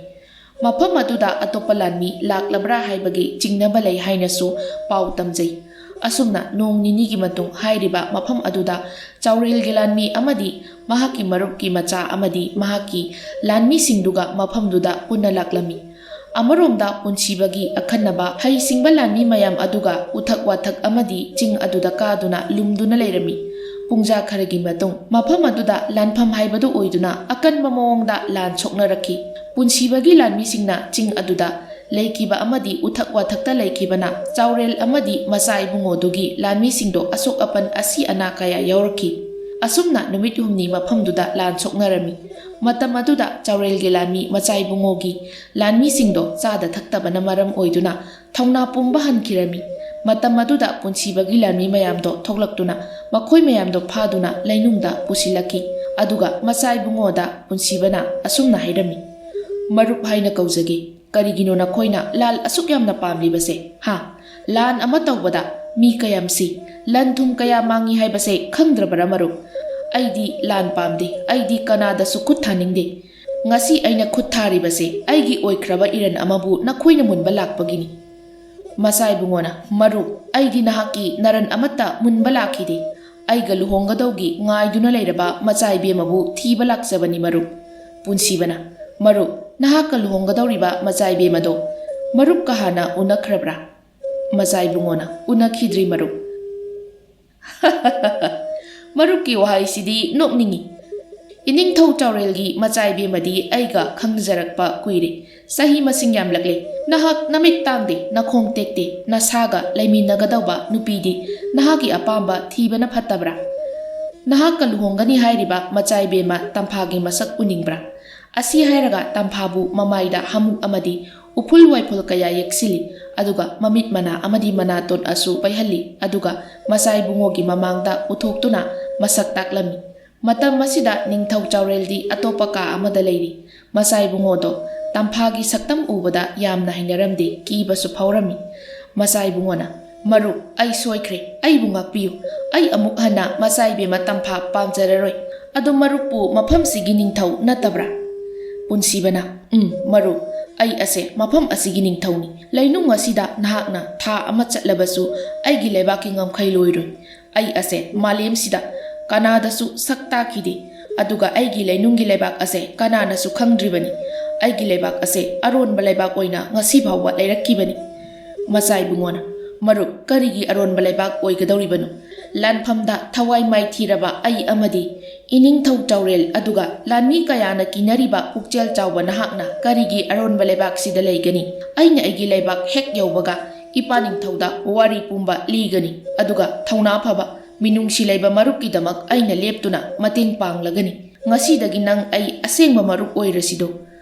ꯃꯐꯝ ꯑꯗꯨꯗ ꯑꯇꯣꯞꯄ ꯂꯥꯟꯃꯤ ꯂꯥꯛꯂꯕ꯭ꯔꯥ ꯍꯥꯏꯕꯒꯤ ꯆꯤꯡꯅꯕ ꯂꯩ ꯍꯥꯏꯅꯁꯨ ꯄꯥꯎ ꯇꯝꯖꯩ꯫ ꯑꯁꯨꯝꯅ ꯅꯣꯡ ꯅꯤꯅꯤꯒꯤ ꯃꯇꯨꯡ ꯍꯥꯏꯔꯤꯕ ꯃꯐꯝ ꯑꯗꯨꯗ ꯆꯥꯎꯔꯦꯜꯒꯤ ꯂꯥꯟꯃꯤ ꯑꯃꯗꯤ ꯃꯍꯥꯛꯀꯤ ꯃꯔꯨꯞꯀꯤ ꯃꯆꯥ ꯑꯃꯗꯤ ꯃꯍꯥꯛꯀꯤ ꯂꯥꯟꯃꯤꯁꯤꯡꯗꯨꯒ ꯃꯐꯝꯗꯨꯗ ꯄꯨꯟꯅ ꯂꯥꯛꯂꯝꯃꯤ꯫ ꯑꯃꯔꯣꯝꯗ ꯄꯨꯟꯁꯤꯕꯒꯤ ꯑꯈꯟꯅꯕ ꯍꯩꯁꯤꯡꯕ ꯂꯥꯟꯃꯤ ꯃꯌꯥꯝ ꯑꯗꯨꯒ ꯎꯊꯛ ꯋꯥꯊꯛ ꯑꯃꯗꯤ ꯆꯤꯡ ꯑꯗꯨꯗ ꯀꯥꯗꯨꯅ ꯂꯨꯝꯗꯨꯅ ꯂꯩꯔꯝꯃꯤ꯫ ꯄꯨꯡꯖꯥ ꯈꯔꯒꯤ ꯃꯇꯨꯡ ꯃꯐꯝ ꯑꯗꯨꯗ ꯂꯥꯟꯐꯝ ꯍꯥꯏꯕꯗꯨ ꯑꯣꯏꯗꯨꯅ ꯑꯀꯟꯕ ꯃꯑꯣꯡꯗ ꯂꯥꯟ ꯁꯣꯛꯅꯔꯛꯈꯤ꯫ ꯄꯨꯟꯁꯤꯕꯒꯤ ꯂꯥꯟꯃꯤꯁꯤꯡꯅ ꯆꯤꯡ ꯑꯗꯨꯗ ꯂꯩꯈꯤꯕ ꯑꯃꯗꯤ ꯎꯊꯛ ꯋꯥꯊꯛꯇ ꯂꯩꯈꯤꯕꯅ ꯆꯥꯎꯔꯦꯜ ꯑꯃꯗꯤ ꯃꯆꯥ ꯏꯕꯨꯡꯉꯣꯗꯨꯒꯤ ꯂꯥꯟꯃꯤꯁꯤꯡꯗꯣ ꯑꯁꯣꯛ ꯑꯄꯟ ꯑꯁꯤ ꯑꯅꯥ ꯀꯌꯥ ꯌꯥꯎꯔꯛꯈꯤ꯫ ꯑꯁꯨꯝꯅ ꯅꯨꯃꯤꯠ ꯍꯨꯝꯅꯤ ꯃꯐꯝꯗꯨꯗ ꯂꯥꯟ ꯁꯣꯛꯅꯔꯝꯃꯤ꯫ ꯃꯇꯝ ꯑꯗꯨꯗ ꯆꯥꯎꯔꯦꯜꯒꯤ ꯂꯥꯟꯃꯤ ꯃꯆꯥ ꯏꯕꯨꯡꯉꯣꯒꯤ ꯂꯥꯟꯃꯤꯁꯤꯡꯗꯣ ꯆꯥꯗ ꯊꯛꯇꯕꯅ ꯃꯔꯝ ꯑꯣꯏꯗꯨꯅ ꯊꯧꯅꯥ ꯄꯨꯝꯕ ꯍꯟꯈꯤꯔꯝꯃꯤ꯫ ꯃꯇꯝ ꯑꯗꯨꯗ ꯄꯨꯟꯁꯤꯕꯒꯤ ꯂꯥꯟꯃꯤ ꯃꯌꯥꯝꯗꯣ ꯊꯣꯛꯂꯛꯇꯨꯅ ꯃꯈꯣꯏ ꯃꯌꯥꯝꯗꯣ ꯐꯥꯗꯨꯅ ꯂꯩꯅꯨꯡꯗ ꯄꯨꯁꯤꯜꯂꯛꯈꯤ꯫ ꯑꯗꯨꯒ ꯃꯆꯥ ꯏꯕꯨꯡꯉꯣꯗ ꯄꯨꯟꯁꯤꯕꯅ ꯑꯁꯨꯝꯅ ꯍꯥꯏꯔꯝꯃꯤ, "ꯃꯔꯨꯞ ꯍꯥꯏꯅ ꯀꯧꯖꯒꯦ꯫ ꯀꯔꯤꯒꯤꯅꯣ ꯅꯈꯣꯏꯅ ꯂꯥꯜ ꯑꯁꯨꯛ ꯌꯥꯝꯅ ꯄꯥꯝꯂꯤꯕꯁꯦ? ꯍꯥ? ꯂꯥꯟ ꯑꯃ ꯇꯧꯕꯗ ꯃꯤ ꯀꯌꯥꯝ ꯁꯤ, ꯂꯟ ꯊꯨꯝ ꯀꯌꯥ ꯃꯥꯡꯉꯤ ꯍꯥꯏꯕꯁꯦ ꯈꯪꯗ꯭ꯔꯕꯔꯥ ꯃꯔꯨꯞ? ꯑꯩꯗꯤ ꯂꯥꯟ ꯄꯥꯝꯗꯦ, ꯑꯩꯗꯤ ꯀꯅꯥꯗꯁꯨ ꯈꯨꯠ ꯊꯥꯅꯤꯡꯗꯦ꯫ ꯉꯁꯤ ꯑꯩꯅ ꯈꯨꯠ ꯊꯥꯔꯤꯕꯁꯦ ꯑꯩꯒꯤ ꯑꯣꯏꯈ꯭ꯔꯕ ꯏꯔꯟ ꯑꯃꯕꯨ ꯅꯈꯣꯏꯅ ꯃꯨꯟꯕ ꯂꯥꯛꯄꯒꯤꯅꯤ꯫ ꯃꯆꯥ ꯏꯕꯨꯡꯉꯣꯅ, "ꯃꯔꯨꯞ, ꯑꯩꯗꯤ ꯅꯍꯥꯛꯀꯤ ꯅꯔꯟ ꯑꯃꯠꯇ ꯃꯨꯟꯕ ꯂꯥꯛꯈꯤꯗꯦ꯫ ꯑꯩꯒ ꯂꯨꯍꯣꯡꯒꯗꯧꯒꯤ ꯉꯥꯏꯗꯨꯅ ꯂꯩꯔꯕ ꯃꯆꯥ ꯏꯕꯦꯝꯃꯕꯨ ꯊꯤꯕ ꯂꯥꯛꯆꯕꯅꯤ ꯃꯔꯨꯞ꯫" ꯄꯨꯟꯁꯤꯕꯅ, "ꯃꯔꯨꯞ, ꯅꯍꯥꯛꯀ ꯂꯨꯍꯣꯡꯒꯗꯧꯔꯤꯕ ꯃꯆꯥ ꯏꯕꯦꯝꯃꯗꯣ ꯃꯔꯨꯞꯀ ꯍꯥꯟꯅ ꯎꯅꯈ꯭ꯔꯕ꯭ꯔꯥ?" ꯃꯆꯥ ꯏꯕꯨꯡꯉꯣꯅ, "ꯎꯅꯈꯤꯗ꯭ꯔꯤ ꯃꯔꯨꯞ꯫" ꯃꯔꯨꯞꯀꯤ ꯋꯥꯍꯩꯁꯤꯗꯤ ꯅꯣꯛꯅꯤꯡꯉꯤ꯫ ꯏꯅꯤꯡꯊꯧ ꯆꯥꯎꯔꯦꯜꯒꯤ ꯃꯆꯥ ꯏꯕꯦꯝꯃꯗꯤ ꯑꯩꯒ ꯈꯪꯖꯔꯛꯄ ꯀꯨꯏꯔꯦ꯫ ꯆꯍꯤ ꯃꯁꯤꯡ ꯌꯥꯝꯂꯛꯂꯦ꯫ ꯅꯍꯥꯛ ꯅꯃꯤꯠ ꯇꯥꯡꯗꯦ, ꯅꯈꯣꯡ ꯇꯦꯛꯇꯦ, ꯅꯁꯥꯒ ꯂꯩꯃꯤꯟꯅꯒꯗꯧꯕ ꯅꯨꯄꯤꯗꯤ ꯅꯍꯥꯛꯀꯤ ꯑꯄꯥꯝꯕ ꯊꯤꯕꯅ ꯐꯠꯇꯕ꯭ꯔꯥ? ꯅꯍꯥꯛꯀ ꯂꯨꯍꯣꯡꯒꯅꯤ ꯍꯥꯏꯔꯤꯕ ꯃꯆꯥ ꯏꯕꯦꯝꯃ ꯇꯝꯐꯥꯒꯤ ꯃꯁꯛ ꯎꯅꯤꯡꯕ꯭ꯔꯥ? ꯑꯁꯤ ꯍꯥꯏꯔꯒ ꯇꯝꯐꯥꯕꯨ ꯃꯃꯥꯏꯗ ꯍꯥꯃꯨꯛ ꯑꯃꯗꯤ ꯎꯐꯨꯜ ꯋꯥꯏꯐꯨꯜ ꯀꯌꯥ ꯌꯦꯛꯁꯤꯜꯂꯤ, ꯑꯗꯨꯒ ꯃꯃꯤꯠ ꯃꯅꯥ ꯑꯃꯗꯤ ꯃꯅꯥꯇꯣꯟ ꯑꯁꯨ ꯄꯩꯍꯜꯂꯤ, ꯑꯗꯨꯒ ꯃꯆꯥ ꯏꯕꯨꯡꯉꯣꯒꯤ ꯃꯃꯥꯡꯗ ꯎꯊꯣꯛꯇꯨꯅ ꯃꯁꯛ ꯇꯥꯛꯂꯝꯃꯤ꯫ ꯃꯇꯝ ꯑꯁꯤꯗ ꯅꯤꯡꯊꯧ ꯆꯥꯎꯔꯦꯜꯗꯤ ꯑꯇꯣꯞꯄ ꯀꯥ ꯑꯃꯗ ꯂꯩꯔꯤ꯫ ꯃꯆꯥ ꯏꯕꯨꯡꯉꯣꯗꯣ ꯇꯝꯐꯥꯒꯤ ꯁꯛꯇꯝ ꯎꯕꯗ ꯌꯥꯝꯅ ꯍꯩꯅꯔꯝꯗꯦ, ꯀꯤꯕꯁꯨ ꯐꯥꯎꯔꯝꯃꯤ꯫ ꯃꯆꯥ ꯏꯕꯨꯡꯉꯣꯅ, "ꯃꯔꯨꯞ, ꯑꯩ ꯁꯣꯏꯈ꯭ꯔꯦ, ꯑꯩꯕꯨ ꯉꯥꯛꯄꯤꯌꯨ꯫ ꯑꯩ ꯑꯃꯨꯛ ꯍꯟꯅ ꯃꯆꯥ ꯏꯕꯦꯝꯃ ꯇꯝꯐꯥ ꯄꯥꯝꯖꯔꯔꯣꯏ꯫ ꯑꯗꯣ ꯃꯔꯨꯞꯄꯨ ꯃꯐꯝꯁꯤꯒꯤ ꯅꯤꯡꯊꯧ ꯅꯠꯇꯕ꯭ꯔꯥ?" ꯄꯨꯟꯁꯤꯕꯅ, "ꯎꯝ, ꯃꯔꯨꯞ, ꯑꯩ ꯑꯁꯦ ꯃꯐꯝ ꯑꯁꯤꯒꯤ ꯅꯤꯡꯊꯧꯅꯤ꯫ ꯂꯩꯅꯨꯡ ꯑꯁꯤꯗ ꯅꯍꯥꯛꯅ ꯊꯥ ꯑꯃ ꯆꯠꯂꯕꯁꯨ ꯑꯩꯒꯤ ꯂꯩꯕꯥꯛꯀꯤ ꯉꯝꯈꯩ ꯂꯣꯏꯔꯣꯏ꯫ ꯑꯩ ꯑꯁꯦ ꯃꯥꯂꯦꯝꯁꯤꯗ ꯀꯅꯥꯗꯁꯨ ꯁꯛ ꯇꯥꯛꯈꯤꯗꯦ, ꯑꯗꯨꯒ ꯑꯩꯒꯤ ꯂꯩꯅꯨꯡꯒꯤ ꯂꯩꯕꯥꯛ ꯑꯁꯦ ꯀꯅꯥꯅꯁꯨ ꯈꯪꯗ꯭ꯔꯤꯕꯅꯤ꯫ ꯑꯩꯒꯤ ꯂꯩꯕꯥꯛ ꯑꯁꯦ ꯑꯔꯣꯟꯕ ꯂꯩꯕꯥꯛ ꯑꯣꯏꯅ ꯉꯁꯤ ꯐꯥꯎꯕ ꯂꯩꯔꯛꯈꯤꯕꯅꯤ꯫" ꯃꯆꯥ ꯏꯕꯨꯡꯉꯣꯅ, "ꯃꯔꯨꯞ, ꯀꯔꯤꯒꯤ ꯑꯔꯣꯟꯕ ꯂꯩꯕꯥꯛ ꯑꯣꯏꯒꯗꯧꯔꯤꯕꯅꯣ? ꯂꯥꯟꯐꯝꯗ ꯊꯋꯥꯏ ꯃꯥꯏꯊꯤꯔꯕ ꯑꯩ ꯑꯃꯗꯤ ꯏꯅꯤꯡꯊꯧ ꯆꯥꯎꯔꯦꯜ, ꯑꯗꯨꯒ ꯂꯥꯟꯃꯤ ꯀꯌꯥꯅ ꯀꯤꯅꯔꯤꯕ ꯄꯨꯛꯆꯦꯜ ꯆꯥꯎꯕ ꯅꯍꯥꯛꯅ ꯀꯔꯤꯒꯤ ꯑꯔꯣꯟꯕ ꯂꯩꯕꯥꯛꯁꯤꯗ ꯂꯩꯒꯅꯤ? ꯑꯩꯅ ꯑꯩꯒꯤ ꯂꯩꯕꯥꯛ ꯍꯦꯛ ꯌꯧꯕꯒ ꯏꯄꯥ ꯅꯤꯡꯊꯧꯗ ꯋꯥꯔꯤ ꯄꯨꯝꯕ ꯂꯤꯒꯅꯤ, ꯑꯗꯨꯒ ꯊꯧꯅꯥ ꯐꯕ, ꯃꯤꯅꯨꯡꯁꯤ ꯂꯩꯕ ꯃꯔꯨꯞꯀꯤꯗꯃꯛ ꯑꯩꯅ ꯂꯦꯞꯇꯨꯅ ꯃꯇꯦꯡ ꯄꯥꯡꯂꯒꯅꯤ꯫ ꯉꯁꯤꯗꯒꯤ ꯅꯪ ꯑꯩ ꯑꯁꯦꯡꯕ ꯃꯔꯨꯞ ꯑꯣꯏꯔꯁꯤꯗꯣ꯫"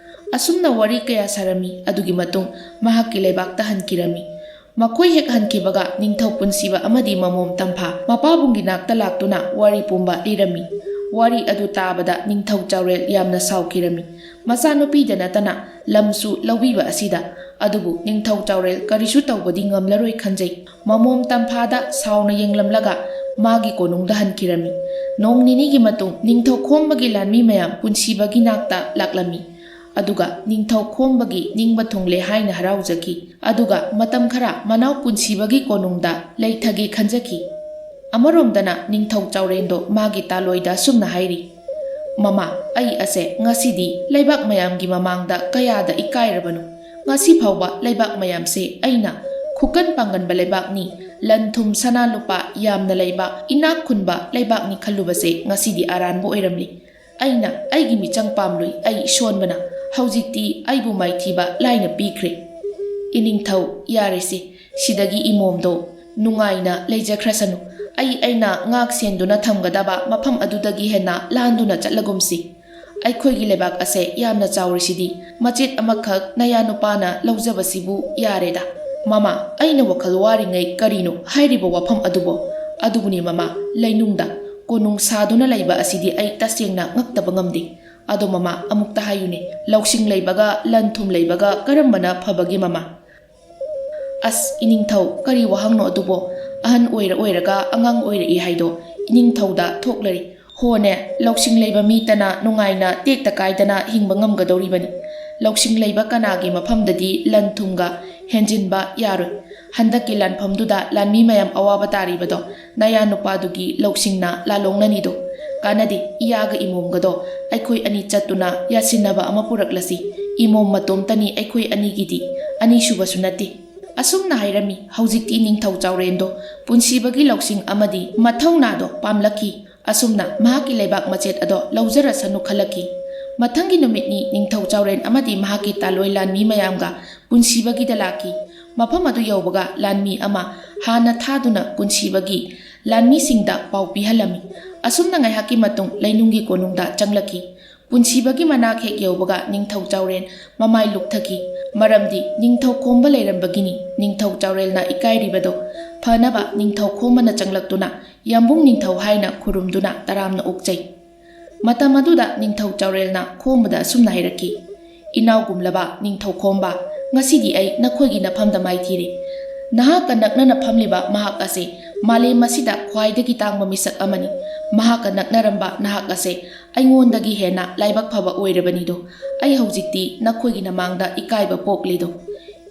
ꯑꯁꯨꯝꯅ ꯋꯥꯔꯤ ꯀꯌꯥ ꯁꯥꯔꯝꯃꯤ꯫ ꯑꯗꯨꯒꯤ ꯃꯇꯨꯡ ꯃꯍꯥꯛꯀꯤ ꯂꯩꯕꯥꯛꯇ ꯍꯟꯈꯤꯔꯝꯃꯤ꯫ ꯃꯈꯣꯏ ꯍꯦꯛ ꯍꯟꯈꯤꯕꯒ ꯅꯤꯡꯊꯧ ꯄꯨꯟꯁꯤꯕ ꯑꯃꯗꯤ ꯃꯃꯣꯝ ꯇꯝꯐꯥ ꯃꯄꯥꯕꯨꯡꯒꯤ ꯅꯥꯛꯇ ꯂꯥꯛꯇꯨꯅ ꯋꯥꯔꯤ ꯄꯨꯝꯕ ꯂꯤꯔꯝꯃꯤ꯫ ꯋꯥꯔꯤ ꯑꯗꯨ ꯇꯥꯕꯗ ꯅꯤꯡꯊꯧ ꯆꯥꯎꯔꯦꯜ ꯌꯥꯝꯅ ꯁꯥꯎꯈꯤꯔꯝꯃꯤ꯫ ꯃꯆꯥꯅꯨꯄꯤꯗ ꯅꯠꯇꯅ ꯂꯝꯁꯨ ꯂꯧꯕꯤꯕ ꯑꯁꯤꯗ꯫ ꯑꯗꯨꯕꯨ ꯅꯤꯡꯊꯧ ꯆꯥꯎꯔꯦꯜ ꯀꯔꯤꯁꯨ ꯇꯧꯕꯗꯤ ꯉꯝꯂꯔꯣꯏ ꯈꯟꯖꯩ꯫ ꯃꯃꯣꯝ ꯇꯝꯐꯥꯗ ꯁꯥꯎꯅ ꯌꯦꯡꯂꯝꯂꯒ ꯃꯥꯒꯤ ꯀꯣꯅꯨꯡꯗ ꯍꯟꯈꯤꯔꯝꯃꯤ꯫ ꯅꯣꯡ ꯅꯤꯅꯤꯒꯤ ꯃꯇꯨꯡ ꯅꯤꯡꯊꯧ ꯈꯣꯝꯕꯒꯤ ꯂꯥꯟꯃꯤ ꯃꯌꯥꯝ ꯄꯨꯟꯁꯤꯕꯒꯤ ꯅꯥꯛꯇ ꯂꯥꯛꯂꯝꯃꯤ꯫ ꯑꯗꯨꯒ ꯅꯤꯡꯊꯧ ꯈꯣꯝꯕꯒꯤ ꯅꯤꯡꯕ ꯊꯨꯡꯂꯦ ꯍꯥꯏꯅ ꯍꯔꯥꯎꯖꯈꯤ꯫ ꯑꯗꯨꯒ ꯃꯇꯝ ꯈꯔ ꯃꯅꯥꯎ ꯄꯨꯟꯁꯤꯕꯒꯤ ꯀꯣꯅꯨꯡꯗ ꯂꯩꯊꯒꯦ ꯈꯟꯖꯈꯤ꯫ ꯑꯃꯔꯣꯝꯗꯅ ꯅꯤꯡꯊꯧ ꯆꯥꯎꯔꯦꯟꯗꯣ ꯃꯥꯒꯤ ꯇꯥꯂꯣꯏꯗ ꯑꯁꯨꯝꯅ ꯍꯥꯏꯔꯤ, "ꯃꯃꯥ, ꯑꯩ ꯑꯁꯦ ꯉꯁꯤꯗꯤ ꯂꯩꯕꯥꯛ ꯃꯌꯥꯝꯒꯤ ꯃꯃꯥꯡꯗ ꯀꯌꯥꯗ ꯏꯀꯥꯏꯔꯕꯅꯣ꯫ ꯉꯁꯤ ꯐꯥꯎꯕ ꯂꯩꯕꯥꯛ ꯃꯌꯥꯝꯁꯦ ꯑꯩꯅ ꯈꯨꯀꯟ ꯄꯥꯡꯒꯟꯕ ꯂꯩꯕꯥꯛꯅꯤ, ꯂꯟ ꯊꯨꯝ ꯁꯅꯥ ꯂꯨꯄꯥ ꯌꯥꯝꯅ ꯂꯩꯕ ꯏꯅꯥꯛ ꯈꯨꯟꯕ ꯂꯩꯕꯥꯛꯅꯤ ꯈꯜꯂꯨꯕꯁꯦ ꯉꯁꯤꯗꯤ ꯑꯔꯥꯟꯕ ꯑꯣꯏꯔꯝꯂꯦ꯫ ꯑꯩꯅ ꯑꯩꯒꯤ ꯃꯤꯆꯪ ꯄꯥꯝꯂꯣꯏ ꯑꯩ ꯁꯣꯟꯕꯅ ꯍꯧꯖꯤꯛꯇꯤ ꯑꯩꯕꯨ ꯃꯥꯏꯊꯤꯕ ꯂꯥꯏꯅ ꯄꯤꯈ꯭ꯔꯦ"꯫ ꯏꯅꯤꯡꯊꯧ, ꯌꯥꯔꯦꯁꯦ, ꯁꯤꯗꯒꯤ ꯏꯃꯣꯝꯗꯣ ꯅꯨꯡꯉꯥꯏꯅ ꯂꯩꯖꯈ꯭ꯔꯁꯅꯨ꯫ ꯑꯩ ꯑꯩꯅ ꯉꯥꯛ ꯁꯦꯟꯗꯨꯅ ꯊꯝꯒꯗꯕ ꯃꯐꯝ ꯑꯗꯨꯗꯒꯤ ꯍꯦꯟꯅ ꯂꯥꯟꯗꯨꯅ ꯆꯠꯂꯒꯨꯝꯁꯤ꯫ ꯑꯩꯈꯣꯏꯒꯤ ꯂꯩꯕꯥꯛ ꯑꯁꯦ ꯌꯥꯝꯅ ꯆꯥꯎꯔꯤꯁꯤꯗꯤ, ꯃꯆꯦꯠ ꯑꯃꯈꯛ ꯅꯌꯥ ꯅꯨꯄꯥꯅ ꯂꯧꯖꯕꯁꯤꯕꯨ ꯌꯥꯔꯦꯗ꯫ ꯃꯃꯥ, ꯑꯩꯅ ꯋꯥꯈꯜ ꯋꯥꯔꯤꯉꯩ ꯀꯔꯤꯅꯣ ꯍꯥꯏꯔꯤꯕ ꯋꯥꯐꯝ ꯑꯗꯨꯕꯣ? ꯑꯗꯨꯕꯨꯅꯤ ꯃꯃꯥ, ꯂꯩꯅꯨꯡꯗ ꯀꯣꯅꯨꯡ ꯁꯥꯗꯨꯅ ꯂꯩꯕ ꯑꯁꯤꯗꯤ ꯑꯩ ꯇꯁꯦꯡꯅ ꯉꯛꯇꯕ ꯉꯝꯗꯦ꯫ ꯑꯗꯣ ꯃꯃꯥ, ꯑꯃꯨꯛꯇ ꯍꯥꯏꯌꯨꯅꯦ, ꯂꯧꯁꯤꯡ ꯂꯩꯕꯒ ꯂꯟ ꯊꯨꯝ ꯂꯩꯕꯒ ꯀꯔꯝꯕꯅ ꯐꯕꯒꯦ ꯃꯃꯥ? ꯑꯁ, ꯏꯅꯤꯡꯊꯧ, ꯀꯔꯤ ꯋꯥꯍꯪꯅꯣ ꯑꯗꯨꯕꯣ? ꯑꯍꯟ ꯑꯣꯏꯔ ꯑꯣꯏꯔꯒ ꯑꯉꯥꯡ ꯑꯣꯏꯔꯛꯏ ꯍꯥꯏꯗꯣ ꯏꯅꯤꯡꯊꯧꯗ ꯊꯣꯛꯂꯔꯤ꯫ ꯍꯣꯅꯦ, ꯂꯧꯁꯤꯡ ꯂꯩꯕ ꯃꯤꯇꯅ ꯅꯨꯡꯉꯥꯏꯅ ꯇꯦꯛꯇ ꯀꯥꯏꯗꯅ ꯍꯤꯡꯕ ꯉꯝꯒꯗꯧꯔꯤꯕꯅꯤ꯫ ꯂꯧꯁꯤꯡ ꯂꯩꯕ ꯀꯅꯥꯒꯤ ꯃꯐꯝꯗꯗꯤ ꯂꯟ ꯊꯨꯝꯒ ꯍꯦꯟꯖꯤꯟꯕ ꯌꯥꯔꯣꯏ꯫ ꯍꯟꯗꯛꯀꯤ ꯂꯥꯟꯐꯝꯗꯨꯗ ꯂꯥꯟꯃꯤ ꯃꯌꯥꯝ ꯑꯋꯥꯕ ꯇꯥꯔꯤꯕꯗꯣ ꯅꯌꯥ ꯅꯨꯄꯥꯗꯨꯒꯤ ꯂꯧꯁꯤꯡꯅ ꯂꯥꯂꯣꯡꯅꯅꯤꯗꯣ꯫ ꯀꯥꯟꯅꯗꯦ, ꯏꯌꯥꯒ ꯏꯃꯣꯝꯒꯗꯣ ꯑꯩꯈꯣꯏ ꯑꯅꯤ ꯆꯠꯇꯨꯅ ꯌꯥꯁꯤꯟꯅꯕ ꯑꯃ ꯄꯨꯔꯛꯂꯁꯤ꯫ ꯏꯃꯣꯝ ꯃꯇꯣꯝꯇꯅꯤ ꯑꯩꯈꯣꯏ ꯑꯅꯤꯒꯤꯗꯤ, ꯑꯅꯤꯁꯨꯕꯁꯨ ꯅꯠꯇꯦ꯫ ꯑꯁꯨꯝꯅ ꯍꯥꯏꯔꯝꯃꯤ꯫ ꯍꯧꯖꯤꯛꯇꯤ ꯅꯤꯡꯊꯧ ꯆꯥꯎꯔꯦꯟꯗꯣ ꯄꯨꯟꯁꯤꯕꯒꯤ ꯂꯧꯁꯤꯡ ꯑꯃꯗꯤ ꯃꯊꯧꯅꯥꯗꯣ ꯄꯥꯝꯂꯛꯈꯤ꯫ ꯑꯁꯨꯝꯅ ꯃꯍꯥꯛꯀꯤ ꯂꯩꯕꯥꯛ ꯃꯆꯦꯠ ꯑꯗꯣ ꯂꯧꯖꯔꯁꯅꯨ ꯈꯜꯂꯛꯈꯤ꯫ ꯃꯊꯪꯒꯤ ꯅꯨꯃꯤꯠꯅꯤ ꯅꯤꯡꯊꯧ ꯆꯥꯎꯔꯦꯟ ꯑꯃꯗꯤ ꯃꯍꯥꯛꯀꯤ ꯇꯥꯂꯣꯏ ꯂꯥꯟꯃꯤ ꯃꯌꯥꯝꯒ ꯄꯨꯟꯁꯤꯕꯒꯤꯗ ꯂꯥꯛꯈꯤ꯫ ꯃꯐꯝ ꯑꯗꯨ ꯌꯧꯕꯒ ꯂꯥꯟꯃꯤ ꯑꯃ ꯍꯥꯟꯅ ꯊꯥꯗꯨꯅ ꯄꯨꯟꯁꯤꯕꯒꯤ ꯂꯥꯟꯃꯤꯁꯤꯡꯗ ꯄꯥꯎ ꯄꯤꯍꯜꯂꯝꯃꯤ꯫ ꯑꯁꯨꯝꯅ ꯉꯥꯏꯍꯥꯛꯀꯤ ꯃꯇꯨꯡ ꯂꯩꯅꯨꯡꯒꯤ ꯀꯣꯅꯨꯡꯗ ꯆꯪꯂꯛꯈꯤ꯫ ꯄꯨꯟꯁꯤꯕꯒꯤ ꯃꯅꯥꯛ ꯍꯦꯛ ꯌꯧꯕꯒ ꯅꯤꯡꯊꯧ ꯆꯥꯎꯔꯦꯟ ꯃꯃꯥꯏ ꯂꯨꯞꯊꯈꯤ꯫ ꯃꯔꯝꯗꯤ ꯅꯤꯡꯊꯧ ꯈꯣꯝꯕ ꯂꯩꯔꯝꯕꯒꯤꯅꯤ ꯅꯤꯡꯊꯧ ꯆꯥꯎꯔꯦꯜꯅ ꯏꯀꯥꯏꯔꯤꯕꯗꯣ꯫ ꯐꯅꯕ ꯅꯤꯡꯊꯧ ꯈꯣꯝꯕꯅ ꯆꯪꯂꯛꯇꯨꯅ ꯌꯥꯝꯕꯨꯡ ꯅꯤꯡꯊꯧ ꯍꯥꯏꯅ ꯈꯨꯔꯨꯝꯗꯨꯅ ꯇꯔꯥꯝꯅ ꯑꯣꯛꯆꯩ꯫ ꯃꯇꯝ ꯑꯗꯨꯗ ꯅꯤꯡꯊꯧ ꯆꯥꯎꯔꯦꯜꯅ ꯈꯣꯝꯕꯗ ꯑꯁꯨꯝꯅ ꯍꯥꯏꯔꯛꯈꯤ, "ꯏꯅꯥꯎꯒꯨꯝꯂꯕ ꯅꯤꯡꯊꯧ ꯈꯣꯝꯕ, ꯉꯁꯤꯗꯤ ꯑꯩ ꯅꯈꯣꯏꯒꯤ ꯅꯐꯝꯗ ꯃꯥꯏꯊꯤꯔꯦ꯫ ꯅꯍꯥꯛꯀ ꯅꯛꯅꯅ ꯐꯝꯂꯤꯕ ꯃꯍꯥꯛ ꯑꯁꯦ ꯃꯥꯂꯦꯝ ꯑꯁꯤꯗ ꯈ꯭ꯋꯥꯏꯗꯒꯤ ꯇꯥꯡꯕ ꯃꯤꯁꯛ ꯑꯃꯅꯤ꯫ ꯃꯍꯥꯛꯀ ꯅꯛꯅꯔꯝꯕ ꯅꯍꯥꯛ ꯑꯁꯦ ꯑꯩꯉꯣꯟꯗꯒꯤ ꯍꯦꯟꯅ ꯂꯥꯏꯕꯛ ꯐꯕ ꯑꯣꯏꯔꯕꯅꯤꯗꯣ꯫ ꯑꯩ ꯍꯧꯖꯤꯛꯇꯤ ꯅꯈꯣꯏꯒꯤ ꯅꯃꯥꯡꯗ ꯏꯀꯥꯏꯕ ꯄꯣꯛꯂꯤꯗꯣ꯫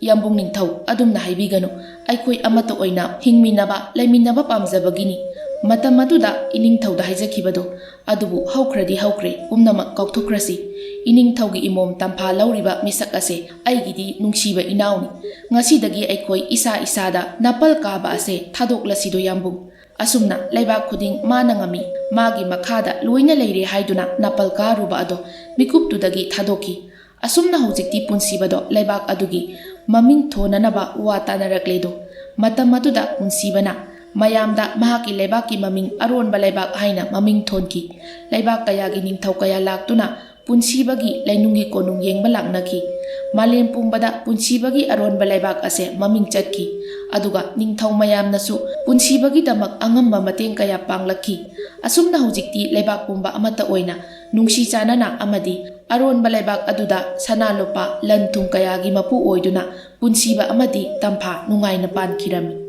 ꯌꯥꯝꯕꯨꯡ ꯅꯤꯡꯊꯧ, ꯑꯗꯨꯝꯅ ꯍꯥꯏꯕꯤꯒꯅꯨ꯫ ꯑꯩꯈꯣꯏ ꯑꯃꯠꯇ ꯑꯣꯏꯅ ꯍꯤꯡꯃꯤꯟꯅꯕ, ꯂꯩꯃꯤꯟꯅꯕ ꯄꯥꯝꯖꯕꯒꯤꯅꯤ꯫ ꯃꯇꯝ ꯑꯗꯨꯗ ꯏꯅꯤꯡꯊꯧꯗ ꯍꯥꯏꯖꯈꯤꯕꯗꯣ꯫ ꯑꯗꯨꯕꯨ ꯍꯧꯈ꯭ꯔꯗꯤ ꯍꯧꯈ꯭ꯔꯦ, ꯄꯨꯝꯅꯃꯛ ꯀꯥꯎꯊꯣꯛꯈ꯭ꯔꯁꯤ꯫ ꯏꯅꯤꯡꯊꯧꯒꯤ ꯏꯃꯣꯝ ꯇꯝꯐꯥ ꯂꯧꯔꯤꯕ ꯃꯤꯁꯛ ꯑꯁꯦ ꯑꯩꯒꯤꯗꯤ ꯅꯨꯡꯁꯤꯕ ꯏꯅꯥꯎꯅꯤ꯫ ꯉꯁꯤꯗꯒꯤ ꯑꯩꯈꯣꯏ ꯏꯁꯥ ꯏꯁꯥꯗ ꯅꯥꯄꯜ ꯀꯥꯕ ꯑꯁꯦ ꯊꯥꯗꯣꯛꯂꯁꯤꯗꯣ ꯌꯥꯝꯕꯨꯡ꯫ ꯑꯁꯨꯝꯅ ꯂꯩꯕꯥꯛ ꯈꯨꯗꯤꯡ ꯃꯥꯅ ꯉꯝꯃꯤ, ꯃꯥꯒꯤ ꯃꯈꯥꯗ ꯂꯣꯏꯅ ꯂꯩꯔꯦ ꯍꯥꯏꯗꯨꯅ ꯅꯥꯄꯜ ꯀꯥꯔꯨꯕ ꯑꯗꯣ ꯃꯤꯀꯨꯞꯇꯨꯗꯒꯤ ꯊꯥꯗꯣꯛꯈꯤ꯫ ꯑꯁꯨꯝꯅ ꯍꯧꯖꯤꯛꯇꯤ ꯄꯨꯟꯁꯤꯕꯗꯣ ꯂꯩꯕꯥꯛ ꯑꯗꯨꯒꯤ ꯃꯃꯤꯡ ꯊꯣꯟꯅꯅꯕ ꯋꯥ ꯇꯥꯅꯔꯛꯂꯦꯗꯣ꯫ ꯃꯇꯝ ꯑꯗꯨꯗ ꯄꯨꯟꯁꯤꯕꯅ ꯃꯌꯥꯝꯗ ꯃꯍꯥꯛꯀꯤ ꯂꯩꯕꯥꯛꯀꯤ ꯃꯃꯤꯡ ꯑꯔꯣꯟꯕ ꯂꯩꯕꯥꯛ ꯍꯥꯏꯅ ꯃꯃꯤꯡ ꯊꯣꯟꯈꯤ꯫ ꯂꯩꯕꯥꯛ ꯀꯌꯥꯒꯤ ꯅꯤꯡꯊꯧ ꯀꯌꯥ ꯂꯥꯛꯇꯨꯅ ꯄꯨꯟꯁꯤꯕꯒꯤ ꯂꯩꯅꯨꯡꯒꯤ ꯀꯣꯅꯨꯡ ꯌꯦꯡꯕ ꯂꯥꯛꯅꯈꯤ꯫ ꯃꯥꯂꯦꯝ ꯄꯨꯝꯕꯗ ꯄꯨꯟꯁꯤꯕꯒꯤ ꯑꯔꯣꯟꯕ ꯂꯩꯕꯥꯛ ꯑꯁꯦ ꯃꯃꯤꯡ ꯆꯠꯈꯤ꯫ ꯑꯗꯨꯒ ꯅꯤꯡꯊꯧ ꯃꯌꯥꯝꯅꯁꯨ ꯄꯨꯟꯁꯤꯕꯒꯤꯗꯃꯛ ꯑꯉꯝꯕ ꯃꯇꯦꯡ ꯀꯌꯥ ꯄꯥꯡꯂꯛꯈꯤ꯫ ꯑꯁꯨꯝꯅ ꯍꯧꯖꯤꯛꯇꯤ ꯂꯩꯕꯥꯛ ꯄꯨꯝꯕ ꯑꯃꯠꯇ ꯑꯣꯏꯅ ꯅꯨꯡꯁꯤ ꯆꯥꯟꯅꯅ ꯑꯃꯗꯤ ꯑꯔꯣꯟꯕ ꯂꯩꯕꯥꯛ ꯑꯗꯨꯗ ꯁꯅꯥ ꯂꯨꯄꯥ ꯂꯟ ꯊꯨꯝ ꯀꯌꯥꯒꯤ ꯃꯄꯨ ꯑꯣꯏꯗꯨꯅ ꯄꯨꯟꯁꯤꯕ ꯑꯃꯗꯤ ꯇꯝꯐꯥ ꯅꯨꯡꯉꯥꯏꯅ ꯄꯥꯟꯈꯤꯔꯝꯃꯤ꯫